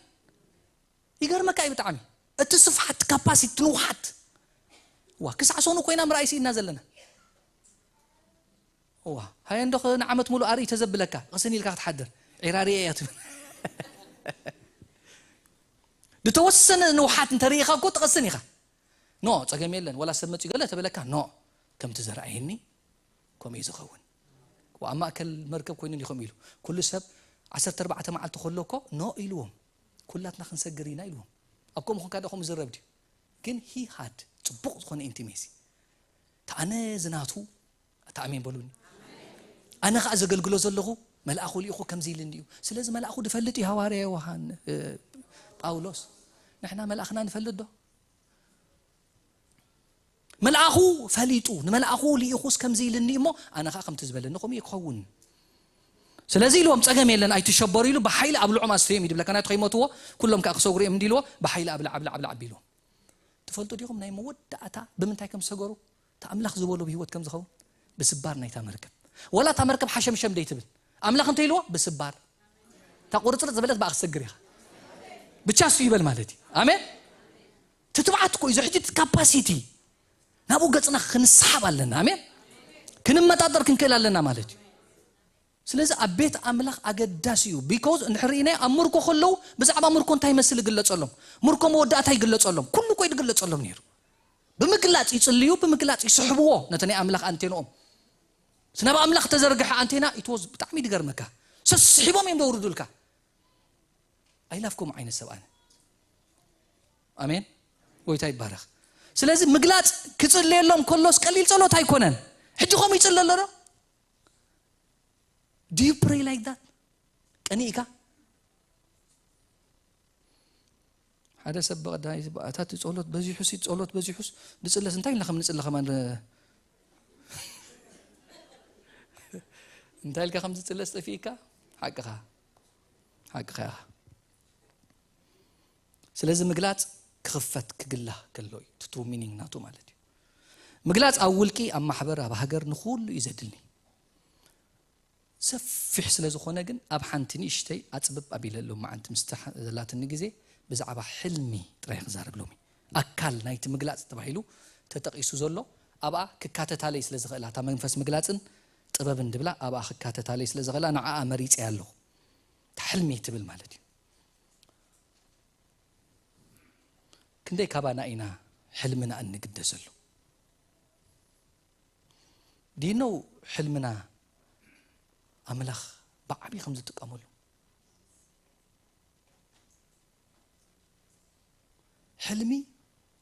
ይገርመካ እዩ ብጣዕሚ እቲ ስፍሓት፣ ካፓሲቲ፣ ንውሓት። ዋ፣ ክሳዕ ሰኑ ኮይና ምርኣይ ስኢና ዘለና። ዋ፣ ሃየ እንዶ ንዓመት ሙሉእ ኣርኢ ተዘብለካ፣ ቅስን ኢልካ ክትሓድር። ዒራርየ እያ ትብል። ዝተወሰነ ንውሓት እንተርኢኻ እኮ ትቐስን ኢኻ። ኖ፣ ጸገም የለን። ወላ ሰብ መጺኡ ገለ ተበለካ፣ ኖ፣ ከምቲ ዘርኣየኒ ከምኡ እዩ ዝኸውን። ኣብ ማእከል መርከብ ኮይኑ እንዲኹም ኢሉ። ኩሉ ሰብ ዓሰርተ ኣርባዕተ መዓልቲ ከሎ እኮ ኖ ኢልዎም። ኩላትና ክንሰግር ኢና ኢልዎም። ኣብ ከምኡ ኾንካ ዶ ከምኡ ዝረብ ድዩ? ግን ሂ ሃድ ጽቡቕ ዝኾነ ኢንቲሜሲ። እታ ኣነ ዝናቱ፣ እታ ኣሜን በሉኒ። ኣነ ኸዓ ዘገልግሎ ዘለኹ መልኣኹ ልኢኹ ከምዚ ኢልኒ እዩ። ስለዚ መልኣኹ ድፈልጥ እዩ ሃዋርያ ዮሃን፣ እ፣ ጳውሎስ። ንሕና መልኣኽና ንፈልጥ ዶ? መልኣኹ ፈሊጡ፣ ንመልኣኹ ልኢኹስ ከምዚ ኢልኒ እሞ፣ ኣነ ኸዓ ከምቲ ዝበለኒ ከምኡ እዩ ክኸውን። ስለዚ ኢልዎም፣ ጸገም የለን፣ ኣይትሸበሩ ኢሉ፣ ብሓይሊ ኣብልዖም ኣስተዮም እዩ ድብለካ። ናይ ትኸይሞትዎ፣ ኩሎም ከኣ ክሰግሩ እዮም እንዲልዎ፣ ብሓይሊ ኣብልዕ፣ ኣብልዕ፣ ኣብልዕ ኣቢልዎም። ትፈልጡ ዲኹም? ናይ መወዳእታ ብምንታይ ከም ዝሰገሩ? እቲ ኣምላኽ ዝበሎ ብህይወት ከም ዝኸውን? ብስባር ናይታ መርከብ። ወላ እታ መርከብ ሓሸምሸም ደይትብል። ኣምላኽ እንተ ኢልዎ፣ ብስባር። እታ ቁርጽርጽ ዝበለት ብኣ ክትሰግር ኢኻ። ብቻ እሱ ይበል ማለት እዩ። ኣሜን። ትትብዓት እኮ እዩ። እዚ ሕጂ እቲ ካፓሲቲ ናብኡ ገጽና ክንስሓብ ኣለና። ኣሜን። ክንመጣጠር ክንክእል ኣለና ማለት እዩ። ስለዚ ኣብ ቤት ኣምላኽ ኣገዳሲ እዩ። ቢኮዝ እንድሕር ርኢናዮ ኣብ ምርኮ ከለዉ ብዛዕባ ምርኮ እንታይ ይመስል ይግለጸሎም? ምርኮ መወዳእታ ይግለጸሎም። ኩሉ እኮ እዩ ዝግለጸሎም ነይሩ። ብምግላጽ ይጽልዩ፣ ብምግላጽ ይስሕብዎ ነቲ ናይ ኣምላኽ ኣንቴንኦም። እቲ ናብ ኣምላኽ ተዘርግሐ ኣንቴና ኢትወዝ ብጣዕሚ ድገርመካ። ሰስሒቦም እዮም ደውርዱልካ። ኣይላፍኩም ዓይነት ሰብ ኣነ። ኣሜን። ጎይታ ይባረኽ። ስለዚ ምግላጽ ክጽልየሎም ከሎስ ቀሊል ጸሎት ኣይኮነን። ሕጂ ከምኡ ይጽለ ኣሎ ዶ? Do you pray like that? ቀኒእካ? ሓደ ሰብ ብቐዳይ ዝበ-፣ ኣታ እቲ ጸሎት በዚሑስ፣ ጸሎት በዚሑስ፣ ድጽለስ እንታይ ኢልና ከም ንጽለ ከማን ረ-፣ እንታይ ኢልካ ከም ዝጽለስ ጠፊእካ? ሓቅኻ። ሓቅኻ ኢኻ። ስለዚ ምግላጽ ክኽፈት ክግላህ ከሎ እዩ። እቲ ትሩ ሚኒንግ ናቱ ማለት እዩ። ምግላጽ ኣብ ውልቂ፣ ኣብ ማሕበር፣ ኣብ ሃገር ንኹሉ እዩ ዘድሊ። ሰፊሕ ስለ ዝኾነ ግን ኣብ ሓንቲ ንእሽተይ ኣጽብብ ኣቢለ ሎማዓንቲ ምስቲ ሓ-፣ ዘላትኒ ግዜ ብዛዕባ ሕልሚ ጥራይ ክዛረብ ሎሚ። ኣካል ናይቲ ምግላጽ ተባሂሉ ተጠቒሱ ዘሎ ኣብኣ ክካተታለይ ስለ ዝኽእላ፣ እታ መንፈስ ምግላጽን ጥበብን ድብላ ኣብኣ ክካተታለይ ስለ ዝኽእላ ንዓኣ መሪጸያ ኣለኹ። እታ ሕልሚ ትብል ማለት እዩ። ክንደይ ካባና ኢና ሕልምና እንግደሰሉ? Do you know ሕልምና ኣምላኽ ብዓብዪ ከም ዝጥቀመሉ? ሕልሚ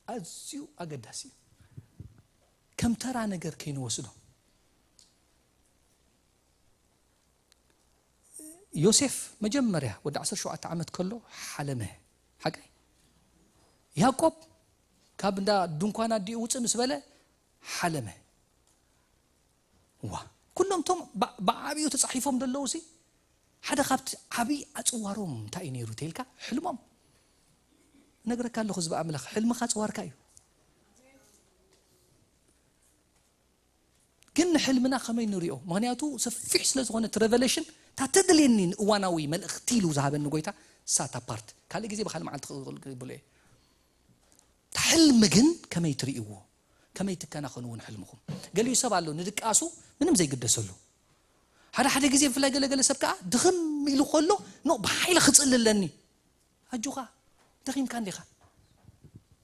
ኣዝዩ ኣገዳሲ እዩ። ከም ተራ ነገር ከይንወስዶ። ዮሴፍ መጀመርያ ወዲ ዓሰርተ ሸውዓተ ዓመት ከሎ ሓለመ። ሓቀይ? ያዕቆብ ካብ እንዳ ድንኳን ኣዲኡ ውፅእ ምስ በለ ሓለመ። ዋ፣ ኩሎም እቶም ብ-፣ ብዓብዩ ተፃሒፎም ዘለዉ ሲ፣ ሓደ ካብቲ ዓብዪ ኣፅዋሮም እንታይ እዩ ነይሩ ተይልካ? ሕልሞም። ነግረካ ኣለኹ፣ ህዝቢ ኣምላኽ፣ ሕልምኻ ኣፅዋርካ እዩ። ግን ንሕልምና ከመይ ንሪኦ? ምኽንያቱ ሰፊሕ ስለ ዝኾነ እቲ ሬቨሌሽን፣ እታ ተድልየኒ ንእዋናዊ መልእኽቲ ኢሉ ዝሃበኒ ጎይታ፣ ሳታ ፓርት። ካልእ ግዜ ብኻልእ መዓልቲ ክቕብል እየ። እታ ሕልሚ ግን ከመይ ትርእይዎ? ከመይ ትከናኸንዎ ንሕልምኹም? ገሊኡ ሰብ ኣሎ ንድቃሱ ምንም ዘይግደሰሉ። ሓደ ሓደ ግዜ ብፍላይ ገለ ገለ ሰብ ከኣ ድኽም ኢሉ ከሎ፣ ኖ ብሓይሊ ክጽሊ ኣለኒ። ኣጆኻ፣ ደኺምካ እንዲኻ።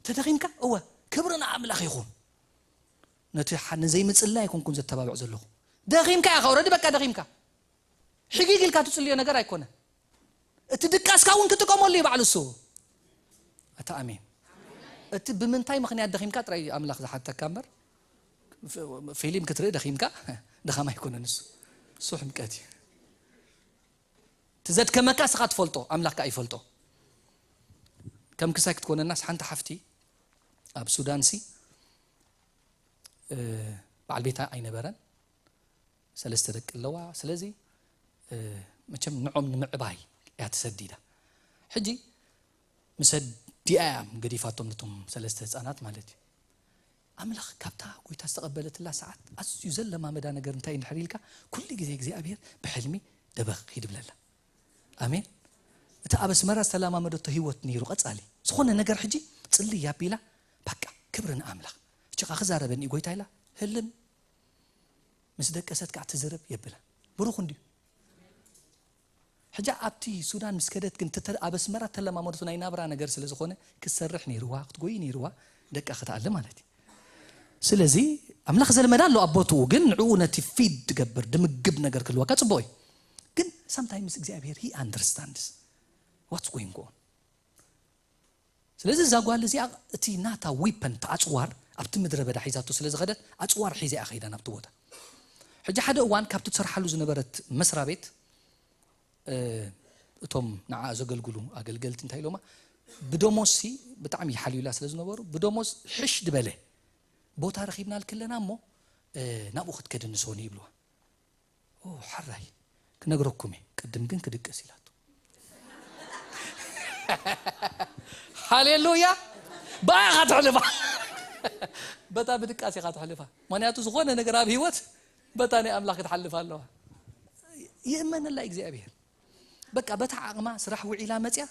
ተደኺምካ? እወ፣ ክብሪ ንኣምላኽ ይኹን። ነቲ ሓ-፣ ንዘይምጽላይ ኣይኮንኩን ዘተባብዕ ዘለኹ። ደኺምካ ኢኻ፣ ኦረዲ በቃ ደኺምካ። ሕጊግ ኢልካ ትጽልዮ ነገር ኣይኮነ። እቲ ድቃስካ እውን ክጥቀመሉ እዩ ባዕሉ እሱ። ኣታ ኣሜን። እቲ ብምንታይ ምኽንያት ደኺምካ ጥራይ ኣምላኽ ዝሓተካ እምበር፣ ፊልም ክትርኢ ደኺምካ፣ ድኻም ኣይኮነን እሱ። እሱ ሕምቀት እዩ። ትዘድከመካ ስኻ ትፈልጦ፣ ኣምላኽካ ኣይፈልጦ። ከም ክሳይ ክትኮነናስ ሓንቲ ሓፍቲ ኣብ ሱዳንሲ፣ እ፣ በዓል ቤታ ኣይነበረን። ሰለስተ ደቂ ኣለዋ። ስለዚ፣ እ፣ መቸም ንዖም ንምዕባይ እያ ተሰዲዳ። ሕጂ ምስ ኣዲኣ እያ ገዲፋቶም ነቶም ሰለስተ ህፃናት ማለት እዩ። ኣምላኽ ካብታ ጎይታ ዝተቐበለትላ ሰዓት ኣዝዩ ዘለማመዳ ነገር እንታይ እንድሕር ኢልካ፣ ኩሉ ግዜ እግዚኣብሔር ብሕልሚ ደበኽ ሂድ ብለላ። ኣሜን። እቲ ኣብ ኣስመራ ዝተለማመደቶ ህይወት ነይሩ ቀጻሊ። ዝኾነ ነገር ሕጂ ጽልይ ኣቢላ፣ በቃ ክብሪ ንኣምላኽ። ሕጂ ኸኣ ክዛረበኒ እዩ ጎይታ ኢላ፣ ህልም ምስ ደቀሰት ከኣ ትዝረብ የብላ። ብሩኽ እንድዩ። ሕጂ ኣብቲ ሱዳን ምስ ከደት ግን ተተ-፣ ኣብ ኣስመራ ተለማመደቶ ናይ ናብራ ነገር ስለ ዝኾነ ክትሰርሕ ነይርዋ፣ ክትጎይ ነይርዋ፣ ደቃ ክትኣሊ ማለት እዩ። ስለዚ ኣምላኽ ዘልመዳ ኣሎ ኣብ ቦትኡ፣ ግን ንዕኡ ነቲ ፊድ ትገብር ድምግብ ነገር ክህልወካ ጽቡቕ እዩ። ግን sometimes እግዚኣብሔር he understands what's going on። ስለዚ እዛ ጓል እዚኣ እቲ ናታ ዊፐን፣ እቲ ኣጽዋር ኣብቲ ምድረ በዳ ሒዛቶ ስለ ዝኸደት፣ ኣጽዋር ሒዛ እያ ከይዳ ናብቲ ቦታ። ሕጂ ሓደ እዋን ካብቲ ትሰርሓሉ ዝነበረት መስራ ቤት፣ እ፣ እቶም ንዓ ዘገልግሉ ኣገልገልቲ እንታይ ኢሎማ፣ ብደሞዝሲ ብጣዕሚ ይሓልዩላ ስለ ዝነበሩ፣ ብደሞዝ ሕሽ ዝበለ ቦታ ረኺብናልኪ ኣለና እሞ፣ እ፣ ናብኡ ክትከዲ ንሶኒ ይብልዋ። ኦ፣ ሓራይ ክነግረኩም እየ፣ ቅድም ግን ክድቅስ ኢላቶ። ሃሌሉያ። ብኣ ኢኻ ትሕልፋ። በታ ብድቃስ ኢኻ ትሕልፋ። ምኽንያቱ ዝኾነ ነገር ኣብ ህይወት በታ ናይ ኣምላኽ ክትሓልፍ ኣለዋ። ይእመነላ እግዚኣብሔር። በቃ በታ ዓቕማ ስራሕ ውዒላ መጽያ፣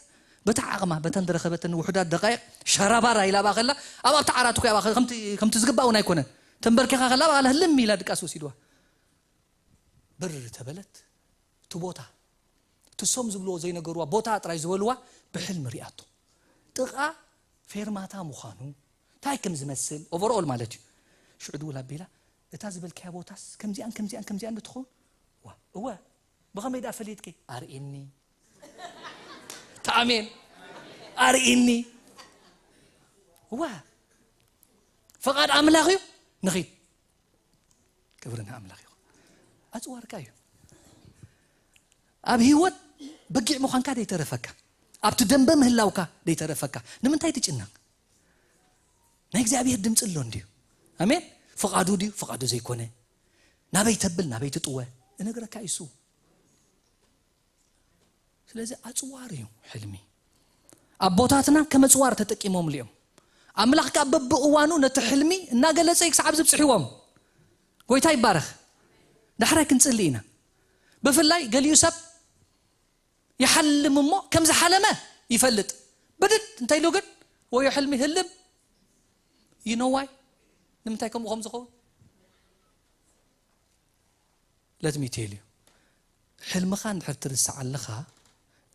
በታ ዓቕማ በተን ዝረኸበተን ውሑዳት ደቃይቕ ሸራባራ ኢላ ብኣ ከላ፣ ኣብ ኣብታ ዓራት እኮ እያ ብኣ ከምቲ፣ ከምቲ ዝግባእ እውን ኣይኮነን። ተንበርኪኻ ከላ ብኣ ህልም ኢላ ድቃስ ወሲድዋ። ብር ተበለት። እቲ ቦታ፣ እቲ ሶም ዝብልዎ ዘይነገርዋ ቦታ ጥራይ ዝበልዋ ብሕልሚ ሪኣቶ። ጥቓ ፌርማታ ምዃኑ፣ እንታይ ከም ዝመስል፣ ኦቨርኦል ማለት እዩ። ሽዑ ድውል ኣቢላ፣ "እታ ዝበልካያ ቦታስ ከምዚኣን ከምዚኣን ከምዚኣን ዶ ትኸውን?" "ዋ፣ እወ፣ ብኸመይ ደኣ ፈሊጥኪ?" "ኣርእኒ፣ ተኣሜን፣ ኣርእኒ። እወ፣ ፈቓድ ኣምላኽ እዩ፣ ንኺድ." ክብሪ ንኣምላኽ ይኹን። ኣጽዋርካ እዩ። ኣብ ህይወት በጊዕ ምዃንካ ደይተረፈካ፣ ኣብቲ ደንበ ምህላውካ ደይተረፈካ፣ ንምንታይ ትጭነቕ? ናይ እግዚኣብሔር ድምፂ ኣሎ እንድዩ። ኣሜን። ፍቓዱ ድዩ ፍቓዱ ዘይኮነ፣ ናበይ ተብል ናበይ ትጥወ እነግረካ እዩ እሱ። ስለዚ ኣጽዋር እዩ ሕልሚ። ኣቦታትና ከም ኣጽዋር ተጠቂሞምሉ እዮም። ኣምላኽ ከኣ በብእዋኑ ነቲ ሕልሚ እናገለጸ እዩ ክሳብ ዝብጽሕዎም። ጎይታ ይባረኽ። ዳሕራይ ክንጽሊ ኢና። ብፍላይ ገሊኡ ሰብ ይሓልም እሞ ከም ዝሓለመ ይፈልጥ። ብድድ እንተ ኢሉ ግን፣ "ወዮ ሕልሚ ህልም." You know why? ንምንታይ ከምኡ ከም ዝኸውን? Let me tell you. ሕልምኻ እንድሕር ትርስዕ ኣለኻ፣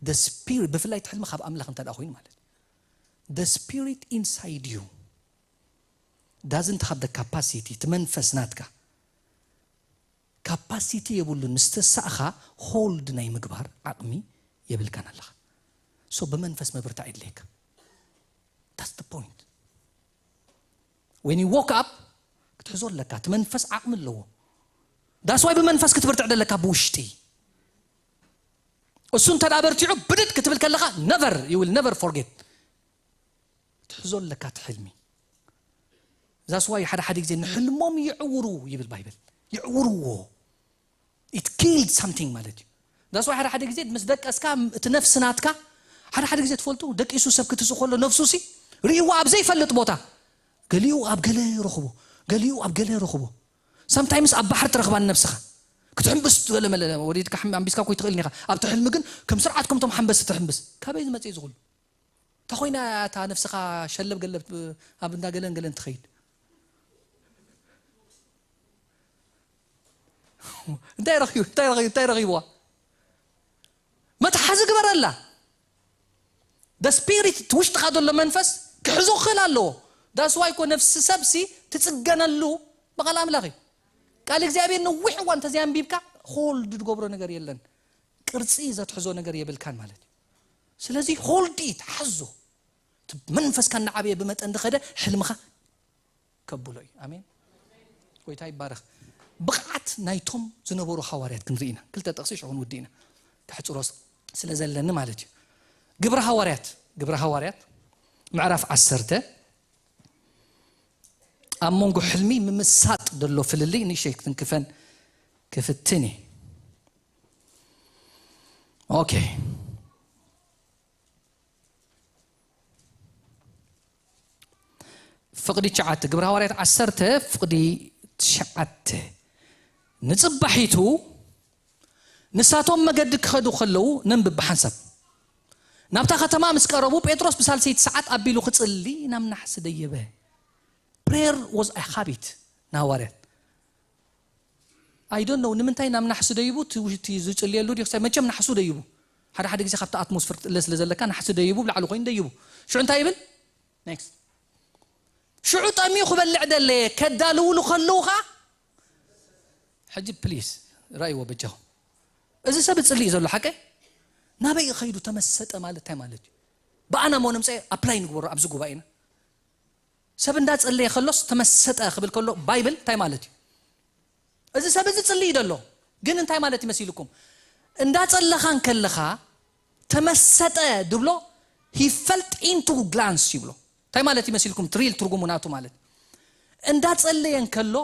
the spirit፣ ብፍላይ እቲ ሕልሚ ካብ ኣምላኽ እንተ ደኣ ኮይኑ ማለት እዩ፣ the spirit inside you doesn't have the capacity፣ እቲ መንፈስ ናትካ ካፓሲቲ የብሉን። ምስ ተሳእኻ ሆልድ ናይ ምግባር ዓቕሚ የብልካን ኣለኻ። ሶ ብመንፈስ ምብርታዕ የድልየካ። That's the point. When you woke up ክትሕዞ ኣለካ። እቲ መንፈስ ዓቕሚ ኣለዎ። That's why ብመንፈስ ክትብርትዕ ደለካ ብውሽጢ። እሱ እንተ ደኣ በርቲዑ ብድድ ክትብል ከለኻ፣ never፣ you will never forget። ትሕዞ ኣለካ እቲ ሕልሚ። That's why ሓደ ሓደ ግዜ ንሕልሞም ይዕውሩ ይብል ባይብል። ይዕውርዎ። It killed something ማለት እዩ። That's why ሓደ ሓደ ግዜ ምስ ደቀስካ እቲ ነፍሲ ናትካ ሓደ ሓደ ግዜ ትፈልጡ ደቂሱ ሰብ ክትስእ ከሎ ነፍሱ ሲ ርእይዋ ኣብ ዘይፈልጥ ቦታ ገሊኡ ኣብ ገለ ረኽቦ፣ ገሊኡ ኣብ ገለ ረኽቦ። Sometimes ኣብ ባሕሪ ትረኽባን ነፍስኻ ክትሕምብስ ትበለ መለ ወዲድካ ሕም-፣ ኣንቢስካ ኮይ ትኽእል ኢኻ። ኣብቲ ሕልሚ ግን ከም ስርዓት ከምቶም ሓንበስ ትሕምብስ። ካበይ ዝመጽእ እዩ ዝኹሉ? እንታይ ኮይና እታ ነፍስኻ ሸለብ ገለብ ኣብ እንዳ ገለን ገለን ትኸይድ? እንታይ ረኺቡ? እንታይ ረኺቡ? እንታይ ረኺብዋ? መትሓዚ ግበረላ። The spirit እቲ ውሽጥኻ ዘሎ መንፈስ ክሕዞ ክኽእል ኣለዎ። That's why እኮ ነፍሲ ሰብሲ ትጽገነሉ ብቓል ኣምላኽ እዩ። ቃል እግዚኣብሔር ነዊሕ እዋን እንተዘይኣንቢብካ ሆልድ ትገብሮ ነገር የለን። ቅርጺ ዘትሕዞ ነገር የብልካን ማለት እዩ። ስለዚ hold it፣ ሓዞ። እቲ መንፈስካ እናዓበየ ብመጠን ዝኸደ ሕልምኻ ከብሎ እዩ። ኣሜን። ጎይታ ይባረኽ። ብቕዓት ናይቶም ዝነበሩ ሃዋርያት ክንርኢ ኢና። ክልተ ጥቕሲ ሽዑ ክንውድእ ኢና። ከሕጽሮ ስለ ዘለኒ ማለት እዩ። ግብረ ሃዋርያት፣ ግብረ ሃዋርያት ምዕራፍ ዓሰርተ፣ ኣብ መንጎ ሕልሚ ምምሳጥ ዘሎ ፍልልይ ንእሽተይ ክትንክፈን ክፍትን እየ። ኦኬ። ፍቕዲ ትሽዓተ፣ ግብረ ሃዋርያት ዓሰርተ ፍቕዲ ትሽዓተ። ንጽባሒቱ ንሳቶም መገዲ ክኸዱ ከለዉ ነንብብ ብሓንሳብ ናብታ ከተማ ምስ ቀረቡ፣ ጴጥሮስ ብሳልሰይቲ ሰዓት ኣቢሉ ክጽሊ ናብ ናሕሲ ደየበ። Prayer was a habit ንሃዋርያት። I don't know ንምንታይ ናብ ናሕሲ ደይቡ፣ እቲ ውሽቲ ዝጽልየሉ ድዩ ክሳይ፣ መቸም ናሕሱ ደይቡ። ሓደ ሓደ ግዜ ካብቲ ኣትሞስፈር ጥለ ስለ ዘለካ ናሕሲ ደይቡ፣ ብላዕሊ ኮይኑ ደይቡ። ሽዑ እንታይ ይብል? ኔክስት። ሽዑ ጠሚዩ ክበልዕ ደለየ፣ ከዳልውሉ ከለዉ ኸዓ፣ ሕጂ ፕሊስ፣ ራእይዎ በጃኹም። እዚ ሰብ እጽሊ እዩ ዘሎ፣ ሓቀይ? ናበይ እዩ ኸይዱ? ተመሰጠ ማለት እንታይ ማለት እዩ? ብኣና ሞ ነምፀ ኣፕላይ ንግበሮ ኣብዚ ጉባኤና። ሰብ እንዳጸለየ ከሎስ ተመሰጠ ክብል ከሎ ባይብል እንታይ ማለት እዩ? እዚ ሰብ እዚ ጽልይ ደሎ፣ ግን እንታይ ማለት ይመሲልኩም? እንዳጸለኻ እንከለኻ ተመሰጠ ድብሎ፣ he felt into glance ይብሎ። እንታይ ማለት ይመሲልኩም? ትሪል ትርጉሙ ናቱ ማለት፣ እንዳጸለየ እንከሎ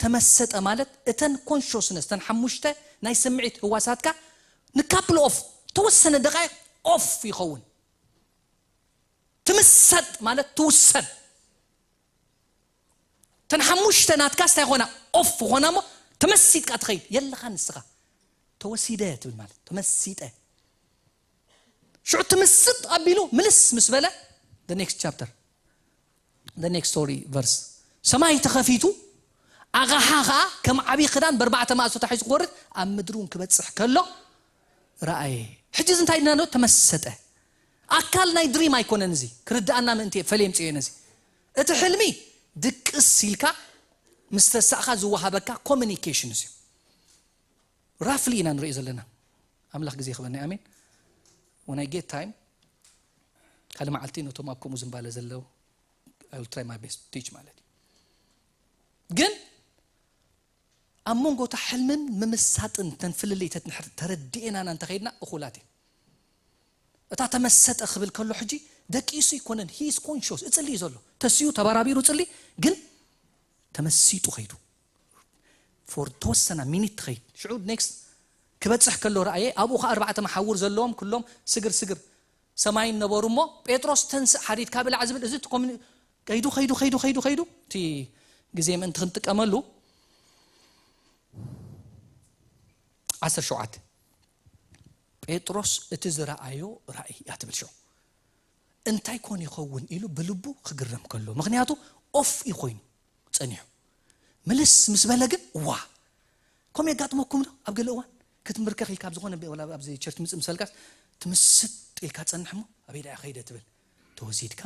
ተመሰጠ ማለት እተን ኮንሽስነስ፣ እተን ሓሙሽተ ናይ ስምዒት ህዋሳትካ ንካፕል ኦፍ፣ ተወሰነ ደቃይቅ ኦፍ ይኸውን። ትምሰጥ ማለት ትውሰድ። እተን ሓሙሽተ ናትካስ እንታይ ይኾና? ኦፍ ይኾና እሞ ተመሲጥካ ትኸይድ። የለኻ ንስኻ። ተወሲደ ትብል ማለት ተመሲጠ። ሽዑ ትምስጥ ኣቢሉ ምልስ ምስ በለ፣ the next chapter, the next story verse፣ ሰማይ ተኸፊቱ፣ ኣቕሓ ኸዓ ከም ዓብዪ ክዳን በርባዕተ ማእሶ ተታሒዙ ክወርድ፣ ኣብ ምድሪ እውን ክበጽሕ ከሎ ረኣየ። ሕጂ እዚ እንታይ ኢልና ንብል? ተመሰጠ። ኣካል ናይ ድሪም ኣይኮነን እዚ። ክርድኣና ምእንቲ እየ ፈለየ ምጽኤ ነዚ። እቲ ሕልሚ ድቅስ ኢልካ ምስ ተሳእኻ ዝወሃበካ ኮሚኒኬሽን እዩ። ራፍሊ ኢና ንሪኦ ዘለና። ኣምላኽ ግዜ ክበና። ኣሜን። When I get time፣ ካልእ መዓልቲ ነቶም ኣብ ከምኡ ዝምባለ ዘለዉ፣ I will try my best to teach ማለት እዩ። ግን ኣብ መንጎ እታ ሕልምን ምምሳጥን እተን ፍልልይ ተትንሕር ተረዲኤናና እንተኸይድና እኹላት እየ። እታ ተመሰጠ ክብል ከሎ ሕጂ ደቂሱ ኣይኮነን፣ he is conscious፣ እጽሊ እዩ ዘሎ። ተስዩ ተባራቢሩ እጽሊ፣ ግን ተመሲጡ ኸይዱ። ፎር ተወሰና ሚኒት ትኸይድ። ሽዑ ኔክስት ክበጽሕ ከሎ ረኣየ፣ ኣብኡ ኸዓ ኣርባዕተ መሓውር ዘለዎም ኩሎም ስግር ስግር ሰማይን ነበሩ እሞ፣ ጴጥሮስ ተንስእ ሓዲድካ ብላዕ ዝብል፣ እዚ እቲ ኮሚኒ-፣ ከይዱ፣ ከይዱ፣ ከይዱ፣ ከይዱ፣ ከይዱ፣ እቲ ግዜ ምእንቲ ክንጥቀመሉ፣ ዓሰርተ ሸውዓተ፣ ጴጥሮስ እቲ ዝረኣዮ ራእይ እያ ትብል። ሽዑ እንታይ ኮን ይኸውን ኢሉ ብልቡ ክግረም ከሎ፣ ምኽንያቱ ኦፍ እዩ ኮይኑ ጸኒሑ። ምልስ ምስ በለ ግን፣ ዋ፣ ከምኡ የጋጥመኩም ዶ? ኣብ ገለ እዋን ክትምርከኽ ኢልካ ኣብ ዝኾነ ቤ-፣ ወላ ኣብዚ ቸርች ምጽእ ምሰልካስ ትምስጥ ኢልካ ትጸንሕ እሞ፣ ኣበይ ደኣ ከይደ ትብል? ተወሲድካ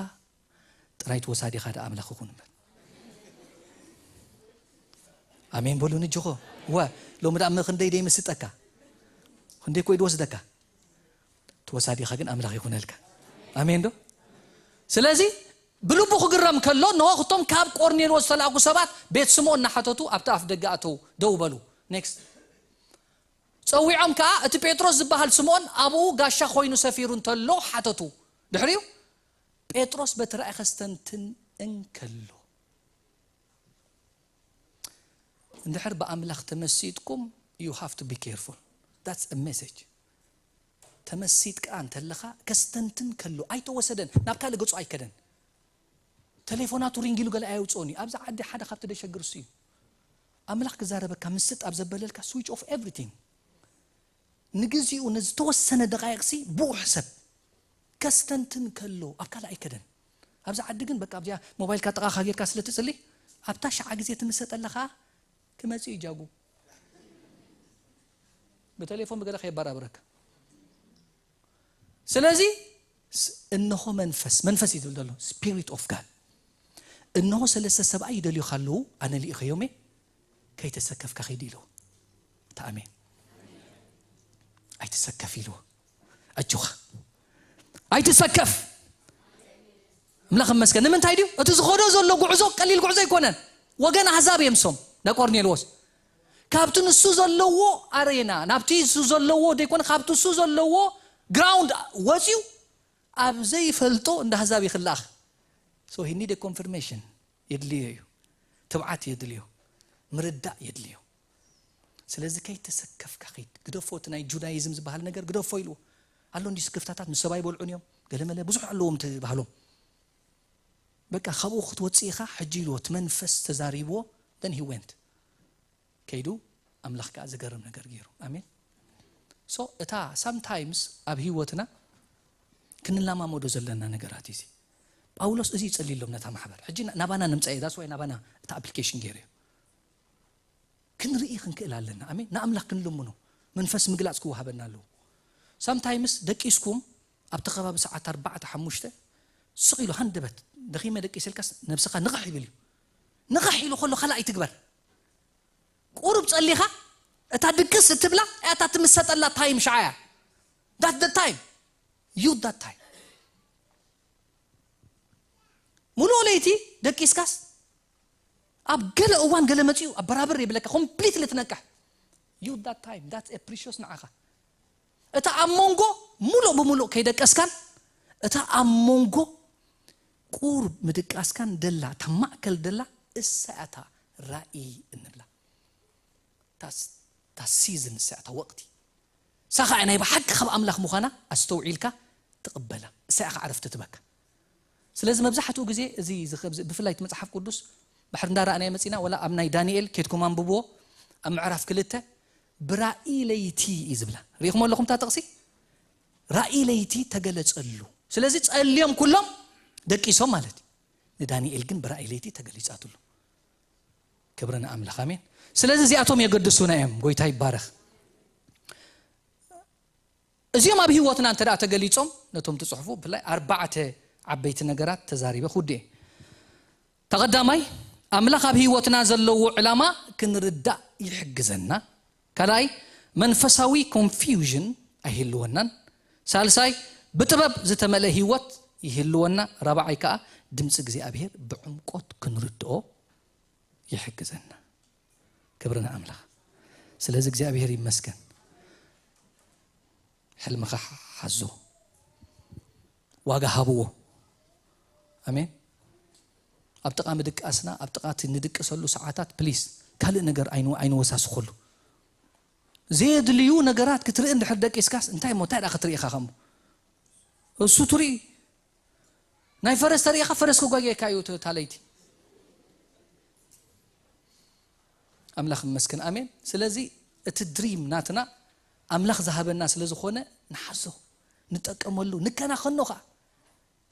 ጥራይ ተወሳዲኻ ደኣ ኣምላኽ ይኹን እምበር። ኣሜን በሉ ንጅኾ። ወ-፣ ሎሚ ደኣ እመ ክንደይ ደይምስጠካ? ክንደይ ኮይ ድወስደካ? ተወሳዲኻ ግን ኣምላኽ ይኹነልካ። ኣሜን ዶ? ስለዚ ብልቡ ክግረም ከሎ፣ እንሆ እቶም ካብ ቆርኔልዎስ ዝተላእኩ ሰባት ቤት ስምኦን እናሓተቱ ኣብቲ ኣፍ ደገ ኣተው፣ ደው በሉ። ኔክስት። ጸዊዖም ከኣ እቲ ጴጥሮስ ዝበሃል ስምኦን ኣብኡ ጋሻ ኮይኑ ሰፊሩ እንተሎ ሓተቱ። ድሕሪኡ ጴጥሮስ በቲ ራእይ ከስተንትን እንከሎ፣ እንድሕር ብኣምላኽ ተመሲጥኩም፣ you have to be careful. That's a message. ተመሲጥካ እንተለኻ ከስተንትን ከሎ ኣይተወሰደን፣ ናብ ካልእ ገጹ ኣይከደን። ተሌፎናቱ ሪንግ ኢሉ ገለ ኣየውጽኦን እዩ። ኣብዚ ዓዲ ሓደ ካብቲ ደሸግር እሱ እዩ። ኣምላኽ ክዛረበካ ምስጥ ኣብ ዘበለልካ፣ switch off everything። ንግዚኡ ንዝተወሰነ ደቃይቕሲ ብኡ ሕሰብ። ከስተንትን ከሎ ኣብ ካልእ ኣይከደን። ኣብዚ ዓዲ ግን በቃ ኣብዚኣ ሞባይልካ ጥቓኻ ጌርካ ስለ ትጽሊ፣ ኣብታ ሸዓ ግዜ ትምሰጠ ኣለኻ፣ ክመጽእ እዩ ጃጉ። ብቴሌፎን ብገለ ከየባራብረካ። ስለዚ ስ-፣ እንሆ መንፈስ፣ መንፈስ እዩ ዝብል ዘሎ፣ ስፒሪት ኦፍ ጋድ። እንሆ ሰለስተ ሰብኣይ ይደልዩኻ ኣለዉ፣ ኣነ ልኢኸዮም እየ፣ ከይተሰከፍካ ኸይድ ኢልዎ። እታ ኣሜን። ኣይትሰከፍ ኢልዎ። ኣጆኻ። ኣይትሰከፍ። ኣምላኽ ይመስገን። ንምንታይ ድዩ? እቲ ዝኸዶ ዘሎ ጉዕዞ ቀሊል ጉዕዞ ኣይኮነን። ወገን ኣህዛብ እዮም እሶም፣ ናይ ቆርኔልዎስ። ካብቲ ንሱ ዘለዎ ኣሬና፣ ናብቲ ንሱ ዘለዎ ዘይኮነ፣ ካብቲ ንሱ ዘለዎ ግራውንድ ወፂኡ ኣብ ዘይፈልጦ እንዳ ኣህዛብ ይኽላእ። So he need a confirmation። የድልዮ እዩ። ትብዓት የድልዮ። ምርዳእ የድልዮ። ስለዚ ከይተሰከፍካ ኸይድ። ግደፎ፣ እቲ ናይ ጁዳይዝም ዝበሃል ነገር ግደፎ ኢልዎ። ኣሎ እንዲ ስክፍታታት ምስ ሰብኣይ በልዑን እዮም። ገለመለ ብዙሕ ኣለዎም እቲ ባህሎም። በቃ ካብኡ ክትወፅእ ኢኻ ሕጂ ኢልዎ። እቲ መንፈስ ተዛሪብዎ። Then he went። ከይዱ ኣምላኽ ከኣ ዝገርም ነገር ገይሩ። ኣሜን። So እታ ሳምታይምስ ኣብ ህይወትና ክንለማመዶ ዘለና ነገራት እዩ እዚ። ጳውሎስ እዚ ይጸልየሎም ነታ ማሕበር። ሕጂ ናባና ንምጻእ እየ፣ that's why ናባና እታ ኣፕሊኬሽን ገይሩ እዩ። ክንርኢ ክንክእል ኣለና። ኣሜን። ንኣምላኽ ክንልምኖ መንፈስ ምግላጽ ክወሃበና ኣለዎ። ሳምታይምስ ደቂስኩም ኣብቲ ከባቢ ሰዓት ኣርባዕተ ሓሙሽተ ስቕ ኢሉ ሃንደበት ደኺመ ደቂሰ ኢልካስ ነብስኻ ንቕሕ ይብል እዩ። ንቕሕ ኢሉ ከሎ ካልኣይ ትግበር። ቁሩብ ጸሊኻ እታ ድቅስ እትብላ እያ እታ ትምሰጠላ ታይም ሽዓ እያ። That's the time. Use that time. ሙሉእ ለይቲ ደቂስካስ ኣብ ገለ እዋን ገለ መጺኡ ኣበራብር ይብለካ፣ ኮምፕሊትሊ ትነቅሕ። Use that time. That's a precious ንዓኻ። እታ ኣብ መንጎ ሙሉእ ብምሉእ ከይደቀስካን እታ ኣብ መንጎ ቁሩብ ምድቃስካን ደላ፣ እታ ማእከል ደላ እሳ እያ እታ ራእይ እንብላ። እታ ስ-፣ እታ ሲዝን እሳ እያ፣ እታ ወቕቲ። እሳ ኸኣ ናይ ብሓቂ ካብ ኣምላኽ ምዃና ኣስተውዒልካ ትቕበላ። እሳ እያ ኸዓ ዕረፍቲ ትበካ። ስለዚ መብዛሕትኡ ግዜ እዚ ዝኸ-፣ ብፍላይ እቲ መጽሓፍ ቅዱስ ባሕሪ እንዳረኣናዮ መጺና፣ ወላ ኣብ ናይ ዳንኤል ኬድኩም ኣንብብዎ፣ ኣብ ምዕራፍ ክልተ ብራእይ ለይቲ እዩ ዝብላ። ርኢኹም ኣለኹም እታ ጥቕሲ? ራእይ ለይቲ ተገለጸሉ። ስለዚ ጸልዮም ኩሎም ደቂሶም ማለት እዩ። ንዳንኤል ግን ብራእይ ለይቲ ተገሊጻትሉ። ክብሪ ንኣምላኽ፣ ኣሜን። ስለዚ እዚኣቶም የገድሱና እዮም። ጎይታ ይባረኽ። እዚኦም ኣብ ህይወትና እንተ ደኣ ተገሊጾም፣ ነቶም ትጽሕፉ ብፍላይ ኣርባዕተ ዓበይቲ ነገራት ተዛሪበ ክውድእ እየ። ተቐዳማይ፣ ኣምላኽ ኣብ ህይወትና ዘለዎ ዕላማ ክንርዳእ ይሕግዘና። ካልኣይ፣ መንፈሳዊ ኮንፊውዥን ኣይህልወናን። ሳልሳይ፣ ብጥበብ ዝተመልአ ህይወት ይህልወና። ራብዓይ ከኣ፣ ድምፂ እግዚኣብሔር ብዕምቆት ክንርድኦ ይሕግዘና። ክብሪ ንኣምላኽ። ስለዚ እግዚኣብሔር ይመስገን። ሕልምኻ ሓዞ፣ ዋጋ ሃብዎ። ኣሜን። ኣብ ጥቓ ምድቃስና፣ ኣብ ጥቓ እቲ ንድቅሰሉ ሰዓታት፣ ፕሊስ፣ ካልእ ነገር ኣይን-፣ ኣይንወሳስኸሉ። ዘየድልዩ ነገራት ክትርኢ እንድሕር ደቂስካስ፣ እንታይ እሞ፣ እንታይ ደኣ ክትርኢ ኢኻ ከምኡ? እሱ ትርኢ። ናይ ፈረስ ተሪኢኻ፣ ፈረስ ክጓየካ እዩ እቲ፣ እታ ለይቲ። ኣምላኽ ይመስገን። ኣሜን። ስለዚ እቲ ድሪም ናትና ኣምላኽ ዝሃበና ስለ ዝኾነ ንሓዞ፣ ንጠቀመሉ፣ ንከናኸኖ ኸዓ።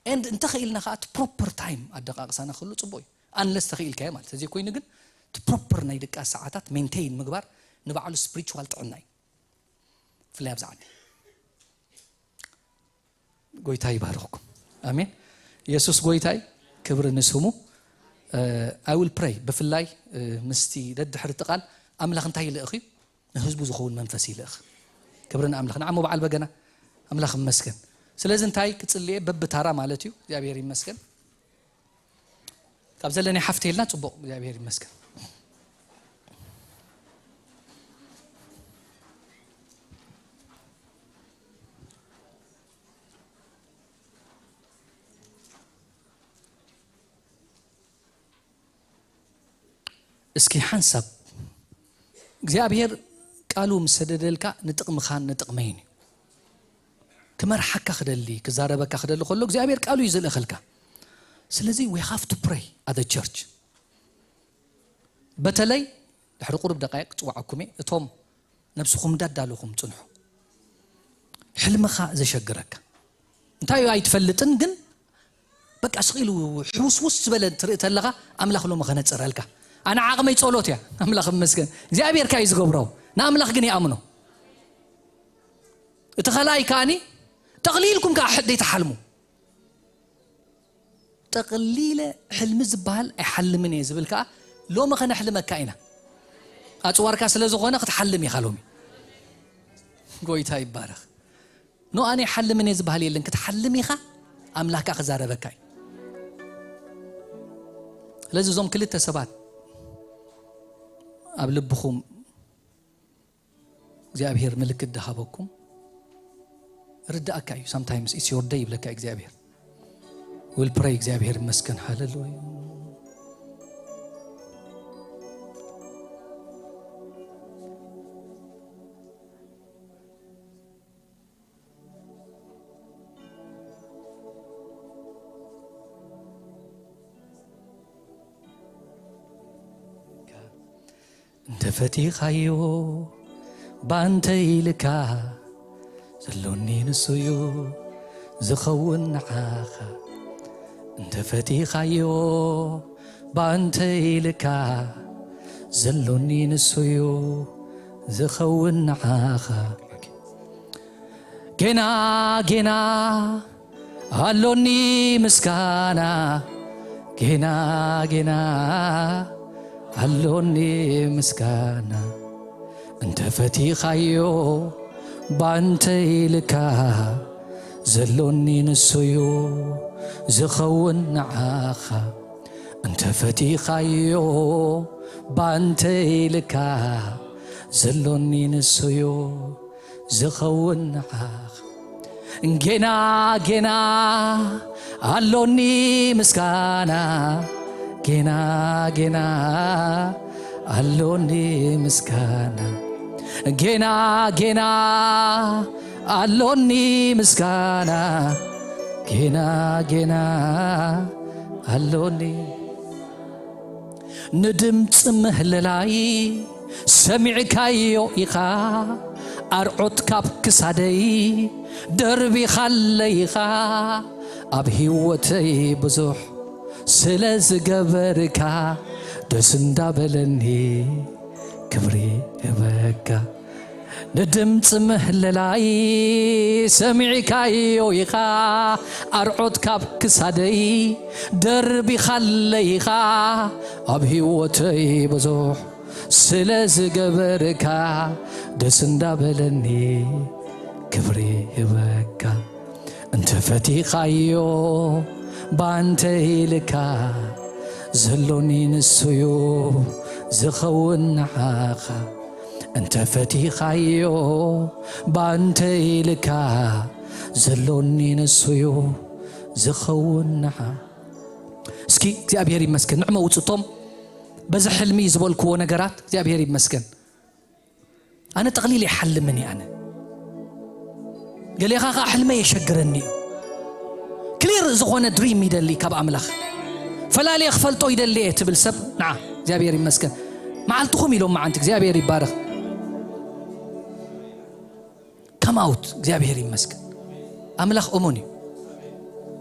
ኤንድ እንተኽኢልና ኸዓ እቲ ፕሮፐር ታይም ኣደቃቕሳና ክህሉ ጽቡቕ እዩ። ኣንለስ ተኽኢልካዮ ማለት። ተዘይኮይኑ ግን እቲ ፕሮፐር ናይ ድቃስ ሰዓታት ሜንቴይን ምግባር ንባዕሉ ስፕሪቹዋል ጥዕና እዩ። ብፍላይ ኣብዚ ዓዲ። ጎይታ ይባርኽኩም። ኣሜን። የሱስ ጎይታ እዩ። ክብሪ ንስሙ። I will pray። ብፍላይ ምስቲ ደድሕሪ እቲ ቃል ኣምላኽ እንታይ ይልእኽ እዩ? ንህዝቡ ዝኸውን መንፈስ ይልእኽ። ክብሪ ንኣምላኽ። ንዓሞ በዓል በገና ኣምላኽ ይመስገን። ስለዚ እንታይ ክጽልየ በብታራ ማለት እዩ። እግዚኣብሔር ይመስገን። ካብ ዘለኒ ሓፍተ ኢልና ጽቡቕ፣ እግዚኣብሔር ይመስገን። እስኪ ሓንሳብ እግዚኣብሔር ቃሉ ምስ ሰደደልካ ንጥቕምኻን ንጥቕመይን እዩ። ክመርሓካ ክደሊ፣ ክዛረበካ ክደሊ ከሎ እግዚኣብሔር ቃሉ እዩ ዝልእኸልካ። ስለዚ we have to pray as a church። በተለይ ድሕሪ ቁሩብ ደቃይቕ ክጽውዓኩም እየ። እቶም ነብስኹም እንዳዳለኹም ጽንሑ። ሕልምኻ ዘሸግረካ እንታይ እዩ ኣይትፈልጥን፣ ግን በቃ ስቕ ኢሉ ሕውስውስ ዝበለ ትርኢ ተለኻ ኣምላኽ ሎሚ ከነጽረልካ። ኣነ ዓቕመይ ጸሎት እያ። ኣምላኽ ይመስገን። እግዚኣብሔር ከኣ እዩ ዝገብሮ። ንኣምላኽ ግን ይኣምኖ። እቲ ካልኣይ ከኣኒ ጠቕሊልኩም ከኣ ሕደይ ትሓልሙ። ጠቕሊለ ሕልሚ ዝበሃል ኣይሓልምን እየ ዝብል ከኣ ሎሚ ከነሕልመካ ኢና። ኣጽዋርካ ስለ ዝኾነ ክትሓልም ኢኻ ሎሚ። ጎይታ ይባረኽ። ኖ ኣነ ይሓልምን እየ ዝበሃል የለን። ክትሓልም ኢኻ፣ ኣምላኽ ከኣ ክዛረበካ እዩ። ስለዚ እዞም ክልተ ሰባት ኣብ ልብኹም እግዚኣብሔር ምልክት ድሃበኩም ርዳእካ እዩ። Sometimes it's your day ይብለካ እግዚኣብሔር። Will pray። እግዚኣብሔር ይመስገን። ሃሌሉያ። እንተ ፈቲኻዮ ባንተ ኢልካ ዘሎኒ ንሱዩ ዝኸውን ንዓኻ። እንተ ፈቲኻዮ ባንተ ኢልካ ዘሎኒ ንሱዩ ዝኸውን ንዓኻ። ጌና ጌና ኣሎኒ ምስጋና፣ ጌና ጌና ኣሎኒ ምስጋና። እንተ ፈቲኻዮ ባንተ ኢልካ ዘሎኒ ንሱዩ ዝኸውን ንዓኻ። እንተ ፈቲኻዮ ባንተ ኢልካ ዘሎኒ ንሱዩ ዝኸውን ንዓኻ። ጌና ጌና ኣሎኒ ምስጋና፣ ጌና ጌና ኣሎኒ ምስጋና፣ ጌና ጌና ኣሎኒ ምስጋና፣ ጌና ጌና ኣሎኒ። ንድምፂ ምህለላይ ሰሚዕካዮ ኢኻ፣ ኣርዑት ካብ ክሳደይ ደርቢኻለይ ኢኻ። ኣብ ህይወተይ ብዙሕ ስለ ዝገበርካ ደስ እንዳበለኒ ክብሪ ህበካ። ንድምፂ ምህለላይ ሰሚዕካዮ ኢኻ፣ ኣርዑት ካብ ክሳደይ ደርቢኻለይ ኢኻ። ኣብ ህይወተይ ብዙሕ ስለ ዝገበርካ ደስ እንዳበለኒ ክብሪ ህበካ። እንተ ፈቲኻዮ ባንተ ኢልካ ዘሎኒ ንሱዩ ዝኸውን ንዓኻ። እንተ ፈቲኻዮ ባንተ ኢልካ ዘሎኒ ንሱዩ ዝኸውን ንዓ። እስኪ እግዚኣብሔር ይመስገን። ንዕመ ውፅቶም በዚ ሕልሚ ዝበልክዎ ነገራት እግዚኣብሔር ይመስገን። ኣነ ጠቕሊል ይሓልምን እየ። ኣነ ገሌኻ ኸዓ ሕልመ የሸግረኒ እዩ። ክሊር ዝኾነ ድሪም ይደሊ ካብ ኣምላኽ። ፈላልየ ክፈልጦ ይደሊ እየ ትብል ሰብ ንዓ እግዚኣብሔር ይመስገን። መዓልትኹም ኢሎም መዓንቲ እግዚኣብሔር ይባረኽ። ከም ኣውት እግዚኣብሔር ይመስገን። ኣምላኽ እሙን እዩ።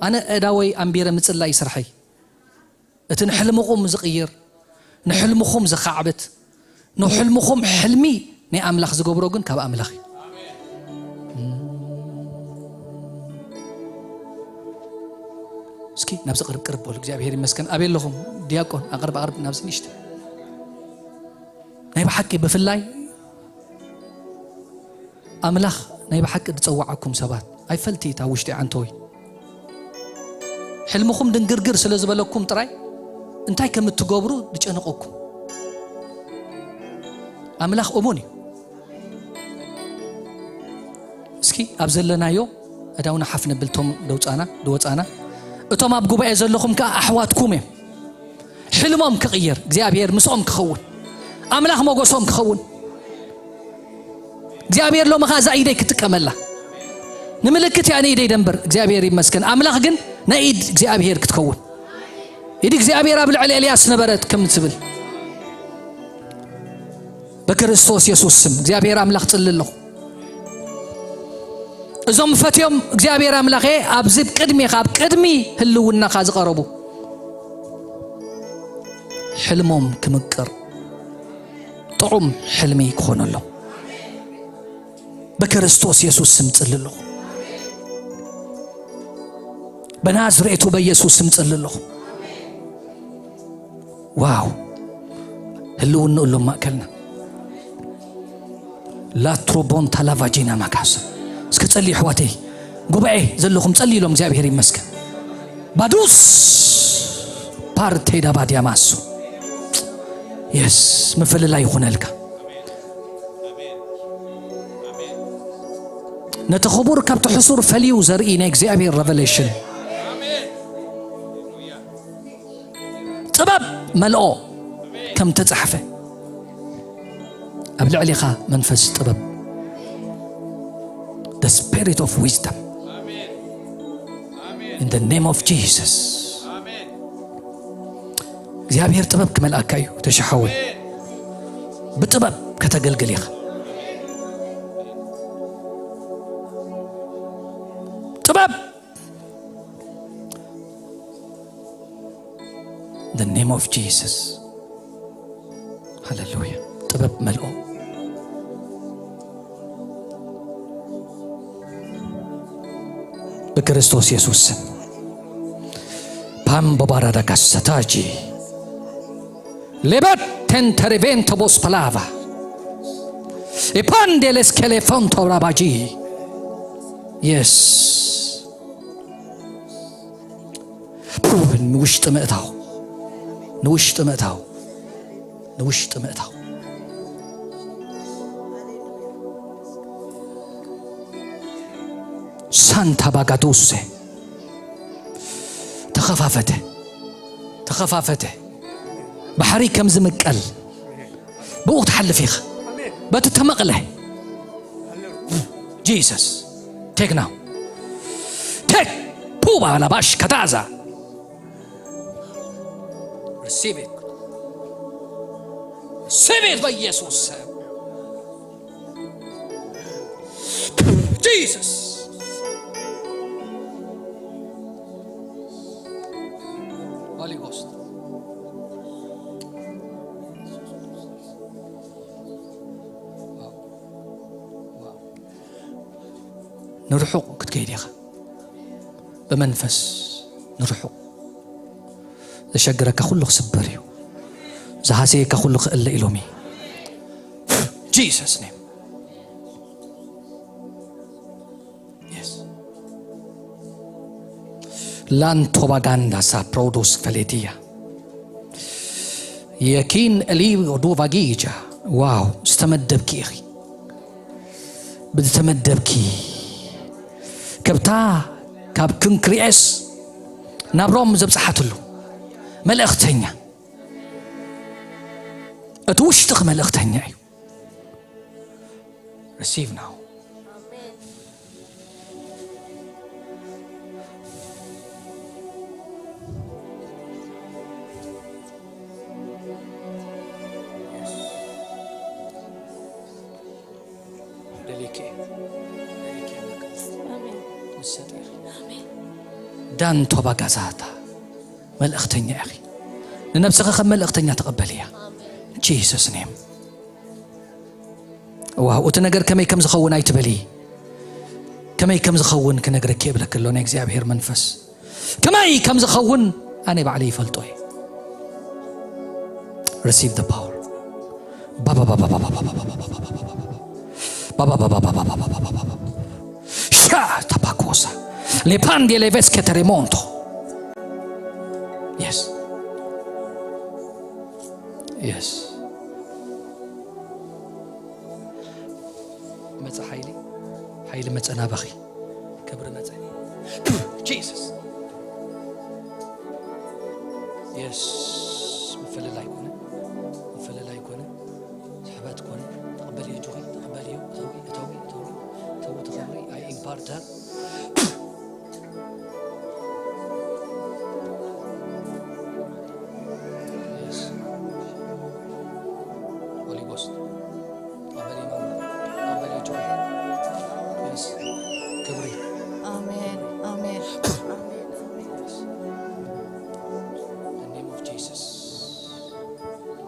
ኣነ እዳወይ ኣንቢረ ምጽላይ ስርሐይ። እቲ ንሕልምኹም ዝቕይር፣ ንሕልምኹም ዘኻዕብት፣ ንሕልምኹም ሕልሚ ናይ ኣምላኽ ዝገብሮ ግን ካብ ኣምላኽ እዩ። እስኪ ናብዚ ቅርብ ቅርብ በሉ። እግዚኣብሔር ይመስገን። ኣበይ ኣለኹም? ዲያቆን ኣቕርብ ኣቕርብ ናብዚ ንእሽተ። ናይ ብሓቂ ብፍላይ ኣምላኽ ናይ ብሓቂ ዝጸዋዓኩም ሰባት ኣይፈልቲ እታ ውሽጢ ዓንተወይ። ሕልምኹም ድንግርግር ስለ ዝበለኩም ጥራይ እንታይ ከም እትገብሩ ዝጨነቐኩም። ኣምላኽ እሙን እዩ። እስኪ ኣብ ዘለናዮ እዳውና ሓፍ ነብል፣ እቶም ደውጻና ድወጻና፣ እቶም ኣብ ጉባኤ ዘለኹም ከኣ ኣሕዋትኩም እዮም። ሕልሞም ክቕየር እግዚኣብሔር ምስኦም ክኸውን፣ ኣምላኽ ሞገሶም ክኸውን። እግዚኣብሔር ሎሚ ኸኣ እዛ ኢደይ ክጥቀመላ ንምልክት እያ ንኢደይ ደንበር እግዚኣብሔር ይመስገን። ኣምላኽ ግን ናይ ኢድ እግዚኣብሔር ክትከውን፣ ኢድ እግዚኣብሔር ኣብ ልዕሊ ኤልያስ ነበረት ከም ትብል በክርስቶስ የሱስ ስም እግዚኣብሔር ኣምላኽ ጽሊ ኣለኹ። እዞም ፈትዮም እግዚኣብሔር ኣምላኸ ኣብዚ ቅድሜኻ ኣብ ቅድሚ ህልውናኻ ዝቐረቡ ሕልሞም ክምቅር ጥዑም ሕልሚ ክኾነሎም በክርስቶስ የሱስ ስም ጽሊ ኣለኹ። በናዝሬቱ በኢየሱስ ስም ጽሊ ኣለኹ። ዋው ህልውና ኣሎ ማእከልና። ላትሮቦን ታላቫጂና ማካስ እስኪ ጸልዩ ኣሕዋተይ፣ ጉባኤ ዘለኹም ጸልዩ ኢሎም። እግዚኣብሔር ይመስገን። ባዱስ ፓርቴዳ ባዲያ ማሱ። የስ፣ ምፍልላይ ይኹነልካ። ነቲ ክቡር ካብቲ ሕሱር ፈልዩ ዘርኢ ናይ እግዚኣብሔር ሬቨሌሽን። ጥበብ መልኦ ከም ተጻሕፈ፣ ኣብ ልዕሊኻ መንፈስ ጥበብ፣ the spirit of wisdom, in the name of Jesus. እግዚኣብሔር ጥበብ ክመልኣካ እዩ። ተሸሓወል ብጥበብ ከተገልግል ኢኻ። ጥበብ the name of Jesus. ሃሌሉያ። ጥበብ መልኦ ብክርስቶስ የሱስ ስም። ፓምቦባራዳ ጋሰታጂ ሌበት ተንተሪቬንቶ ቦስፐላቫ ኢፓንዴሌስ ኬሌፎንቶ ራባጂ። የስ። ንውሽጢ ምእታው፣ ንውሽጢ ምእታው፣ ንውሽጢ ምእታው። ሳንታ ባጋዶሴ ተኸፋፈተ፣ ተኸፋፈተ። ባሕሪ ከም ዝምቀል ብኡ ክትሓልፍ ኢኻ። በቲ ተመቕለ Jesus take now take ፑባ ላባሽ ከታዛ receive it receive it በኢየሱስ ስም። Jesus Holy Ghost ንርሑቕ ክትከይድ ኢኻ። ብመንፈስ ንርሑቕ ዘሸግረካ ኩሉ ክስበር እዩ። ዝሃሰየካ ኩሉ ክእለ ኢሎም እዩ። Jesus name yes. ላንቶባጋንዳ ሳፕሮዶስ ፈሌቲያ የኪን እሊ ዱቫ ጊጃ። ዋው ዝተመደብኪ ኢኺ። ብዝተመደብኪ ከብታ ካብ ክንክሪኤስ ናብ ሮም ዘብጽሓትሉ መልእኽተኛ እቲ ውሽጥኺ መልእኽተኛ እዩ። Receive now. ደሊኬ ደሊኬ መቅደስ ኣሜን። ምሰጢ ኣሜን። ዳንቶ ባጋዛታ መልእኽተኛ ኢኺ። ንነብስኺ ከም መልእኽተኛ ተቐበልያ። Jesus name። ዋው፣ እቲ ነገር ከመይ ከም ዝኸውን ኣይትበሊ። ከመይ ከም ዝኸውን ክነግረኪ እብለኪ ኣሎ ናይ እግዚኣብሔር መንፈስ። ከመይ ከም ዝኸውን ኣነ ባዕለይ ይፈልጦ እየ። Receive the power. ባባ ባባ ባባ ባባ ባባ ባባ ባባ ባባ ባባ ባባ ባባ ባባ ባባ ባባ ባባ ባባ ባባ ባባ ሻ ታባኮሳ ሌፓንዴ ሌቬስ ከተሬሞንቶ። Yes. Yes. መጸ ሓይሊ፣ ሓይሊ መጸ ናባኺ፣ ክብሪ መጸ። Jesus. Yes. ምፍልላይ ኮነ፣ ምፍልላይ ኮነ፣ ስሕበት ኮነ። ተቐበልዮ እጆኺ፣ ተቐበልዮ። እተዊ፣ እተዊ፣ እተዊ፣ እተዊ፣ ተኸብሪ። I impart her. Yes. Holy Ghost. Ambali mama. Ambali joy. Yes. ክብሪ። ኣሜን፣ ኣሜን፣ ኣሜን፣ ኣሜን። Yes. In the name of Jesus.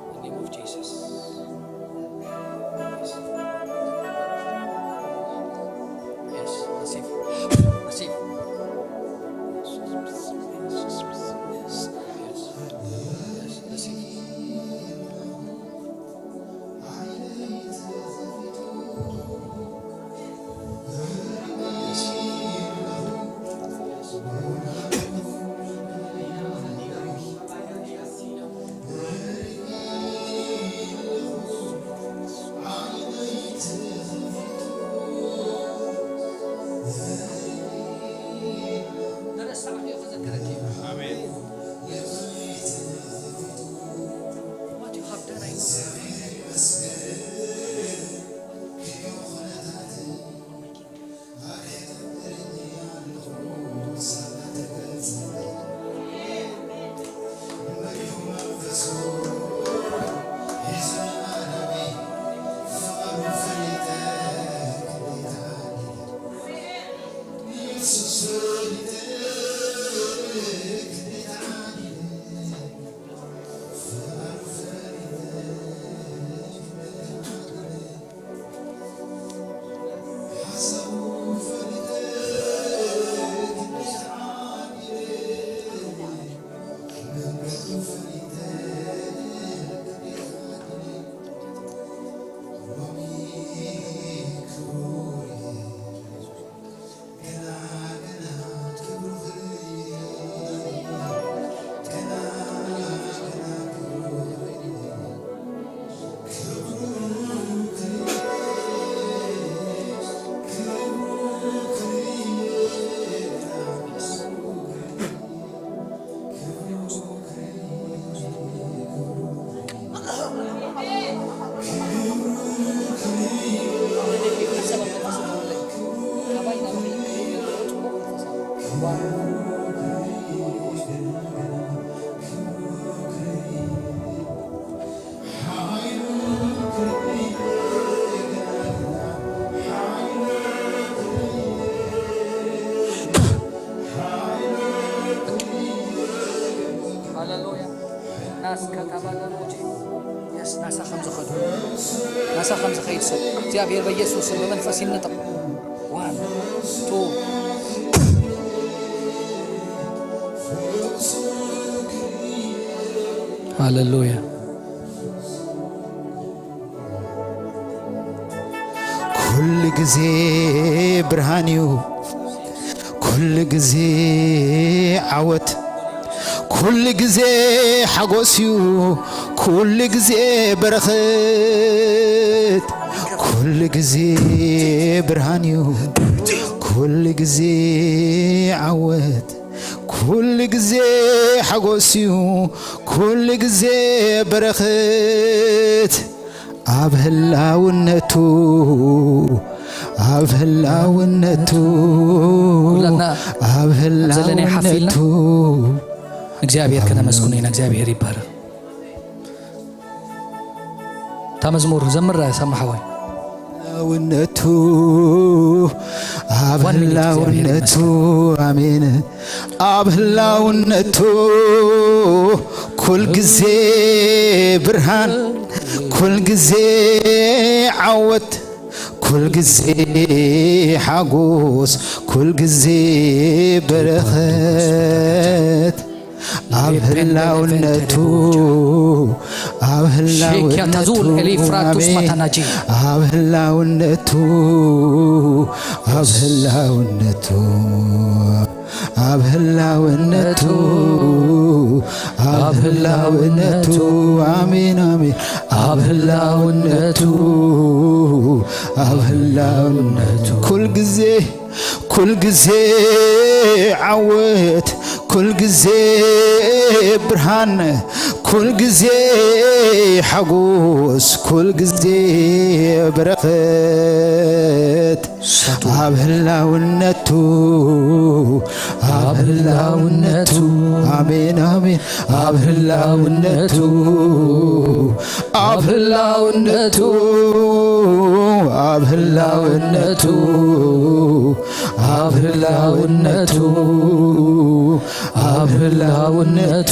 In the name of Jesus. Yes. Yes. Receive. Receive. Yes. Yes. Receive. ናሳ ከም ዝኸዱ፣ ናሳ ከም ዝኸይድ ሰብ እግዚኣብሔር በኢየሱስ ስም ብመንፈስ ይነጠቕ። ዋን፣ ቱ። ሃሌሉያ። ኩሉ ግዜ ብርሃን እዩ፣ ኩሉ ግዜ ዓወት፣ ኩሉ ግዜ ሓጎስ እዩ፣ ኩሉ ግዜ በረኸት፣ ኩሉ ግዜ ብርሃን እዩ፣ ኩሉ ግዜ ዓወት፣ ኩሉ ግዜ ሓጎስ እዩ፣ ኩሉ ግዜ በረኸት። ኣብ ህላውነቱ፣ ኣብ ህላውነቱ፣ ኩላትና ኣብ ኣብ ዘለና ሓፍ ኢልና ህላውነቱ። እግዚኣብሔር ከነመስግኖ ኢና። እግዚኣብሔር ይባረክ። እታ መዝሙር ዘምራ ሳማ ሓወይ። ህላውነቱ፣ ኣብ ዋን ሚኒት እግዚኣብሔር ህላውነቱ፣ ይመስገን። ኣሜን። ኣብ ህላውነቱ ኩል ግዜ ብርሃን፣ ኩል ግዜ ዓወት፣ ኩል ግዜ ሓጎስ፣ ኩል ግዜ በረኸት። ኣብ ህላውነቱ፣ ኣብ ሼኪያ ታዙል ህላውነቱ፣ ኤሊፍራቱስ ኣሜን። ማታናጂ። ኣብ ህላውነቱ፣ ኣብ ህላውነቱ፣ ኣብ ህላውነቱ፣ ኣብ ህላውነቱ፣ ኣሜን፣ ኣሜን። ኣብ ህላውነቱ፣ ኣብ ህላውነቱ፣ ኩል ግዜ ኩል ግዜ ዓወት፣ ኩል ግዜ ብርሃን፣ ኩል ግዜ ሓጎስ፣ ኩል ግዜ በረኸት። ኣብ ህላውነቱ፣ ኣብ ህላውነቱ፣ ኣሜን፣ ኣሜን። ኣብ ህላውነቱ፣ ኣብ ህላውነቱ፣ ኣብ ህላውነቱ፣ ኣብ ህላውነቱ፣ ኣብ ህላውነቱ፣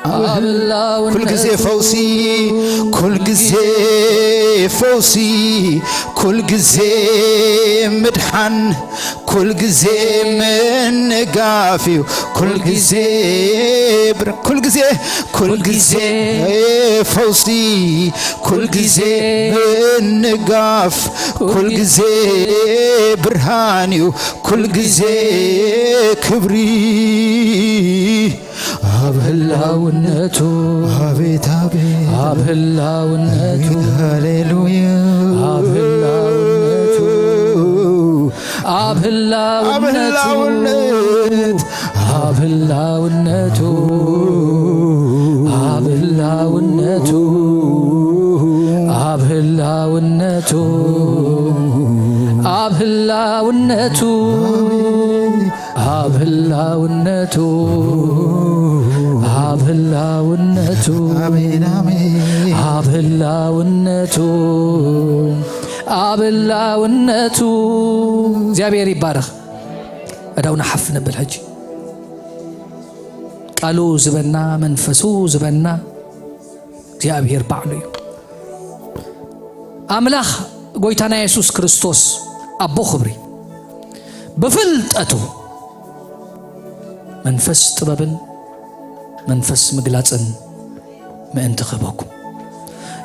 ኣብ ህላውነቱ። ኩል ግዜ ፈውሲ፣ ኩል ግዜ ፈውሲ፣ ኩል ግዜ ምድሓን፣ ኩል ግዜ ምንጋፍ እዩ፣ ኩል ግዜ ብር-፣ ኩል ግዜ፣ ኩል ግዜ ፈውሲ፣ ኩል ግዜ ምንጋፍ፣ ኩል ግዜ ብርሃን እዩ፣ ኩል ግዜ ክብሪ። ኣብ ህላውነቱ፣ ኣቤት፣ ኣቤት፣ ኣብ ህላውነቱ፣ ሃሌሉያ። ኣብ ህላውነቱ፣ ኣብ ህላውነቱ፣ ኣብ ህላውነት፣ ኣብ ህላውነቱ፣ ኣብ ህላውነቱ፣ ኣብ ህላውነቱ፣ ኣብ ህላውነቱ፣ ኣብ ህላውነቱ፣ ኣብ ህላውነቱ፣ ኣሜን፣ ኣሜን። ኣብ ህላውነቱ፣ ኣብ ህላውነቱ። እግዚኣብሔር ይባረኽ። እዳውና ሓፍ ነብል ሕጂ። ቃሉ ዝበና፣ መንፈሱ ዝበና እግዚኣብሔር ባዕሉ እዩ። ኣምላኽ ጎይታና የሱስ ክርስቶስ ኣቦ ክብሪ ብፍልጠቱ መንፈስ ጥበብን መንፈስ ምግላጽን ምእንቲ ክህበኩም፣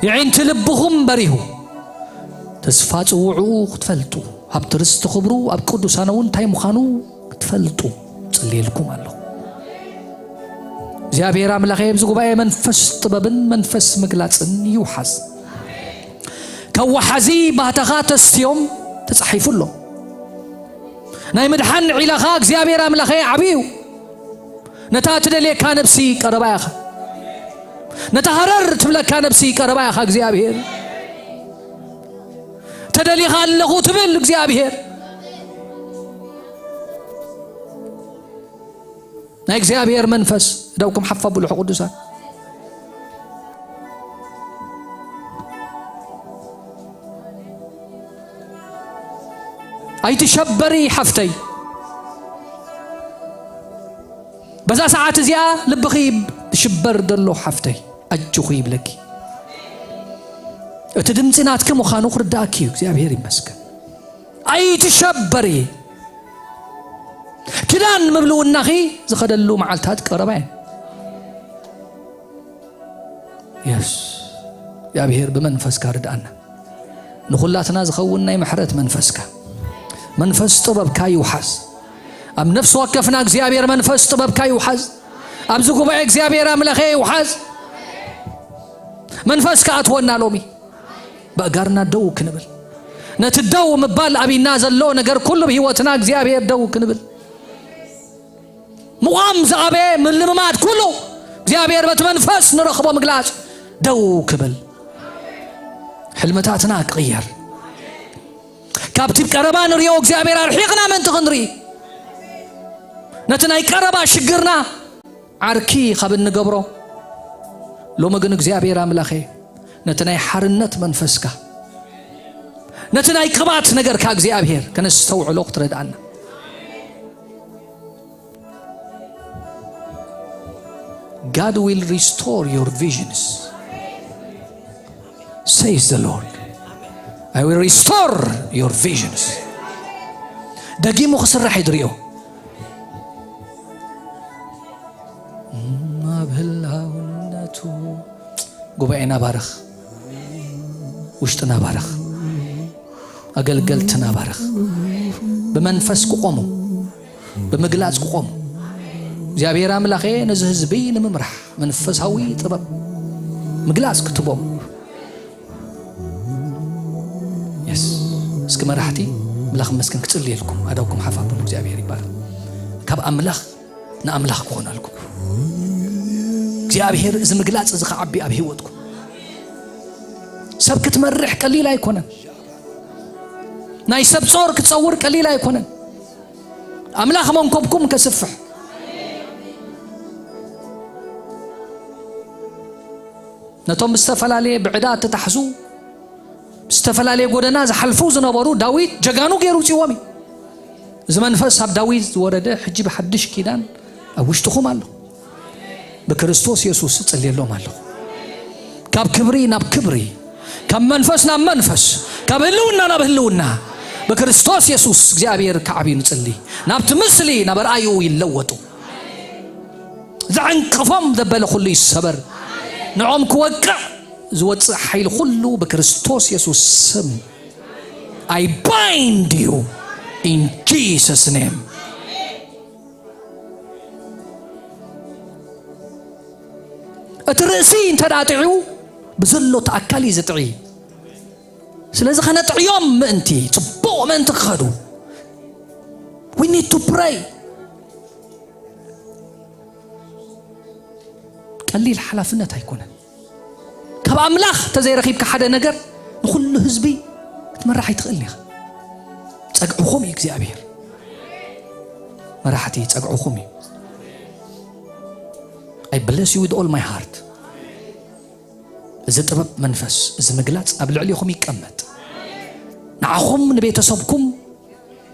የዒንቲ ልብኹም በሪሁ፣ ተስፋ ጽውዕኡ ክትፈልጡ፣ ሃብቲ ርስቲ ክብሩ ኣብ ቅዱሳን እውን እንታይ ምዃኑ ክትፈልጡ ጽልየልኩም ኣለኹ። እግዚኣብሔር ኣምላኸ፣ ኣብዚ ጉባኤ መንፈስ ጥበብን መንፈስ ምግላጽን ይውሓዝ። ካብ ወሓዚ ባህታኻ ተስትዮም ተጻሒፉ ኣሎ። ናይ ምድሓን ዒላኻ እግዚኣብሔር ኣምላኸ ዓብዩ እዩ። ነታ ትደልየካ ነብሲ ቀረባ ኢኻ። ነታ ሃረር ትብለካ ነብሲ ቀረባ ኢኻ እግዚኣብሔር። ተደሊኻ ኣለኹ ትብል እግዚኣብሔር። ናይ እግዚኣብሔር መንፈስ ደውኩም ሓፍ ኣብሉ ቅዱሳን። ኣይትሸበሪ ሓፍተይ። በዛ ሰዓት እዚኣ ልብኺ ሽበር ዘሎ ሓፍተይ ኣጆኺ ይብለኪ። እቲ ድምፂ ናትኪ ምዃኑ ክርዳእኪ እዩ። እግዚኣብሔር ይመስገን። ኣይትሸበሪ። ኪዳን ምብልውናኺ ዝኸደሉ መዓልታት ቀረባ እየን። የስ እግዚኣብሔር ብመንፈስካ ርድኣና። ንኹላትና ዝኸውን ናይ ምሕረት መንፈስካ፣ መንፈስ ጥበብካ ይውሓዝ። ኣብ ነፍሲ ወከፍና እግዚኣብሔር መንፈስ ጥበብካ ይውሓዝ። ኣብዚ ጉባኤ እግዚኣብሔር ኣምላኸ ይውሓዝ። መንፈስካ ኣትወና ሎሚ በእጋርና ደው ክንብል፣ ነቲ ደው ምባል ኣብና ዘሎ ነገር ኩሉ ብህይወትና እግዚኣብሔር ደው ክንብል፣ ምቋም ዝኣበየ ምልምማድ ኩሉ እግዚኣብሔር በቲ መንፈስ ንረኽቦ ምግላጽ ደው ክብል፣ ሕልምታትና ክቕየር፣ ካብቲ ቀረባ ንሪኦ እግዚኣብሔር ኣርሒቕና ምእንቲ ክንርኢ፣ ነቲ ናይ ቀረባ ሽግርና ዓርኪ ካብ እንገብሮ፣ ሎሚ ግን እግዚኣብሔር ኣምላኸ ነቲ ናይ ሓርነት መንፈስካ፣ ነቲ ናይ ቅባት ነገርካ እግዚኣብሔር ከነስተውዕሎ ክትረድኣና። God will restore your visions, says the Lord. I will restore your visions. ደጊሙ ክስራሕ እዩ ድሪኦ። ኣብ ህላውነቱ ጉባኤና ባርኽ፣ ውሽጥና ባርኽ፣ ኣገልገልትና ባርኽ። ብመንፈስ ክቆሙ፣ ብምግላጽ ክቆሙ። እግዚኣብሔር ኣምላኸ ነዚ ህዝቢ ንምምራሕ መንፈሳዊ ጥበብ ምግላጽ ክትቦም። የስ እስኪ መራሕቲ ኣምላኽ መስገን ክጽልየልኩም ኣዳውኩም ሓፋብሉ እግዚኣብሔር ይባረክ። ካብ ኣምላኽ ንኣምላኽ ክኾነልኩም። እግዚኣብሔር እዚ ምግላጽ እዚ ክዓቢ ኣብ ህይወትኩም። ሰብ ክትመርሕ ቀሊል ኣይኮነን። ናይ ሰብ ጾር ክትጸውር ቀሊል ኣይኮነን። ኣምላኽ መንኮብኩም ከስፍሕ። ነቶም ዝተፈላለየ ብዕዳ እተታሕዙ፣ ዝተፈላለየ ጎደና ዝሓልፉ ዝነበሩ ዳዊት ጀጋኑ ገይሩ ውፅዎም እዩ። እዚ መንፈስ ኣብ ዳዊት ዝወረደ ሕጂ ብሓድሽ ኪዳን ኣብ ውሽጥኹም ኣሎ። ብክርስቶስ የሱስ እጽልየሎም ኣለኹ። ካብ ክብሪ ናብ ክብሪ፣ ካብ መንፈስ ናብ መንፈስ፣ ካብ ህልውና ናብ ህልውና ብክርስቶስ የሱስ እግዚኣብሔር ክዓብዩ ንጽሊ። ናብቲ ምስሊ ናብ ርኣዩ ይለወጡ። ዘዕንቅፎም ዘበለ ኩሉ ይሰበር። ንዖም ክወቅዕ ዝወፅእ ሓይሊ ኩሉ ብክርስቶስ የሱስ ስም I bind you in Jesus name። እቲ ርእሲ እንተ ደኣ ጥዕዩ ብዘሎ እቲ ኣካል እዩ ዝጥዒ። ስለዚ ከነጥዕዮም ምእንቲ፣ ጽቡቕ ምእንቲ ክኸዱ we need to pray። ቀሊል ሓላፍነት ኣይኮነን። ካብ ኣምላኽ ተዘይረኺብካ ሓደ ነገር ንኹሉ ህዝቢ ክትመራሕ ኣይትኽእልን ኢኻ። ጸግዕኹም እዩ እግዚኣብሔር። መራሕቲ ጸግዕኹም እዩ። I bless you with all my heart። እዚ ጥበብ መንፈስ፣ እዚ ምግላጽ ኣብ ልዕሌኹም ይቀመጥ። ንዓኹም ንቤተሰብኩም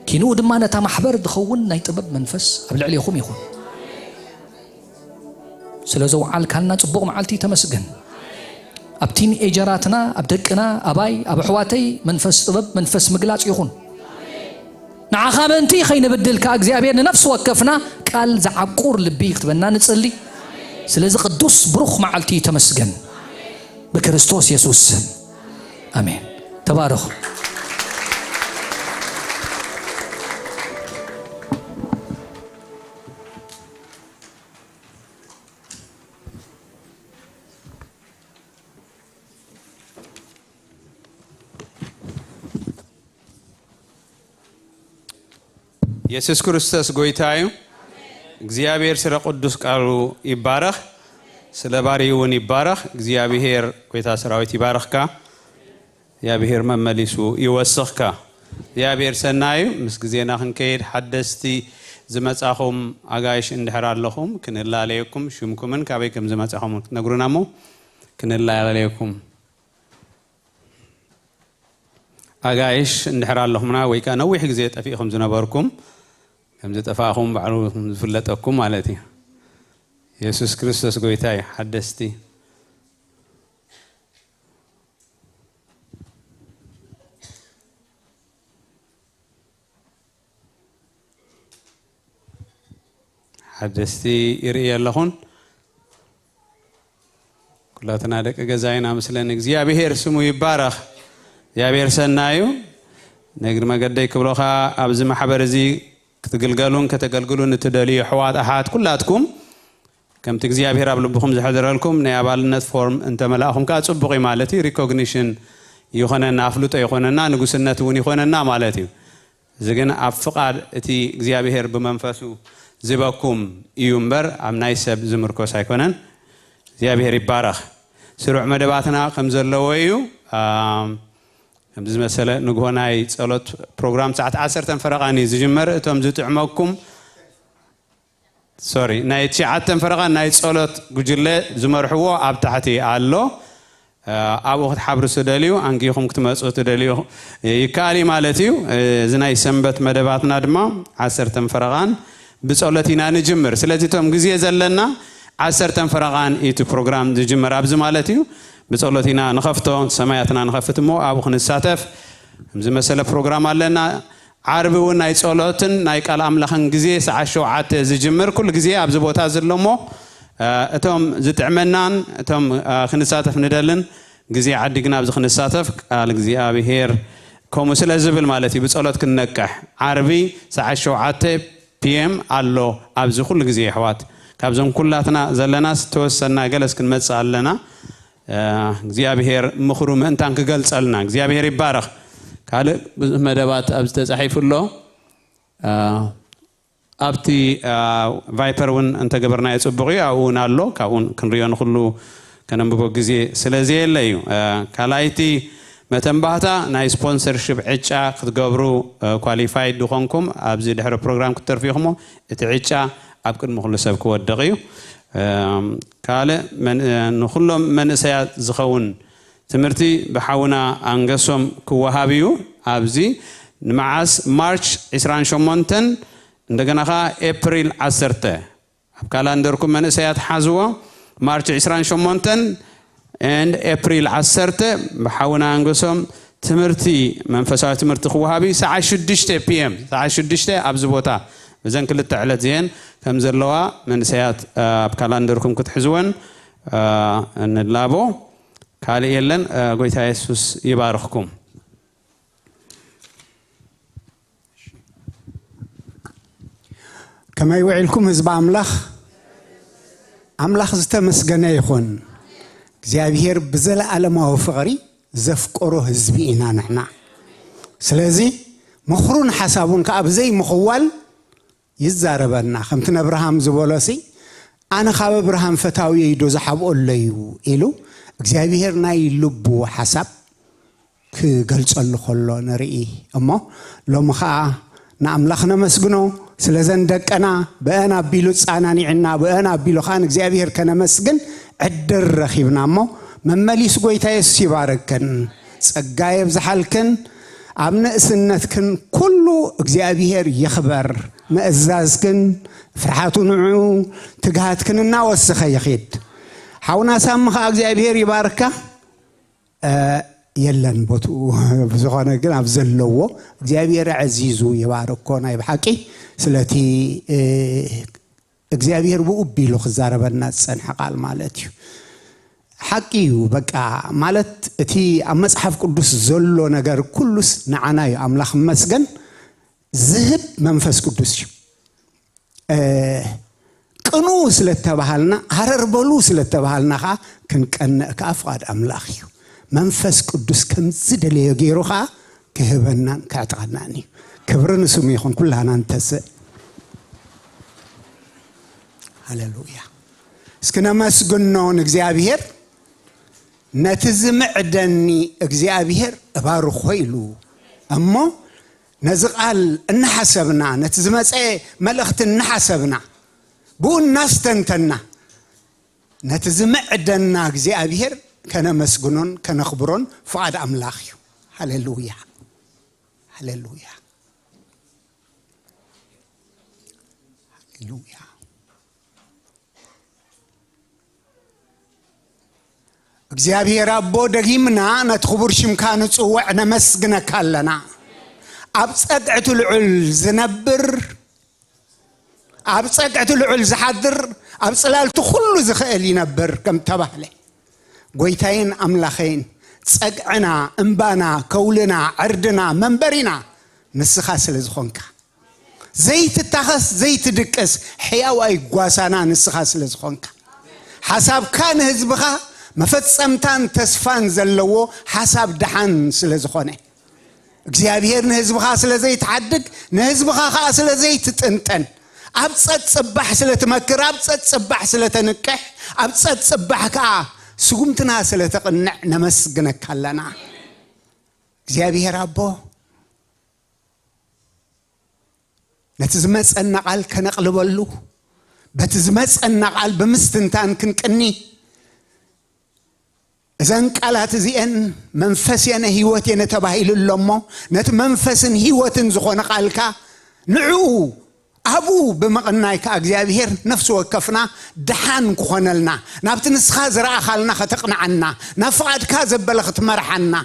ኪንኡ ድማ ነታ ማሕበር ዝኸውን ናይ ጥበብ መንፈስ ኣብ ልዕሌኹም ይኹን። ስለ ዘውዓልካልና ጽቡቕ መዓልቲ ተመስገን። ኣብ ቲንኤጀራትና፣ ኣብ ደቅና፣ ኣባይ፣ ኣብ ኣሕዋተይ መንፈስ ጥበብ፣ መንፈስ ምግላጽ ይኹን። ንዓኻ ምእንቲ ኸይንብድል ከኣ እግዚኣብሔር ንነፍሲ ወከፍና ቃል ዝዓቁር ልቢ ክትበና ንጽሊ። ስለዚ ቅዱስ ብሩኽ መዓልቲ ተመስገን። ብክርስቶስ የሱስ ስም ኣሜን። ተባረኹ። የሱስ ክርስቶስ ጎይታ እዩ። እግዚኣብሔር ስለ ቅዱስ ቃሉ ይባረኽ፣ ስለ ባርዩ እውን ይባረኽ። እግዚኣብሔር ጎይታ ሰራዊት ይባርኽካ። እግዚኣብሔር መመሊሱ ይወስኽካ። እግዚኣብሔር ሰናዩ። ምስ ግዜና ክንከይድ ሓደስቲ ዝመጻኹም ኣጋይሽ እንድሕር ኣለኹም ክንላለየኩም ሽምኩምን ካበይ ከም ዝመጻኹም ክትነግሩና እሞ ክንላለየኩም። ኣጋይሽ እንድሕር ኣለኹምና ወይ ከኣ ነዊሕ ግዜ ጠፊእኹም ዝነበርኩም ከም ዝጠፋእኹም ባዕሉ ዝፍለጠኩም ማለት እዩ። የሱስ ክርስቶስ ጎይታ እዩ። ሓደስቲ ሓደስቲ ይርኢ ኣለኹን። ኩላትና ደቂ ገዛ ኢና ምስለን። እግዚኣብሔር ስሙ ይባረኽ። እግዚኣብሔር ሰናዩ። ንእግሪ መገደይ ክብሎ ኸዓ ኣብዚ ማሕበር እዚ ክትግልገሉን ከተገልግሉን እትደልዩ ኣሕዋት ኣሓት ኩላትኩም ከምቲ እግዚኣብሔር ኣብ ልብኹም ዘሕደረልኩም ናይ ኣባልነት ፎርም እንተመላእኹም ከኣ ጽቡቕ እዩ ማለት እዩ። ሪኮግኒሽን ይኾነና፣ ኣፍልጦ ይኾነና፣ ንጉስነት እውን ይኾነና ማለት እዩ። እዚ ግን ኣብ ፍቓድ እቲ እግዚኣብሔር ብመንፈሱ ዝበኩም እዩ እምበር ኣብ ናይ ሰብ ዝምርኮስ ኣይኮነን። እግዚኣብሔር ይባረኽ። ስሩዕ መደባትና ከም ዘለዎ እዩ። ኣም፣ ከምዚ ዝመሰለ ንግሆ ናይ ጸሎት ፕሮግራም ሰዓት ዓሰርተ ፈረቓን እዩ ዝጅመር። እቶም ዝጥዕመኩም ሶሪ፣ ናይ ትሽዓተ ፈረቓ ናይ ጸሎት ጉጅለ ዝመርሕዎ ኣብ ታሕቲ ኣሎ። እ፣ ኣብኡ ክትሓብሩ ትደልዩ፣ ኣንጊኹም ክትመጹ ትደልዩ፣ እ፣ ይከኣል እዩ ማለት እዩ። እ፣ እዚ ናይ ሰንበት መደባትና ድማ ዓሰርተ ፈረቓን ብጸሎት ኢና ንጅምር። ስለዚ እቶም ግዜ ዘለና ዓሰርተ ፈረቓን እዩ እቲ ፕሮግራም ዝጅመር ኣብዚ ማለት እዩ። ብጸሎት ኢና ንኸፍቶ፣ ሰማያትና ንኸፍት እሞ ኣብኡ ክንሳተፍ። ከምዚ መሰለ ፕሮግራም ኣለና። ዓርቢ እውን ናይ ጸሎትን ናይ ቃል ኣምላኽን ግዜ ሰዓት ሸውዓተ ዝጅምር ኩሉ ግዜ ኣብዚ ቦታ ዘሎ እሞ፣ እ፣ እቶም ዝጥዕመናን እቶም፣ እ፣ ክንሳተፍ ንደልን ግዜ ዓዲግና ኣብዚ ክንሳተፍ ቃል እግዚኣብሔር ከምኡ ስለ ዝብል ማለት እዩ። ብጸሎት ክንነቅሕ ዓርቢ ሰዓት ሸውዓተ ፒ ኤም ኣሎ ኣብዚ ኩሉ ግዜ ኣሕዋት። ካብዞም ኩላትና ዘለናስ ተወሰና ገለስ ክንመጽእ ኣለና። እ፣ እግዚኣብሔር ምኽሩ ምእንታን ክገልጸልና እግዚኣብሔር ይባረኽ። ካልእ ብዙሕ መደባት ኣብዚ ተጻሒፉ ኣሎ። እ፣ ኣብቲ፣ እ፣ ቫይፐር እውን እንተገበርናዮ ጽቡቕ እዩ። ኣብኡ እውን ኣሎ። ካብኡ እውን ክንሪኦ ንኹሉ ከነንብቦ ግዜ ስለ ዘየለ እዩ። እ፣ ካልኣይቲ መተንባህታ ናይ ስፖንሰርሺፕ ዕጫ ክትገብሩ፣ እ፣ ኳሊፋይድ ዝኾንኩም ኣብዚ ድሕሪ ፕሮግራም ክትተርፉ ኢኹም። እቲ ዕጫ ኣብ ቅድሚ ኩሉ ሰብ ክወድቕ እዩ። እም፣ ካልእ መን-፣ እ፣ ንኹሎም መንእሰያት ዝኸውን ትምህርቲ ብሓውና ኣንገሶም ክወሃብ እዩ። ኣብዚ ንመዓስ ማርች ዕስራን ሸሞንተን እንደገና ኸዓ ኤፕሪል ዓሰርተ ኣብ ካላንደርኩም መንእሰያት ሓዝዎ። ማርች ዕስራን ሸሞንተን and ኤፕሪል ዓሰርተ ብሓውና ኣንገሶም ትምህርቲ መንፈሳዊ ትምህርቲ ክወሃብ እዩ። ሰዓት ሽዱሽተ ፒ ኤም፣ ሰዓት ሽዱሽተ ኣብዚ ቦታ እዘን ክልተ ዕለት እዚአን ከም ዘለዋ መንእሰያት፣ እ፣ ኣብ ካላንደርኩም ክትሕዝወን፣ እ፣ እንላቦ። ካልእ የለን። እ፣ ጎይታ የሱስ ይባርኽኩም። ከመይ ውዒልኩም ህዝቢ ኣምላኽ? ኣምላኽ ዝተመስገነ ይኹን። እግዚኣብሔር ብዘለኣለማዊ ፍቕሪ ዘፍቀሮ ህዝቢ ኢና ንሕና። ስለዚ ምኽሩን ሓሳቡን ከኣ ብዘይ ምኽዋል ይዛረበና። ከምቲ ነብርሃም ዝበሎሲ፣ "ኣነ ካብ ኣብርሃም ፈታውየይ ዶ ዝሓብኦ ኣለዩ?" ኢሉ እግዚኣብሔር ናይ ልቡ ሓሳብ ክገልጸሉ ከሎ ንርኢ እሞ፣ ሎሚ ኸኣ ንኣምላኽ ነመስግኖ። ስለዘን ደቀና ብአን ኣቢሉ ጻናኒዕና፣ ብአን ኣቢሉ ኸኣ ንእግዚኣብሔር ከነመስግን ዕድል ረኺብና እሞ፣ መመሊሱ ጐይታ የሱስ ይባርክን፣ ጸጋ የብዝሓልክን። ኣብ ንእስነትክን ኩሉ እግዚኣብሔር ይኽበር። ምእዛዝክን ፍርሓቱ ንዕኡ ትግሃትክን እናወሰኸ ይኺድ። ሓውና ሳሚ ኸኣ እግዚኣብሔር ይባርካ። እ፣ የለን ቦትኡ። ብዝኾነ ግን ኣብ ዘለዎ እግዚኣብሔር ኣዕዚዙ ይባርኮ ናይ ብሓቂ ስለቲ፣ እ፣ እግዚኣብሔር ብኡ ኣቢሉ ክዛረበና ዝጸንሐ ቃል ማለት እዩ። ሓቂ እዩ በቃ ማለት እቲ ኣብ መጽሓፍ ቅዱስ ዘሎ ነገር ኩሉስ ንዓና እዩ። ኣምላኽ ይመስገን። ዝህብ መንፈስ ቅዱስ እዩ። እ፣ ቅንኡ ስለ እተባሃልና፣ ሃረር በሉ ስለ እተባሃልና ኸዓ ክንቀንእ ከኣ ፍቓድ ኣምላኽ እዩ። መንፈስ ቅዱስ ከም ዝደለዮ ገይሩ ኸዓ ክህበናን ከዕጥቐናን እዩ። ክብሪ ንስሙ ይኹን። ኩላና ንተስእ። ሃሌሉያ። እስኪ ነመስግኖ ንእግዚኣብሔር። ነቲ ዝምዕደኒ እግዚኣብሔር እባርኾ ኢሉ እሞ ነዚ ቃል እናሓሰብና፣ ነቲ ዝመጸ መልእኽቲ እናሓሰብና፣ ብኡ እናስተንተና፣ ነቲ ዝምዕደና እግዚኣብሔር ከነመስግኖን ከነኽብሮን ፍቓድ ኣምላኽ እዩ። ሃሌሉያ። ሃሌሉያ። ሃሌሉያ። እግዚኣብሔር ኣቦ፣ ደጊምና ነቲ ክቡር ሽምካ ንጽውዕ፣ ነመስግነካ ኣለና። ኣብ ጸግዕቲ ልዑል ዝነብር፣ ኣብ ጸግዕቲ ልዑል ዝሓድር፣ ኣብ ጽላልቲ ኩሉ ዝኽእል ይነብር ከም ተባህለ፣ ጎይታይን ኣምላኸይን፣ ጸግዕና፣ እምባና፣ ከውልና፣ ዕርድና፣ መንበሪና ንስኻ ስለ ዝኾንካ፣ ዘይትታኸስ ዘይትድቅስ ሕያዋይ ጓሳና ንስኻ ስለ ዝኾንካ፣ ሓሳብካ ንህዝብኻ መፈጸምታን ተስፋን ዘለዎ ሓሳብ ደሓን ስለ ዝኾነ፣ እግዚኣብሔር ንህዝብኻ ስለ ዘይትሓድግ፣ ንህዝብኻ ኸኣ ስለ ዘይትጥንጠን፣ ኣብ ጸጥ ጽባሕ ስለ ትመክር፣ ኣብ ጸጥ ጽባሕ ስለ ተንቅሕ፣ ኣብ ጸጥ ጽባሕ ከኣ ስጉምትና ስለ ተቕንዕ ነመስግነካ ኣለና። እግዚኣብሔር ኣቦ፣ ነቲ ዝመጸና ቃል ከነቕልበሉ፣ በቲ ዝመጸና ቃል ብምስትንታን ክንቅኒ፣ እዘን ቃላት እዚኤን መንፈስ የነ ህይወት የነ ተባሂሉ ኣሎ እሞ፣ ነቲ መንፈስን ህይወትን ዝኾነ ቃልካ ንዕኡ ኣብኡ ብምቕናይ ከኣ እግዚኣብሔር ነፍሲ ወከፍና ደሓን ክኾነልና፣ ናብቲ ንስኻ ዝረኣኻልና ከተቕንዓና፣ ናብ ፍቓድካ ዘበለ ክትመርሓና፣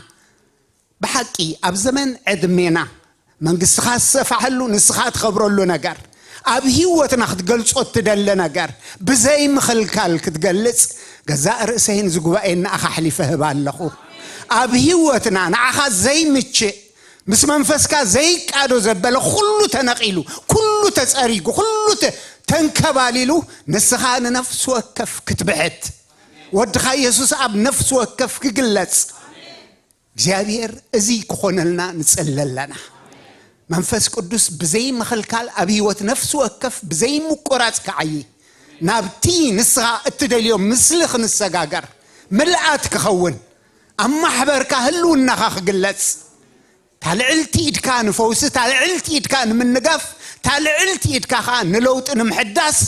ብሓቂ ኣብ ዘመን ዕድሜና መንግስትኻ ዝሰፋሐሉ፣ ንስኻ ትኸብረሉ ነገር፣ ኣብ ህይወትና ክትገልጾ እትደለ ነገር ብዘይ ምኽልካል ክትገልጽ፣ ገዛእ ርእሰይን ዝጉባኤን ንኣኻ ኣሕሊፈ ህብ ኣለኹ። ኣብ ህይወትና ንዓኻ ዘይምችእ፣ ምስ መንፈስካ ዘይቃዶ ዘበለ ኩሉ ተነቒሉ፣ ኩሉ ተጸሪጉ፣ ኩሉ ተ-፣ ተንከባሊሉ፣ ንስኻ ንነፍሲ ወከፍ ክትብሕት፣ ወድኻ የሱስ ኣብ ነፍሲ ወከፍ ክግለጽ፣ እግዚኣብሔር እዚ ክኾነልና ንጽሊ ኣለና። መንፈስ ቅዱስ ብዘይ ምኽልካል ኣብ ህይወት ነፍሲ ወከፍ ብዘይ ምቁራጽ ክዓዪ፣ ናብቲ ንስኻ እትደልዮ ምስሊ ክንሰጋገር፣ ምልኣት ክኸውን፣ ኣብ ማሕበርካ ህልውናኻ ክግለጽ፣ እታ ልዕልቲ ኢድካ ንፈውሲ፣ እታ ልዕልቲ ኢድካ ንምንጋፍ፣ እታ ልዕልቲ ኢድካ ኸኣ ንለውጢ ንምሕዳስ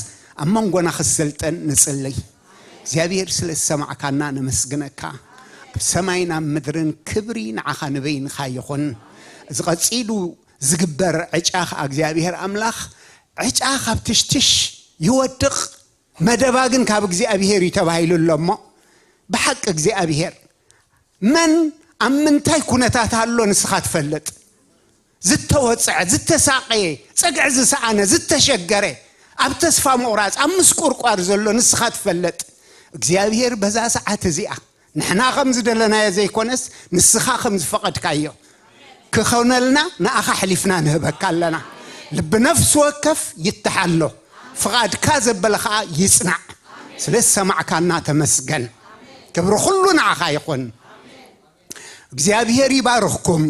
ኣብ መንጎና ክትስልጥን ንጽልይ። እግዚኣብሔር ስለ ዝሰማዕካና ነመስግነካ። ኣብ ሰማይን ኣብ ምድርን ክብሪ ንዓኻ ንበይንኻ ይኹን። እዚ ቀጺሉ ዝግበር ዕጫ ኸኣ እግዚኣብሔር ኣምላኽ፣ ዕጫ ካብ ትሽትሽ ይወድቕ፣ መደባ ግን ካብ እግዚኣብሔር እዩ ተባሂሉ ኣሎ እሞ፣ ብሓቂ እግዚኣብሔር መን ኣብ ምንታይ ኩነታት ኣሎ ንስኻ ትፈልጥ። ዝተወጽዐ፣ ዝተሳቐየ፣ ጸግዒ ዝሰኣነ፣ ዝተሸገረ፣ ኣብ ተስፋ ምቑራጽ፣ ኣብ ምስቁርቋር ዘሎ ንስኻ ትፈልጥ። እግዚኣብሔር በዛ ሰዓት እዚኣ ንሕና ከም ዝደለናዮ ዘይኮነስ ንስኻ ከም ዝፈቐድካዮ ክኾነልና ንኣኻ ኣሕሊፍና ንህበካ ኣለና። ልቢ ነፍሲ ወከፍ ይተሓሎ፣ ፍቓድካ ዘበለ ኸኣ ይጽናዕ። ስለ ዝሰማዕካና ተመስገን። ክብሪ ኩሉ ንዓኻ ይኹን። እግዚኣብሔር ይባርኽኩም።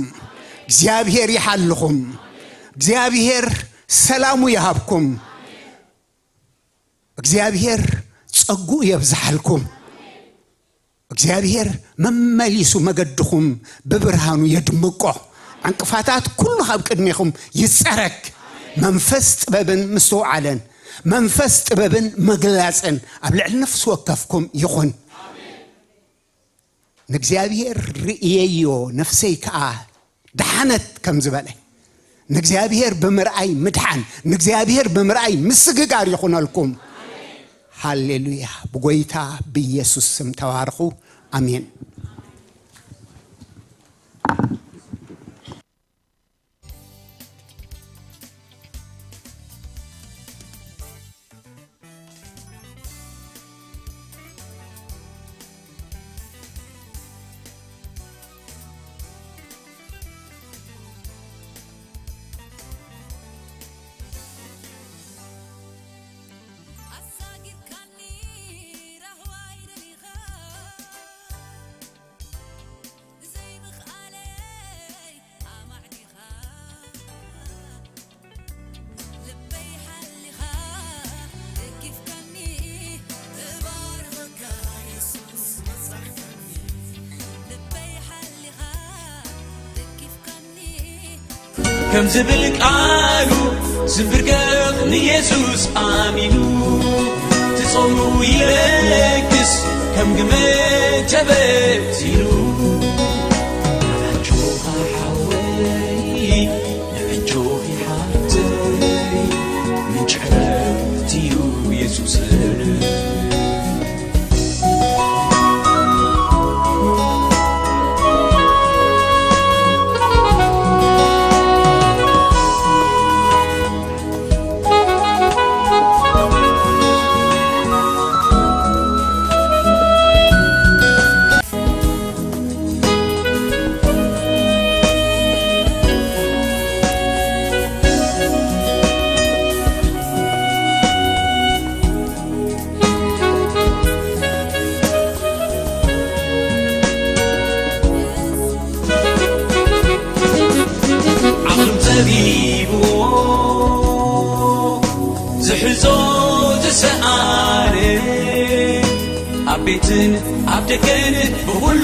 እግዚኣብሔር ይሓልኹም። እግዚኣብሔር ሰላሙ ይሃብኩም። እግዚኣብሔር ጸግኡ የብዝሓልኩም። እግዚኣብሔር መመሊሱ መገድኹም ብብርሃኑ የድምቆ። ዕንቅፋታት ኩሉ ካብ ቅድሜኹም ይጸረግ። መንፈስ ጥበብን ምስትውዓልን፣ መንፈስ ጥበብን መግላጽን ኣብ ልዕሊ ነፍሲ ወከፍኩም ይኹን። ንእግዚኣብሔር ርእየዮ፣ ነፍሰይ ከኣ ደሓነት ከም ዝበለ፣ ንእግዚኣብሔር ብምርኣይ ምድሓን፣ ንእግዚኣብሔር ብምርኣይ ምስግጋር ይኹነልኩም። ሃሌሉያ። ብጎይታ ብኢየሱስ ስም ተባረኹ። ኣሜን። ኣሳጊርካኒ ራህዋይ ደሊኻ፣ ብዘይምኽኣለይ ኣማዕዲኻ፣ ልበይ ሓሊኻ ደጊፍካኒ፣ እባርኸካ የሱስ መጻሕካኒ፣ ልበይ ሓሊኻ ደጊፍካኒ። ከም ዝብል ቃሉ ዝንብርገኽ ንየሱስ ኣሚኑ፣ ትጾሙ ይለግስ ከም ግመ ተበቲኑ። ኣጆኻ ሓወይ፣ ኣጆኺ ሓፍተይ፣ ምንጪ ዕረፍቲ እዩ የሱስ። ሂብዎ ዝሕዞ ዝሰኣነ ኣብ ቤትን ኣብ ደገን ብኹሉ